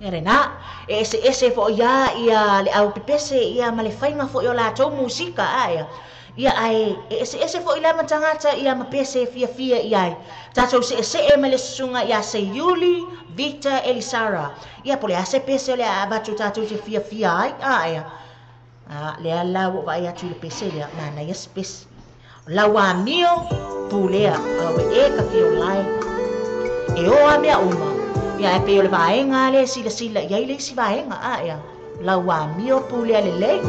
S1: Ia lena, e ese ese foʻi ia ia le au pepese ia ma le faiga foʻi o latou musika aea. Ia ae e ese ese foʻi lava tagata ia ma pese e fiafia i ai. Tatou seʻeseʻe ma le susuga ia Seiuli Vita Elisara. Ia po le a se pese o le a avatu tatou te fiafia ai aea. A lea la ua vaai atu i le pese lea, manaia se pese. O lau amio pulea, aue e ka fia o lae. E o a mea uma. Ia e pei o le vaega le silasila i ai le isi vaega aea. Lau amio pulea lelei.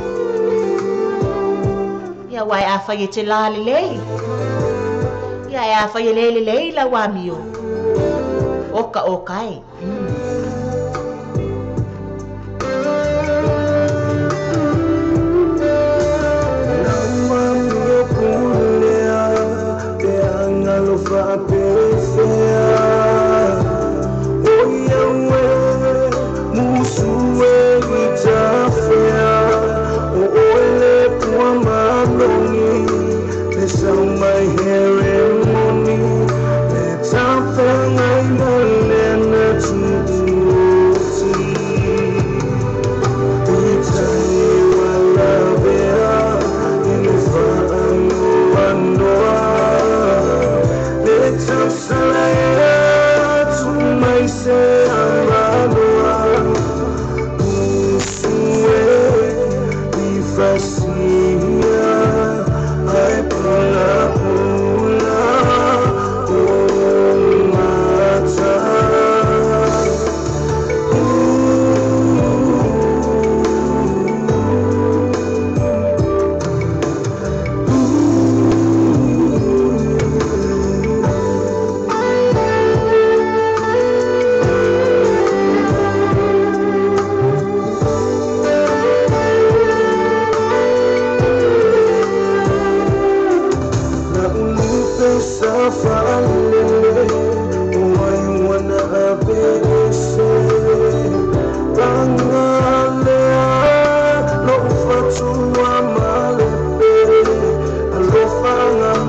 S1: Ia uae afai e te la lelei. Ia e afai e le lelei lau amio. Oka oka e.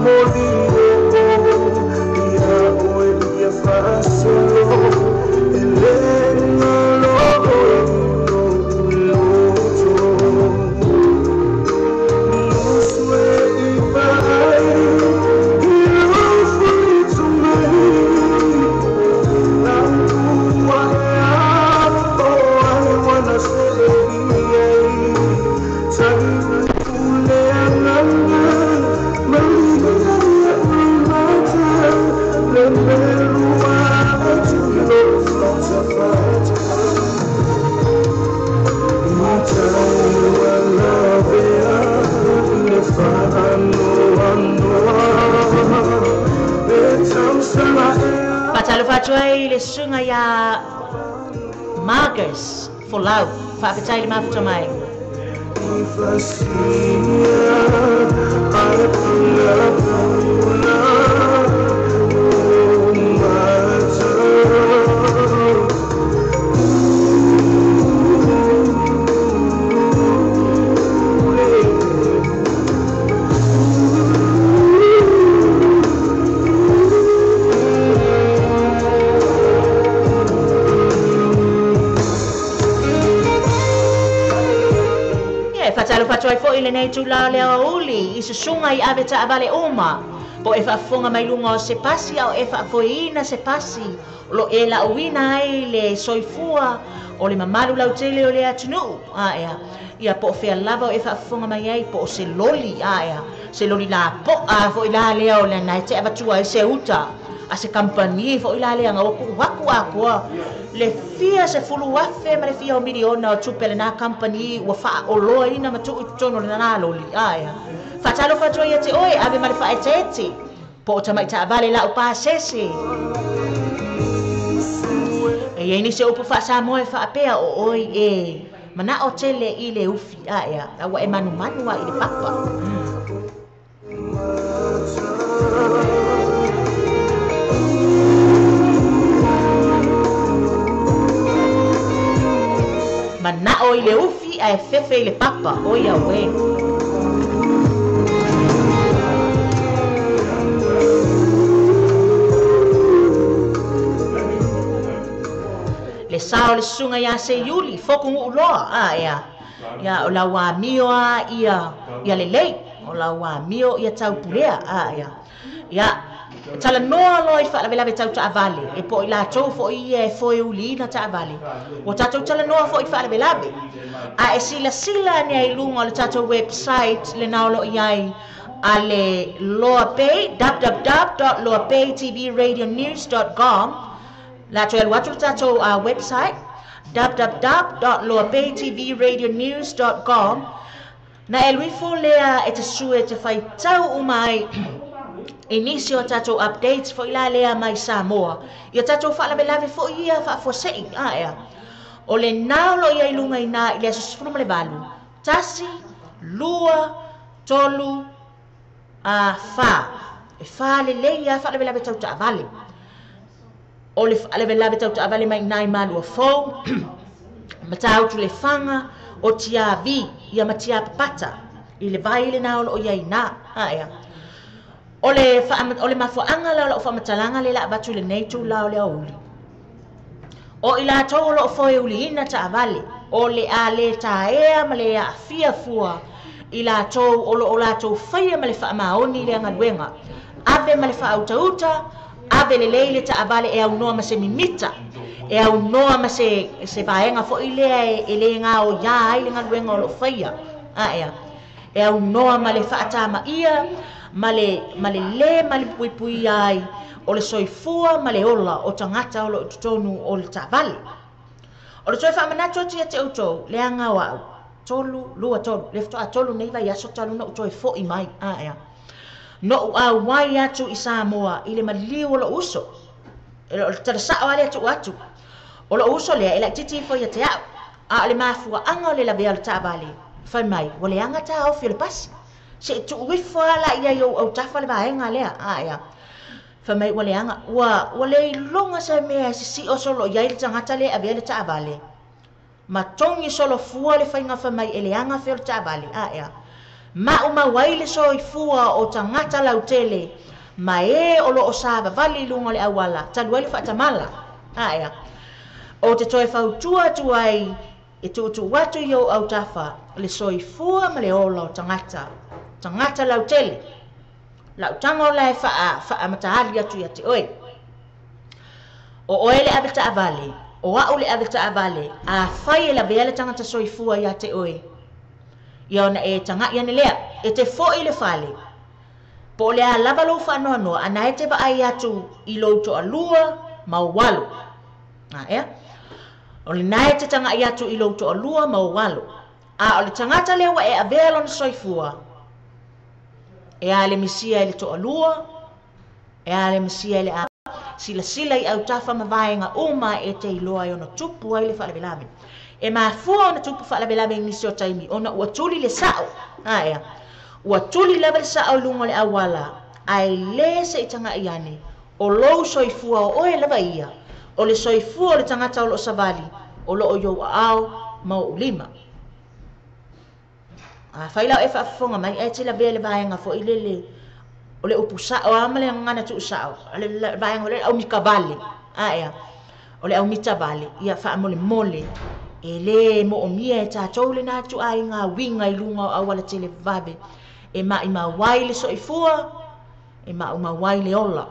S5: Moli.
S1: atu ai le susuga iā Marcus Folau, faafetai le mafuta mai. Faatalofa atu ai foi lenei itulā o le aoauli i susuga i ave taavale uma po o e faafofoga mai luga o se pasi a o e faafoeina se pasi o lo o e lauina ai le soifua o le mamalu lautele o le atunuu aea ia po o fea lava o e faafofoga mai ai po o se loli aea se loli lapoa foi la lea o lena e te avatua ai se uta a se kamupani foi la lea ga ua tuu atu atoa le fia 10,000 ma le fia o miliona o tupe a lena kamupani ua faaoloaina ma tuu i totonu o lena loli aea. Faatalofa atu ai ia te oe, ave ma le faaeteete po o tamai taavale lau pasese. E i ai nisi o upu faa-Samoa e faapea o oe e manao tele i le ufi aea, a ua e manumanu a i le papa. Manao i le ufi ae fefe i le papa, oi auē. Le sa o le susuga ia Seiuli, fokunuu loa, aea. Ia, o lau amio a ia, ia lelei, o lau amio ia taupulea, aea. Ia, talanoa loa i faalavelave tau taavale, e po o i latou foi ia e foeuliina taavale. Ua tatou talanoa foi i faalavelave. A e silasila ane ai i luga o le tatou website lena o lo o i ai a le Loapay, www.loapaytvradionews.com, la toe alu atu le tatou website, www.loapaytvradionews.com, na e alu ifo lea e te sue e te faitau uma ai i nisi o tatou updates foi la lea mai Samoa i o tatou faalavelave foi ia faafuasei aea. O lena o lo o i ai luga i ina i le aso 18, 1, 2, 3, a, 4. E 4 lelei lava faalavelave tau taavale. O le faalavelave tau taavale mai ina i Maluafou, Matautu Lefaga, o Tiavi, ia ma Tiapapata, i le vai lena o lo o i ai i ina. Aea. O le o le mafuaaga la o lau faamatalaga lea la avatu i lenei itulā o le aoauli. O i latou o lo o foeuliina taavale, o le a le taea ma le aafia fua i latou o lo o latou faia ma le faamaoni lea galuega. Ave ma le faautauta, ave lelei le taavale e aunoa ma se mimita, e aunoa ma se se vaega foi lea e le gaoiā ai le galuega o lo o faia. Aea. E aunoa ma le faatamaia ma le ma le lē malupuipuia ai o le soifua ma le ola o tagata o lo o i totonu o le taavale. O le toe faamanatu atu ia te outou, leaga o au, 3, 2, 3, le faatoa 3 nei vaiaso talu ona ou toe fo'i mai, aea, no'u auai atu i Samoa i le maliu o lo'u uso. O le tala sa'o lava lea tuu atu. O lo'u uso lea e laitiiti ifo ia te a'u, a o le mafuaaga o le lavea o le taavale, fai mai, ua leaga taofi o le pasi. Se i tuu ifo lava la i ai i ou autafa le vaega lea, aea. Fai mai ua leaga, ua, ua le iloga se mea e sisio solo i ai le tagata lea e avea le taavale. Ma togi solofua le faiga fai mai e leaga fea o le taavale, aea. Maumau ai le soifua o tagata lautele ma e o lo o savavali i luga o le auala talu ai le faatamala, aea. Ou te toe fautua atu ai e tuutuu atu i ou autafa le soifua ma le ola o tagata, tagata lautele. Lau tago la e faa, faamatali atu ia te oe. O oe le ave taavale, o a'u le ave taavale, afai e lavea le tagata soifua ia te oe, ia ona e taga'i ane lea, e te fo'i i le fale, po o le a lava lou faanoanoa, ana e te vaai atu i lou toalua ma ou alo. Aea? O lena e te taga'i atu i lou toalua ma ou alo. A o le tagata lea ua e avea lona soifua, e alemisia i le toalua, e alemisia i le Silasila i autafa ma vaega uma e te iloa ai ona tupu ai le faalavelave. E mafua ona tupu faalavelave i nisi o taimi ona ua tuli le sao. Aea, ua tuli lava le sao i luga o le auala, ae lē se i taga'i ane o lou soifua o oe lava ia, o le soifua o le tagata o loo savali o loo i ou aao ma ou lima. Afai la o e faafofoga mai ae te lavea le vaega foi lele o le upu sao lava ma le gagana tuusao, le vaega foi lele aumitavale. Aea, o le aumitavale, ia faamolemole, e lē moomia e tatou lena ituaiga uiga i luga o auala televave e maimau ai le soifua, e maumau ai le ola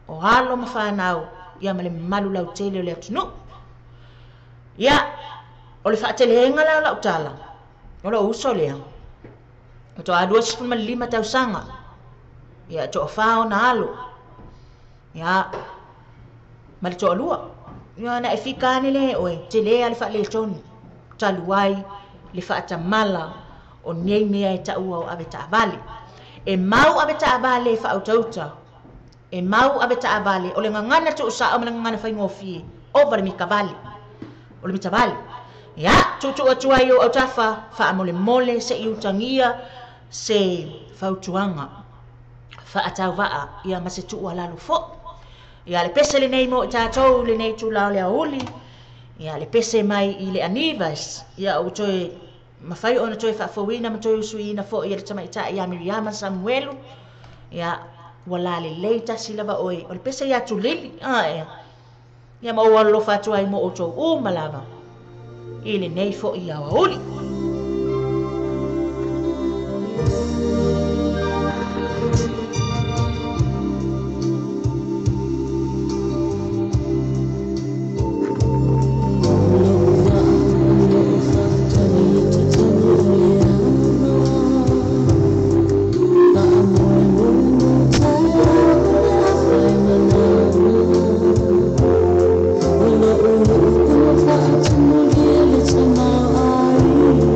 S1: o alo ma fanau, ia ma le mamalu lautele o le atunuu. Ia, o le faateleina la o lau tala, o lou uso lea, faatoa 25 tausaga, ia toafa ona alo, ia ma le toalua. Ia na e fika ane le oe, telē le faaletonu, talu ai le faatamala o nei mea e taua o avetaavale. E mau avetaavale e faautauta, e mau avetaavale o le gagana tuusao ma le gagana faigofie, ova le mitavale, o le mitavale. Ia, tuutuu atu ai ou autafa, faamolemole se i utagia se fautuaga faatauvaa, ia ma se tuualalo fo'i. Ia le pese lenei mo i tatou lenei itulā o le aoauli, ia le pese mai i le Anivas, ia ua toe mafai ona toe faafouina ma toe usuiina fo'i e le tamaitai ia Miriama Samuelu. Ia ua lalelei tasi lava oe, o le pese ia Tulili. Aea, ia ma ou alolofa atu ai mo outou uma lava i lenei fo'i aoauli.
S6: Thank you.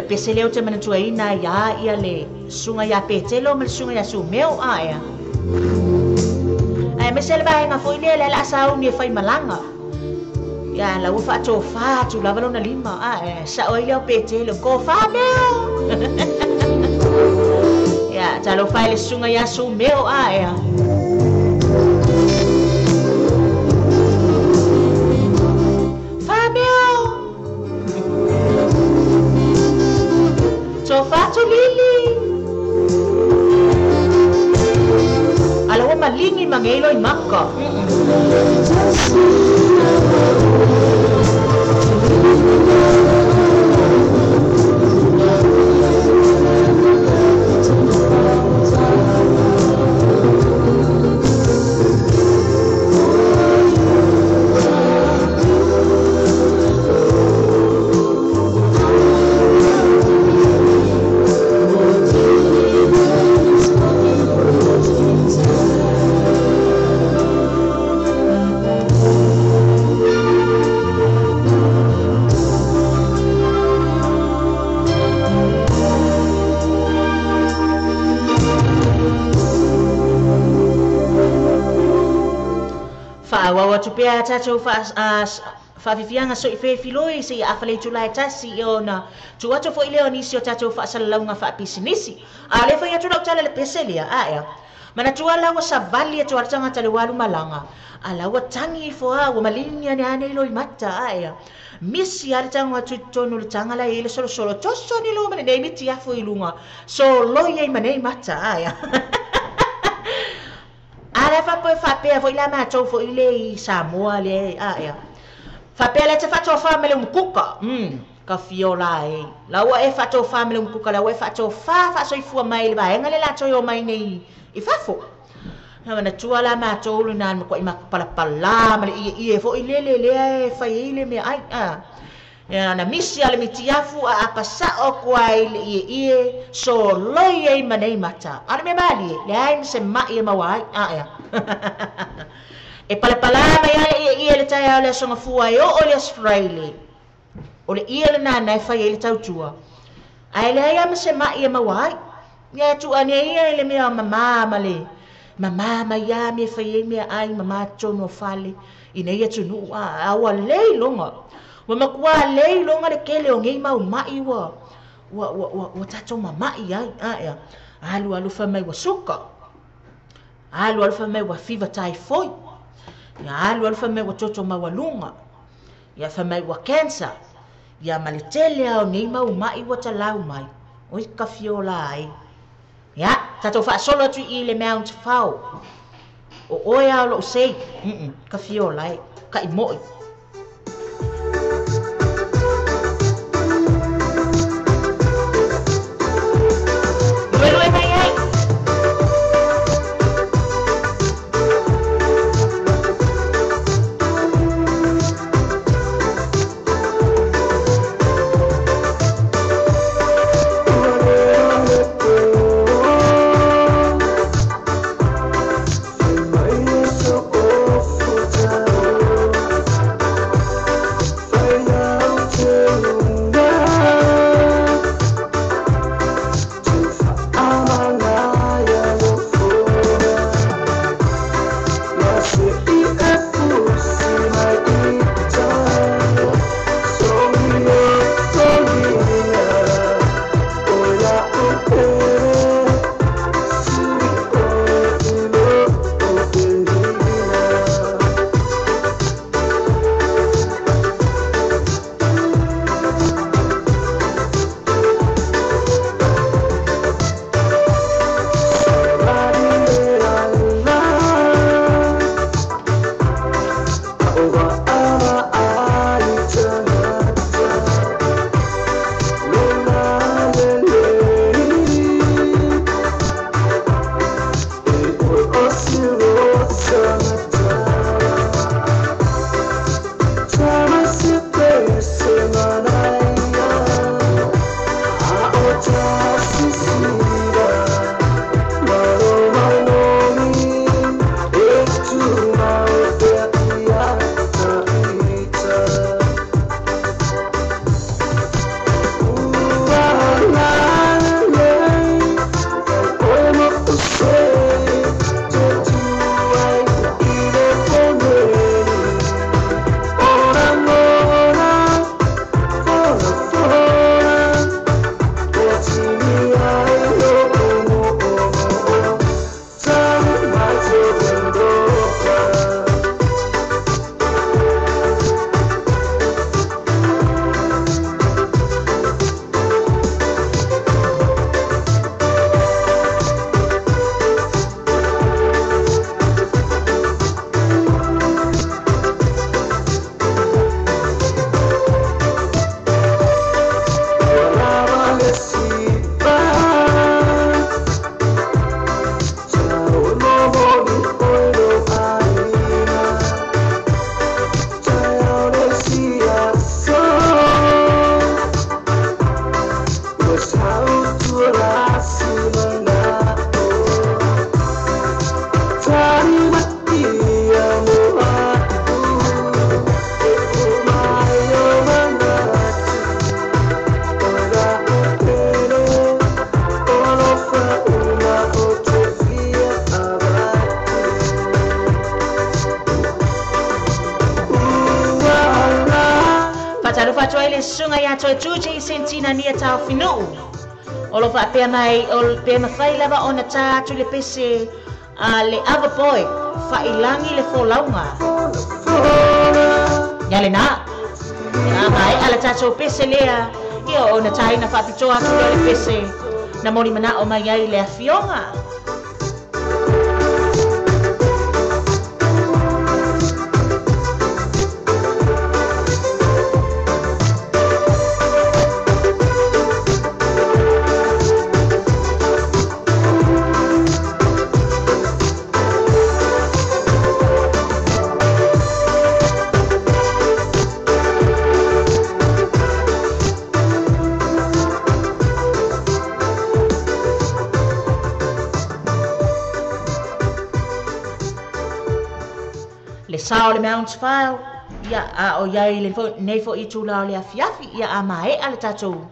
S1: Pese leo te manatuaina ia ia le sunga ia petelo ma le sunga ia sumeo aea. Ae mese le vaega foi lea le la sauni e fai malanga. Ia la ua faatofā atu lava lona lima ae sao ai lea o petelo ko fa meo. Ia talofa i le suga ia sumeo aea. Fatu lili. Ala ua maligi mageilo i maka. Tupea tatou faafifiaga soifefiloi seia afalei tulai tasi ona tuu atu foʻi lea o nisi o tatou faasalalauga faapisinisi. A o lea fai atu lau tala le pese lea aea. Manatua la ua savali atu a le tagata le ua alu malaga a la ua tagi ifo a ua maligi ane ane i loi mata aea. Misi a le tago atu i totonu o le taga la i le solosolo toso ane lo ma lenei miti afu i luga soloi ai ma nei mata aea. Ala fa faapea foʻi la matou foʻi le i Samoa le aea. Faapea le te faatofā ma le umukuka. Ka fiola e. La ua e faatofā ma le umukuka la ua e faatofā faasoifua mai le vaega le latou e o mai nei i fafo. Na manatua la matou lena le makuaʻi palapalā ma le ieie foʻi lele lea e fai ai le meaai a. Ia na misi a le mitiafu a apasao aku ai le ieie soloi ai ma nei mata. A le mea malie, leai ma se maʻi e maua ai aea. E palapalā mai a le ieie le taeao le aso gafua e oo i le aso Faraile. O le ie lenā na e fai ai le tautua. Ae leai a ma se maʻi e maua ai. Ia e tuuania ia i le mea o mamā ma le mamā mai a mea fai ai mea ai mamā totonu o fale ina ia atunuu a ua lei loga. Ua makuā lei loga le kele o nei mau maʻi ua ua ua ua tatou mamaʻi ai aea. Alu alu fai mai ua suka. Alu alu fai mai ua fiva taifoi. Ia alu alu fai mai ua toto maualuga. Ia fai mai ua cancer. Ia ma le tele a o nei mau maʻi ua talau mai. Oi ka fiola ai. Ia tatou faasolo atu i le Mount Fao. O oe a o lou sei. Ka fiola ai. Ka imoʻi. ia toe tu Jason Tina nia tau finuu. O lo whaapea mai, o pe mawhai lava o na tā atu le pese a le other boy, whailangi le fōlaunga. Ia le nā, a mai ala tātou pese lea, ia o na tāina whaapitoa atu le pese, na mori mana o mai ai le afionga. Sao le Mount File, ia a o iai le nei fo i tūla o le afiafi, ia a mae a le tātou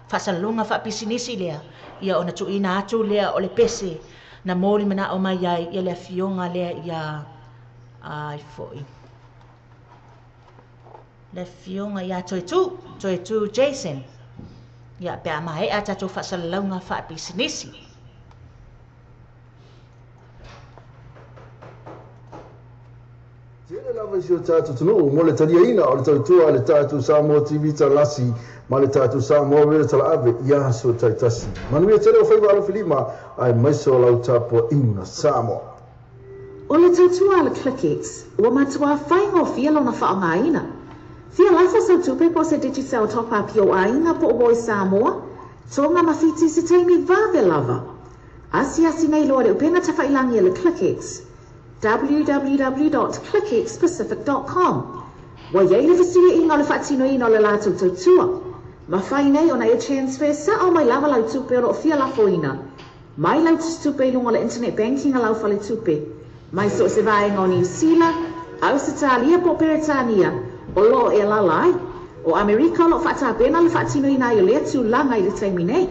S1: whaasalunga whaapisinisi lea, ia o na tuina atu lea o le pese, na mōli mana o mai ai, ia le afionga lea ia ai foi. Le afionga ia toe tu Jason, ia pe a mae a tātou whaasalunga whaapisinisi.
S3: Tele lava si o tātou tunu, mo le talia ina o le tautua le tātou Samoa TV talasi, ma le tātou Samoa Radio talaave, ia so taitasi. Manuia tele o whaiwa alo filima, ai maiso lau tāpua ina Samoa.
S4: O le tautua le ClickX, ua matua whainga o fia lona whaangaina. Fia lafo sau tupe po se Digicel top up i o ainga po o boi Samoa, tonga mawhiti se teimi vave lava. Asiasi nei loa le upenga tawhailangi le ClickX. www.clickxpacific.com. Wa iei le whasiri inga o le whaatino ina o le lātou tautua. Mawhai nei ona e transfer sa o mai lava lau tupe o lo fia lafo ina. Mai lau tupe lunga le internet banking a lau fale tupe. Mai so se vaenga o Niu Sila, Ausitalia po Peretania, o lo e lalai. O Amerika o lo whaatapena le whaatino ina i o lea tūlanga i le taimi nei.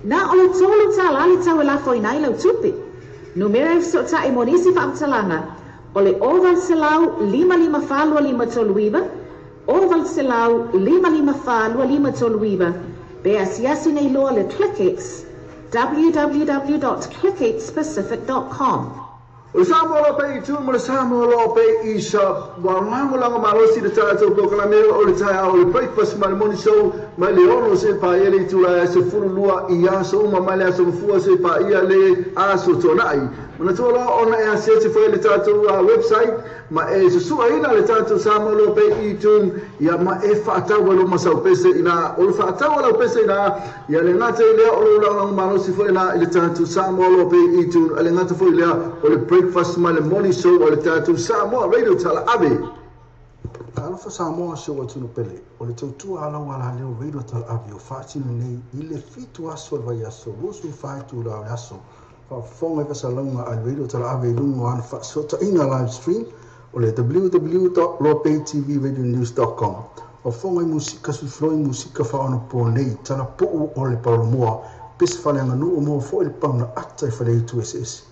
S4: Nā o le tōlu tā lali tau e lafo ina i lau tupe. Numera e sota e monisi whaamtalanga o le 0 5 5 4 2 5 3 9 0 5 5 4 2 5 3 9 pe asiasi nei loa le ClickX www.clickxpacific.com.
S3: O le Samoa loa pe i tū mo le Samoa loa pe i sa walango malosi le tātou polokalame o le taeao o le breakfast ma le morning show mai le 6 se paia le itula e se 12 i aso uma mai le aso mafua se paia le aso tonai. Manatua loa ona e asiasi foi le tātou website ma e susuaina le tātou Samoa loa pe i tū ia ma e whaataua lo masau pese ina o le whaataua lau pese ina ia le ngata i lea o le ulango malosi foi ina i le tātou Samoa loa pe i tū le ngata foi lea o le breakfast ma le morning show o le tātou Samoa Radio Talaave.
S5: Alofa Samoa se o atunu pele, o le tautua ala wala leo Radio Talaave o whaatino nei i le 7 aso le vai aso, 25 tula o le aso. Whaafonga e wasalonga a Radio Talaave i lunga o ana whaasota ina live stream o le www.lopaytvradionews.com. O whafonga i musika sufloi musika whaona po nei, tana puu o le paolomoa, pese whaleanga nuu moa fo i le pauna ata i whale itu SS.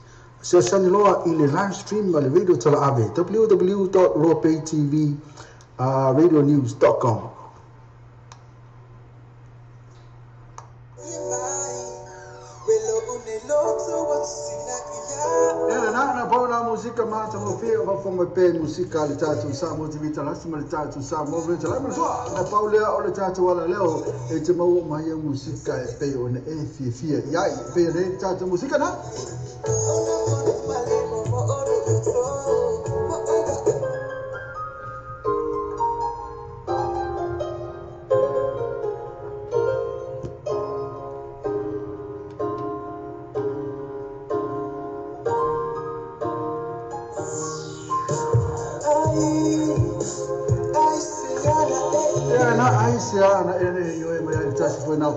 S5: Se asani loa i le live stream ma le Radio Talaave www.lopaytvradionews.com.
S3: Na pauna musika mata mo fia o whafonga pe musika le tātou Samoa TV talasi ma le tātou Samoa Radio Talaave. Na paulea o le tātou ala leo e te maua mai a musika e pe o ne e fia fia iai pe ne tātou musika na.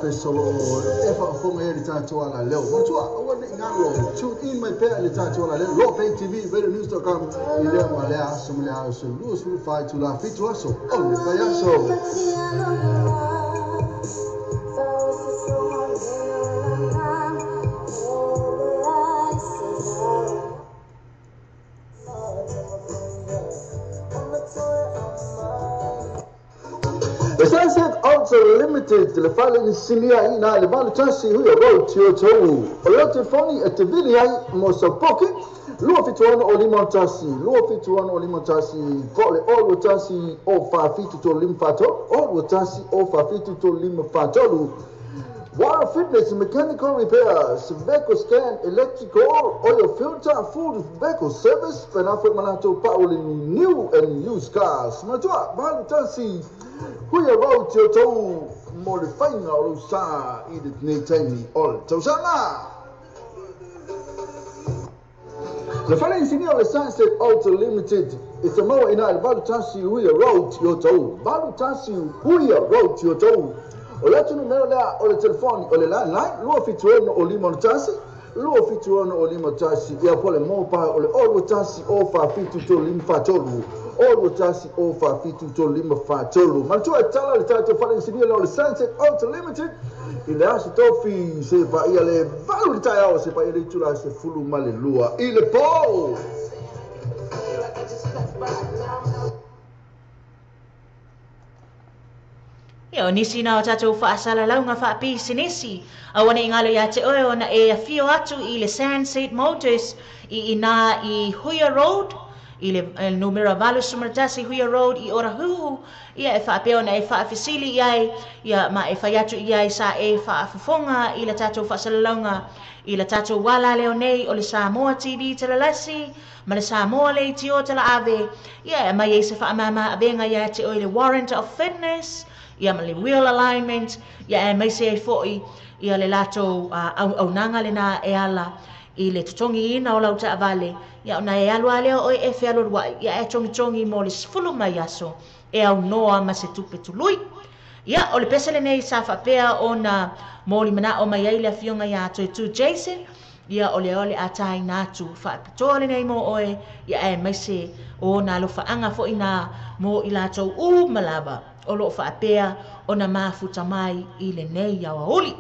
S3: Solo e whaafonga e le tātou ala leo. Matua, aua ne ngalo, tune in mai pea le tātou ala leo. Lopay TV, radionews.com, i lea ma lea aso ma lea aso, 25 tula 7 aso, o le vai aso. The sunset Limited, le fale ni sinia ina le 81 Huia Road Tiotou. O le telefoni e te vili ai mo sa poke 271 o 51 271 o 51 po le o 21 o 47 3 5 4 o 21 o 47 3 5 4. Water Fitness, Mechanical Repairs, Vehicle Scan, Electrical, Oil Filter, Full Vehicle Service, Penafo Manato Pauli, New and Used Cars. Matua, 81 Huia Road Tiotou, mo le whainga o sa i le nei taimi o le tausaga. Le fale insinia o le Sunset Auto Limited, i te maua ina le 81 Huia Road Tiotou, 81 Huia Road Tiotou. O le atu numero lea o le telefoni o le landline 271 o 51 271 o 51 ia po le mobile o le 21 o 47 3 5 4 o 21 o 47 3 5 4. Manatua e tala le tatou fale insinia o le Sunset Auto Limited i le aso tofi se paia le 8 le taeao se paia le itula 12 i le po.
S1: Ia o nisi na o tātou whaasalalauga whaapisinisi. Awane i ngalo ia te oe ona e awhio atu i le Sunset Motors i ina i Huia Road, i le numero 81 Huia Road i Orahuhu. Ia e whaapea ona e whaafisili iai, ia ma e whai atu iai sa e whaafafonga i le tātou whaasalalauga i le tātou wala leo nei o le Samoa TV talalasi, ma le Samoa le tio tala ave. Ia e mai e se whaamama avenga ia te oe le Warrant of Fitness, ia ma le wheel alignment, ia e mai se foi ia le lato au nanga le na e ala i le totongi ina o lau taavale, ia ona e alu aleo oe e fealorua, ia e tongi tongi mo le sefulu mai aso e au noa ma se tupe tului. Ia o le pese lenei sa faapea ona moli manao mai ai le afioga ia Toetu Jason, ia o le ole a taina atu faapitoa lenei mo oe, ia e mai se o na alofaanga foi na mo i latou uma lava o loo faapea ona mafuta mai i lenei aoauli.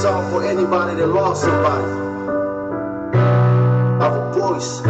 S5: Song for anybody that lost somebody. I have a voice.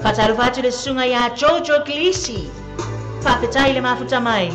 S1: Whatarofa atu le susuga ia Jojo Glisi. Faafetai le mafuta mai.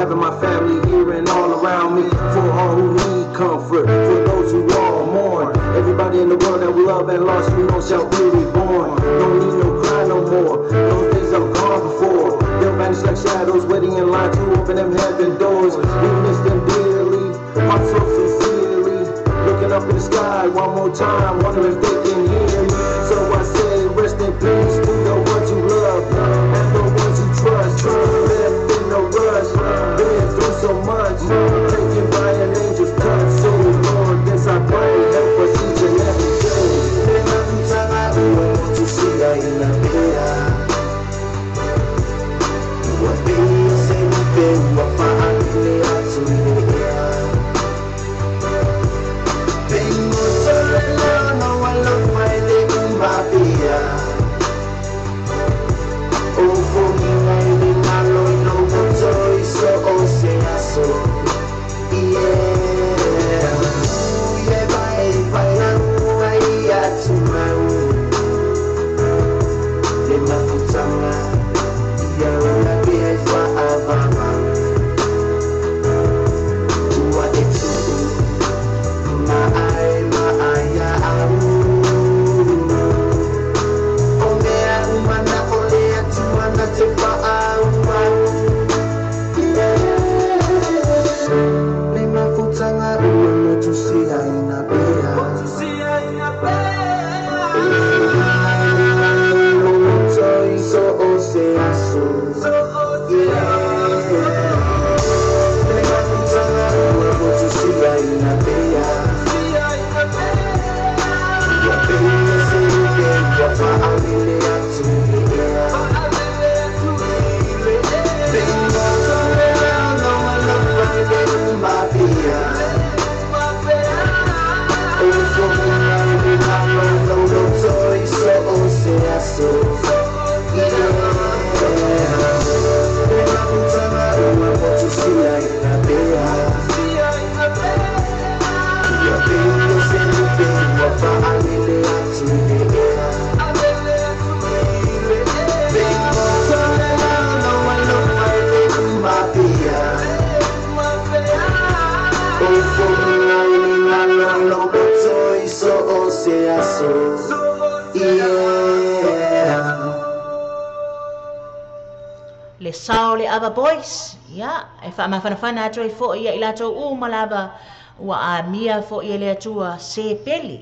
S5: having my family here and all around me. For all who need comfort, for those who all mourn. Everybody in the world that we love and lost, you know, shall be reborn. Don't need no cry no more. Those days are gone before. They'll vanish like shadows, waiting in line to open them heaven doors. We miss them dearly, hearts so sincerely. Looking up in the sky one more time, wondering if they can hear me. So I say, rest in peace to the ones you love and the ones you trust. Left in a rush, been through so much, taken by an angel's touch. So Lord, this I pray, help us each and every day.
S1: Le sao le ava boys, ia, e whaamafanafana atu ai fo ia i latou uma lava, ua amia fo ia le atua se peli.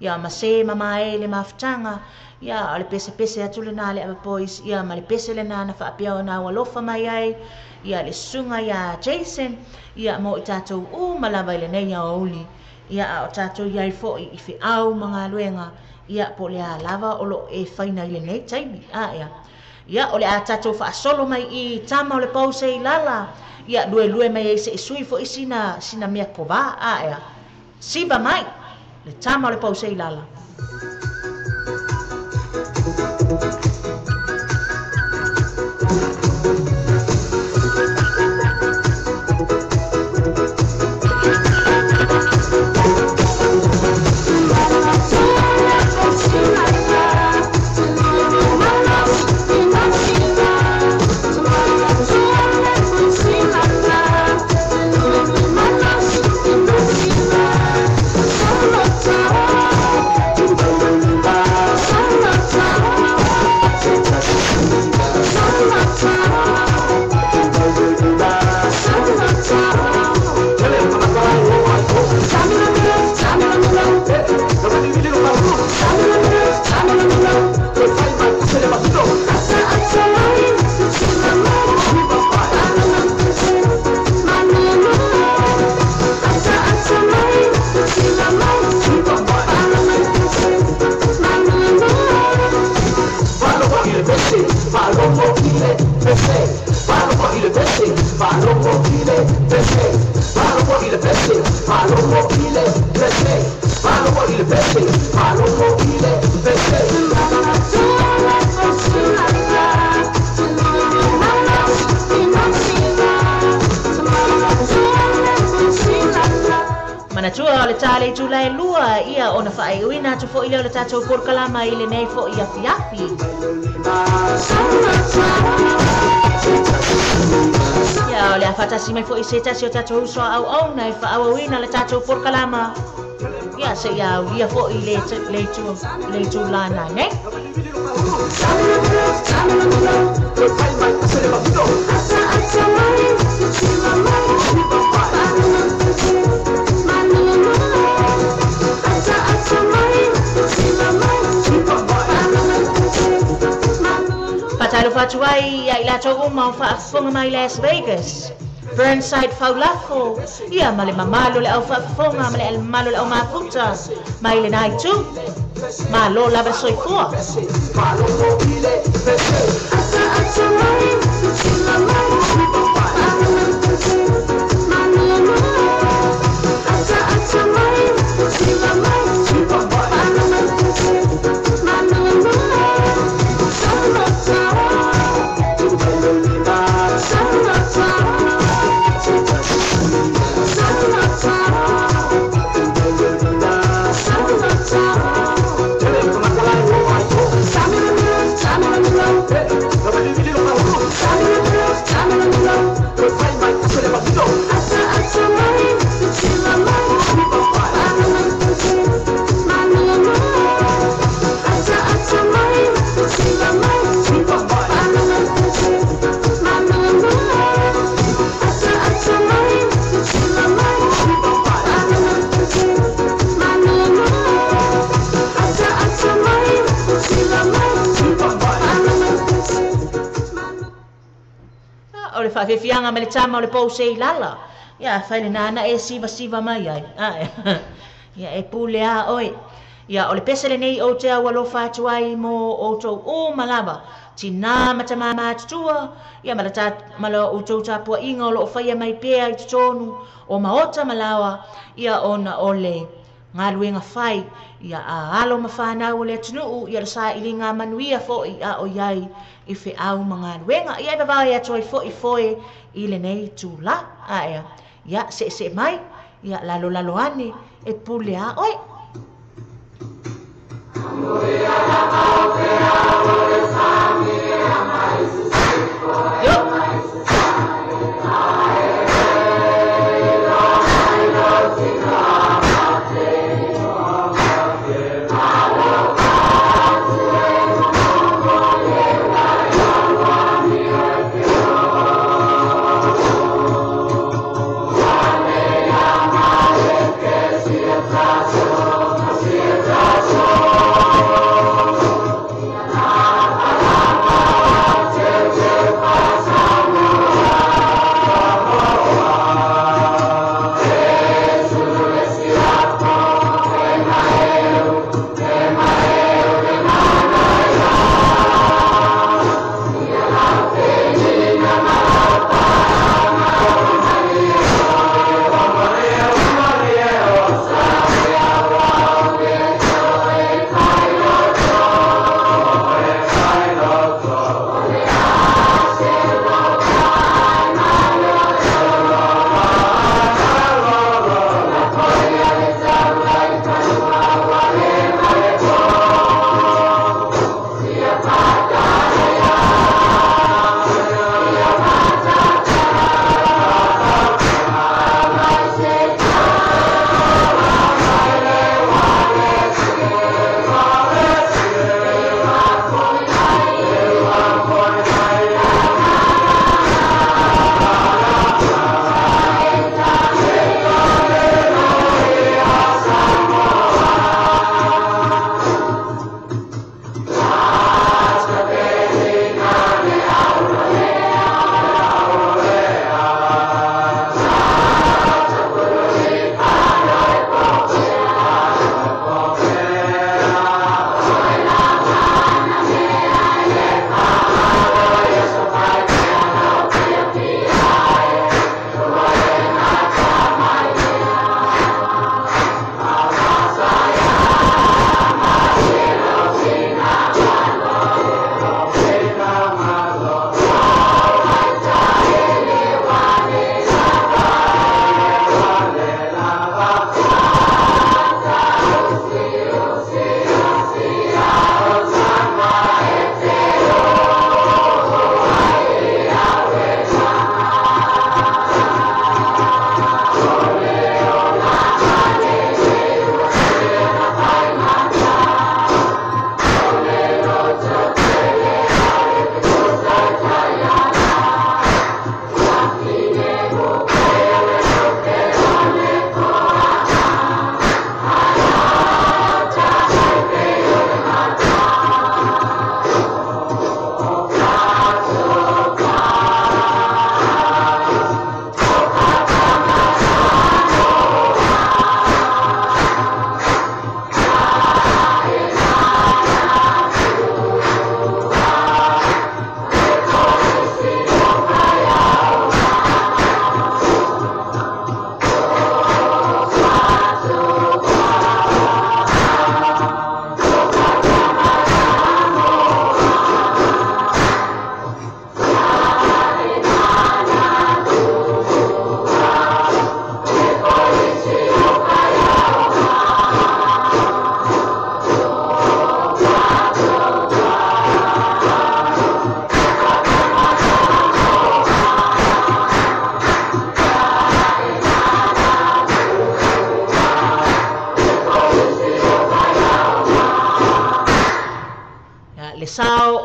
S1: Ia ma se mamae le mafutanga, ia o le pese pese atu le nā le ava boys, ia ma le pese le nā na whaapia o nā walofa mai ai, ia le sunga ia Jason, ia mo i tātou uma lava i le nei aouli, ia a o tātou iai fo i whiau mga luenga, ia po le a lava o lo e whaina i le nei taimi, a ia. Ia, o le a tātou whaasolo mai i tama o le pause i lala. Ia, lue lue mai e se sui fo i sina, sina mea kova, a ea. Siva mai, le tama o le pause i lala. Manatua o le tāle i tūlai lua ia ona whaaiuina atu fo i leo le tātou porokalama i le nei fo i afi afi. Ia o le a Faatasi mai fo'i se tasi o tatou uso a auauna e faaauauina le tatou polokalama. Ia seia aulia fo'i le le itulā nanei. Faatalofa atu ai ia i latou uma o faafofoga mai Las Vegas, Burnside Faulafo, ia ma le mamalu o le aufaafofoga ma le mamalu o le aumafuta mai lenā itu. Malo lava le soifua. O le faafiafiaga ma le tama o le pou seilala. Ia afai lenā na e sivasiva mai ai. Ia e pule a oe. Ia o le pese lenei ou te aualofa atu ai mo outou uma lava. Tinā ma tamā matutua, ia ma la outou tapuaiga o loo faia mai pea i totonu o maota ma laoa, ia ona o le galuega fai, ia a alo ma whanau o le atunuu, ia le sailiga manuia fo'i a o iai i feau ma galuega. Ia e vavae atu ai fo'i foe i lenei itulā. Aea, ia se'ese'e mai, ia lalolalo ane e pule a oe. Yo.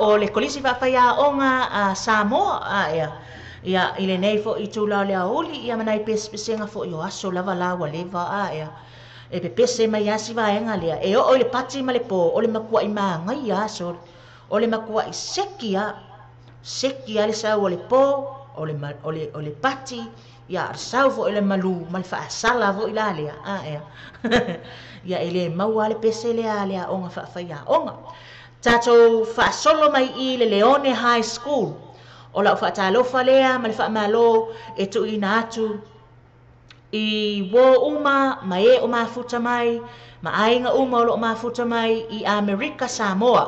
S1: o le Kolisi Faafaiaoga a Samoa aea. Ia, i lenei fo'i itula o le aoauli, ia ma nai pesepesega fo'i o aso lava la ua leva aea. E pepese mai lava si vaega lea, e oo i le pati ma le po, o le matua'i magaia aso, o le matua'i seki lava, seki lava le sau o le po, o le, o le, o le pati, ia, o le sau foi o le malu ma le faasala foi la lea, aea. Ia, e le maua lava le pese lea a le aoga faafaiaoga. Tatou faasolo mai i le Leone High School. O lau faatalofa lea ma le faamalo e tuuina atu i uō uma ma e o mafuta mai, ma aiga uma o lo o mafuta mai i Amerika Samoa.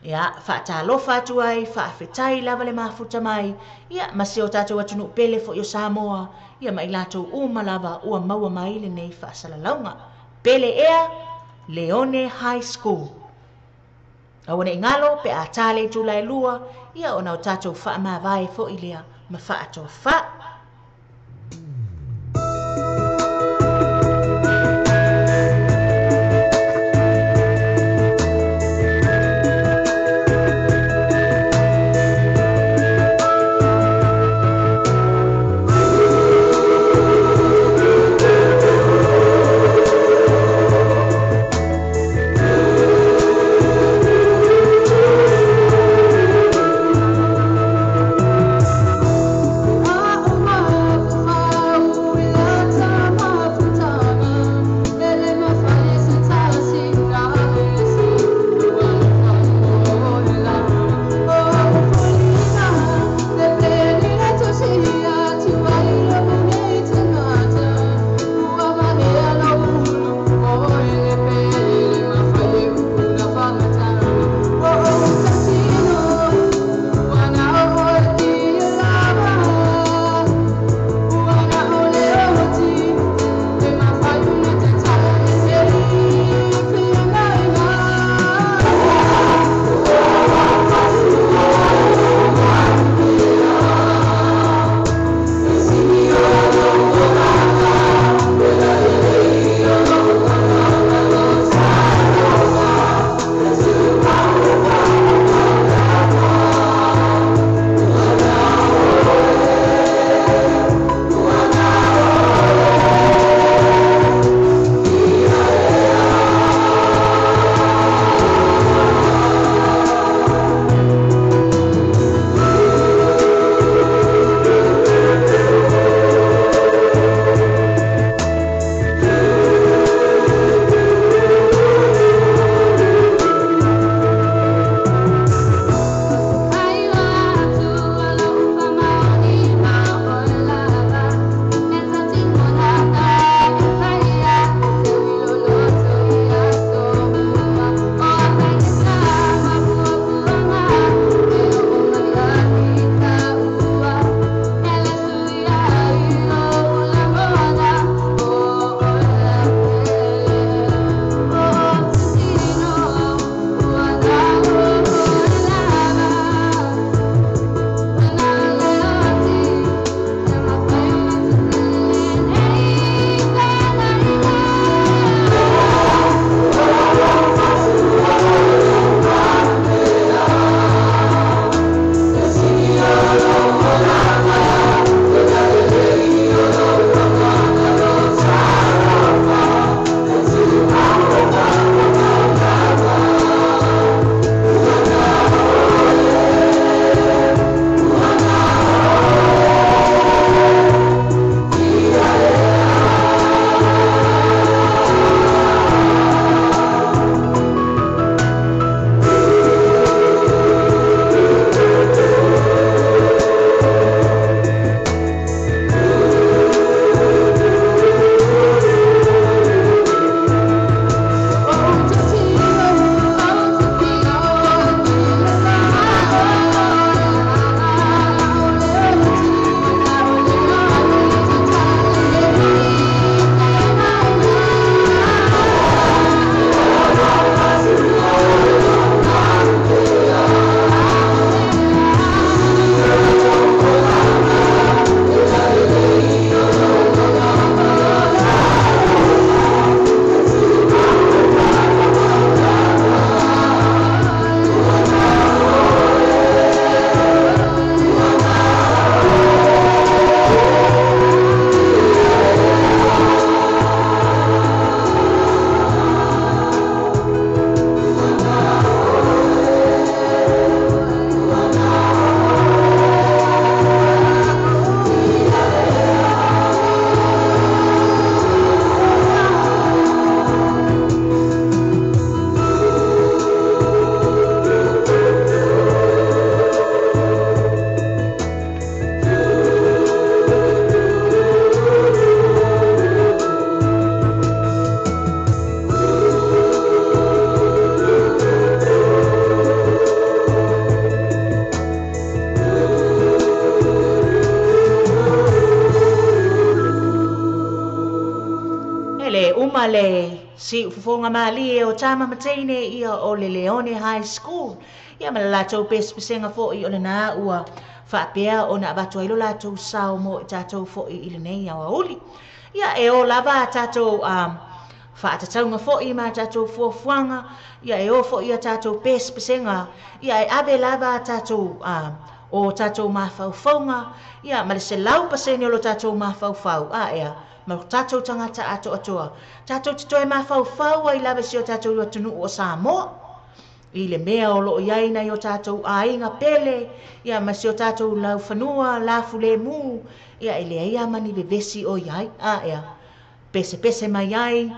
S1: Ia, faatalofa atu ai, faafetai lava le mafuta mai, ia, ma si o tatou atunuu pele foi o Samoa, ia ma i latou uma lava ua maua mai lenei faasalalauga. Pele ea, Leone High School. Aua ne i galo pe a ta le itula e 2, ia ona o tatou faamavae foi lea ma faatoafā.
S2: A
S1: ma le siufofoga malie o tama ma teine ia o le Leone High School. Ia ma le latou pesepesega foʻi o lenā ua faapea ona avatu ai lo latou sao mo i tatou foʻi i lenei aoauli. Ia e o lava a tatou faatatauga foʻi ma tatou fuafuaga, ia e o foʻi a tatou pesepesega, ia e ave lava a tatou o tatou mafaufauga, ia ma le 100% o lo tatou mafaufau a ea ma lo tatou tagata atoatoa. Tatou te toe mafaufau ai lava si o tatou atunuu o Samoa i le mea o loo iai nai o tatou aiga pele, ia ma si o tatou laufanua lafulemu, ia e leai a mani vevesi o iai a ea pesepese mai ai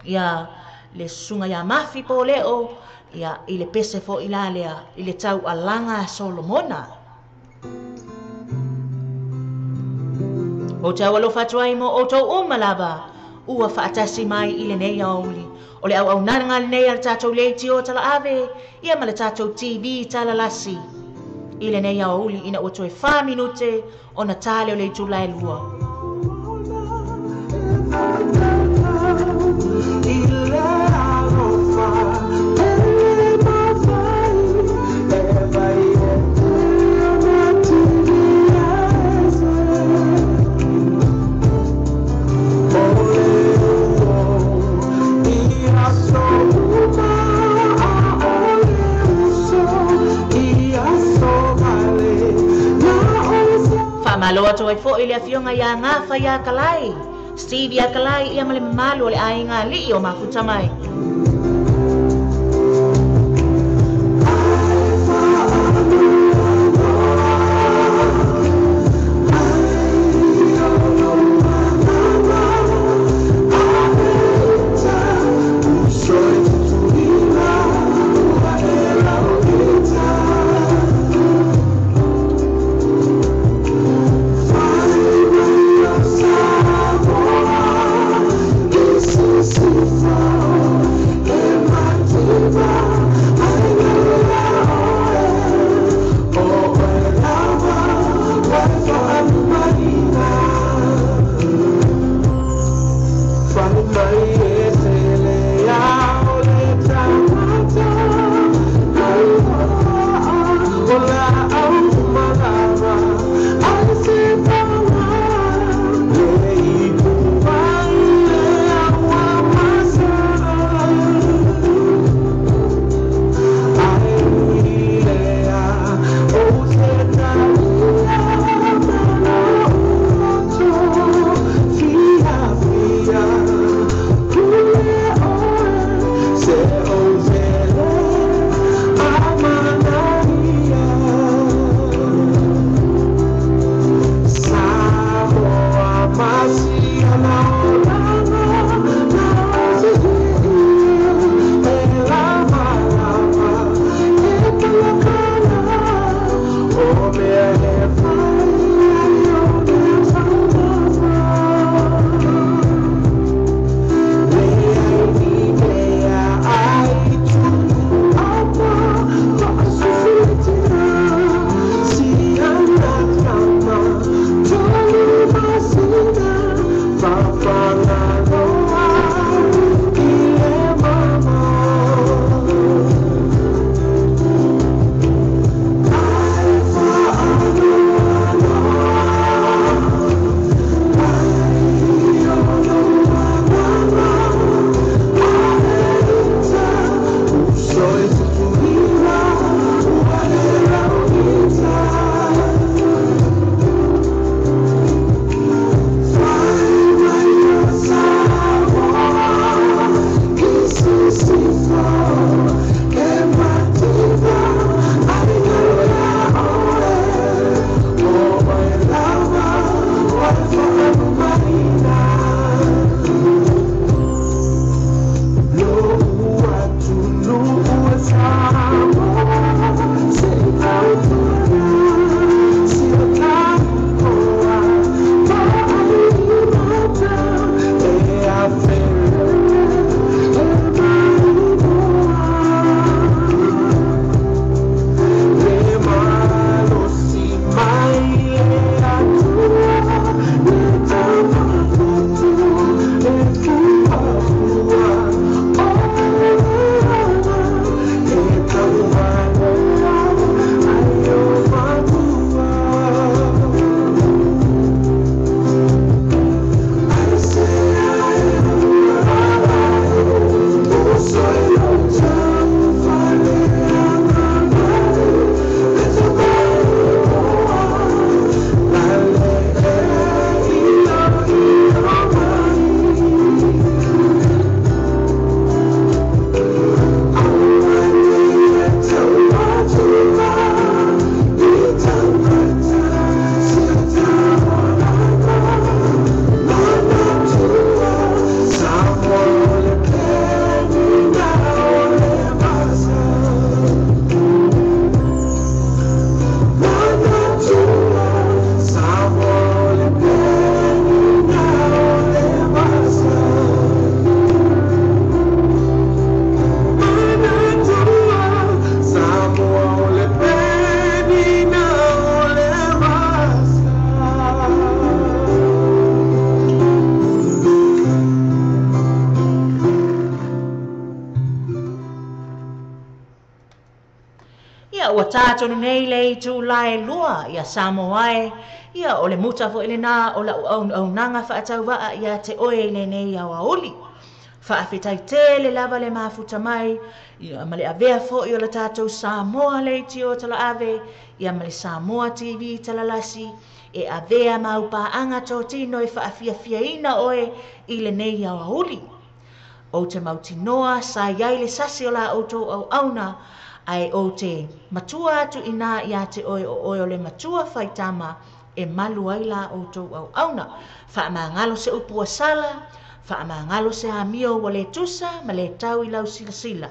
S1: ia le susuga ia Mafi po leo ia i le pese foʻi la lea i le taualaga a Solomona. O te aualofa atu ai mo outou uma lava ua faatasi mai i lenei aoauli. O le auaunaga lenei a le tatou leitio talaave ia ma le tatou TV talalasi i lenei aoauli ina ua toe 4 minute ona tale o le itula e 2. Faamalo atu ai foʻi le afioga iā Gafa iā Kalai, Steve iā Kalai ia ma le mamalu o le aiga alii o mafuta mai. tātonu nei le itulā e 2 ia Samoa e, ia o le muta fo'i lenā o la'u auaunaga fa'atauva'a ia te oe i lenei aoauli. Fa'afetai tele lava le mafuta mai, ia ma le avea fo'i o le tatou Samoa Leitio Talaave, ia ma le Samoa TV Talalasi, e avea mau pa'aga totino e fa'afiafiaina oe i lenei aoauli. Ou te mautinoa sa iai le sasi o la outou auauna, ae ou te matua atu inā iā te oe o oe o le matua faitama e malu ai la outou auauna. Fa'amagalo se upu ua sala, fa'amagalo se amio ua lē tusa ma lē tau i lau silasila.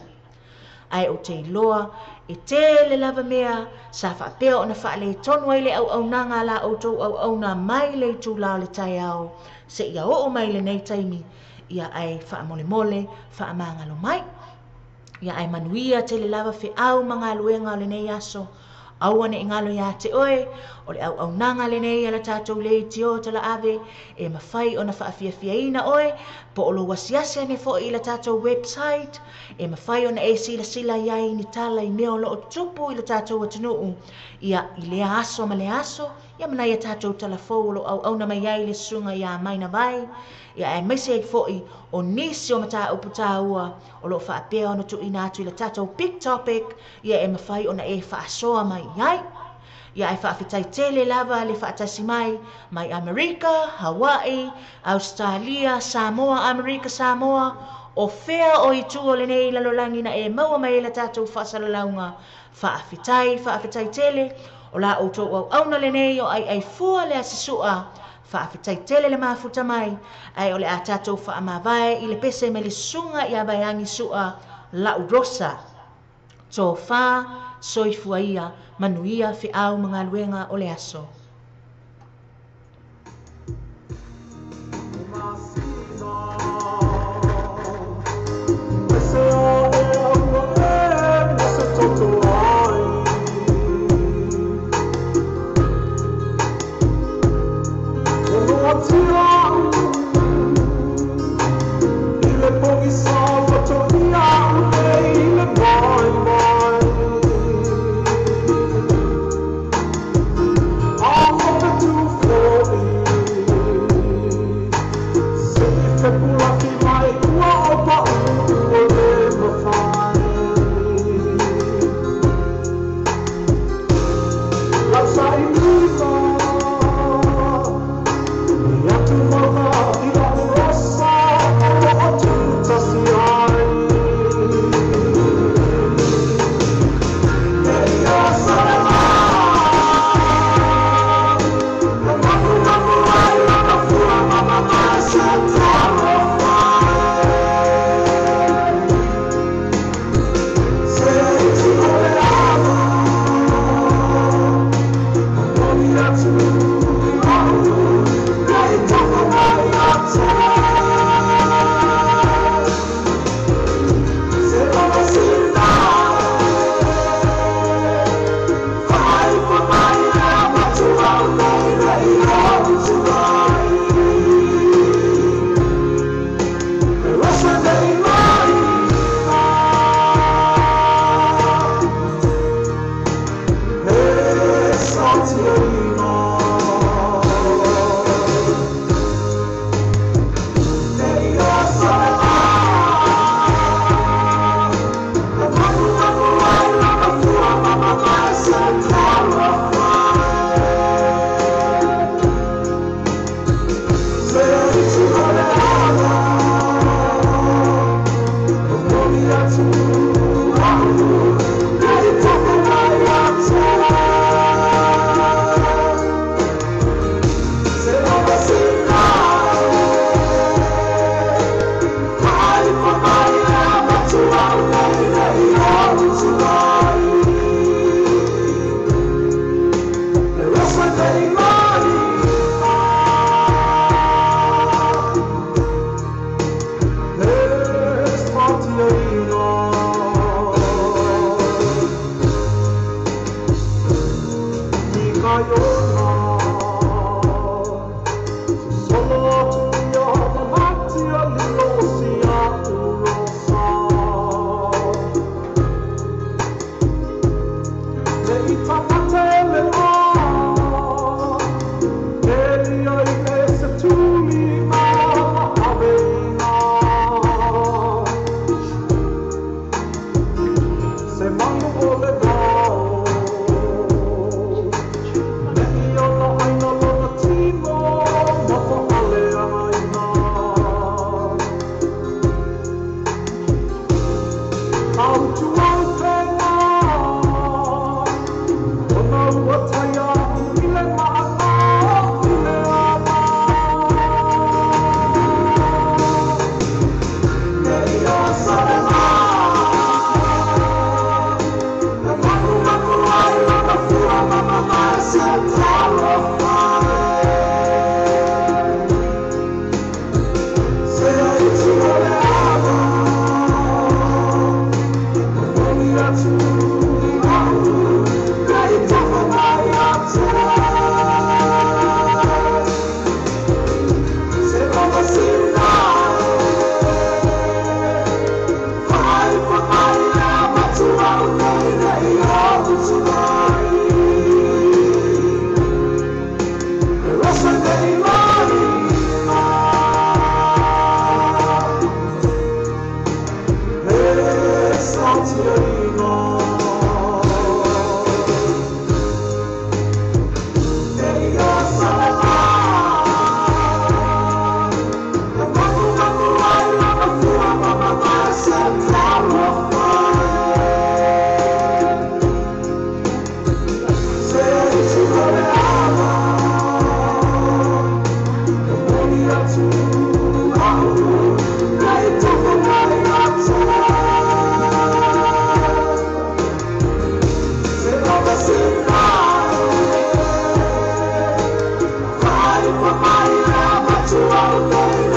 S1: Ae ou te iloa e tele lava mea sa fa'apea ona fa'aletonu ai le auaunaga a la outou auauna mai le itulā o le taeao se'ia o'o mai lenei taimi, ia ae fa'amolemole fa'amagalo mai. Ia ae manuia tele lava fe'au ma galuega o lenei aso. Aua ne'i galo iā te oe, o le auaunaga lenei a le tatou leitio talaave e mafai ona fa'afiafiaina oe, po o lou asiasi ane fo'i i le tatou website, e mafai ona e silasila i ai ni tala i mea o lo'o tupu i le tatou atunu'u, ia i lea aso ma le aso, ia ma nai a tatou talafou o lo'o auauna mai ai le susuga iā Maina Vai, ia aemaise ai fo'i o nisi o mataupu tāua o lo'o fa'apea ona tu'uina atu i le tatou big topic, ia e mafai ona e fa'asoa mai i ai. Ia ae fa'afetai tele lava le fa'atasi mai mai Amerika, Hawaii, Australia, Samoa, Amerika, Samoa, o fea o itu o lenei lalolagi na e maua mai ai le tatou fa'asalalauga. Fa'afetai, fa'afetai tele, o la outou auauna lenei o ʻaiʻaifua le asisu'a. Fa'afetai tele le mafuta mai, ae o le a tatou fa'amavae i le pese mai le susuga iā Vaeagi Su'a la'u Rosa. Tofā, soifua ia, manuia fe'au ma galuega o le aso.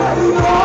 S2: Matua.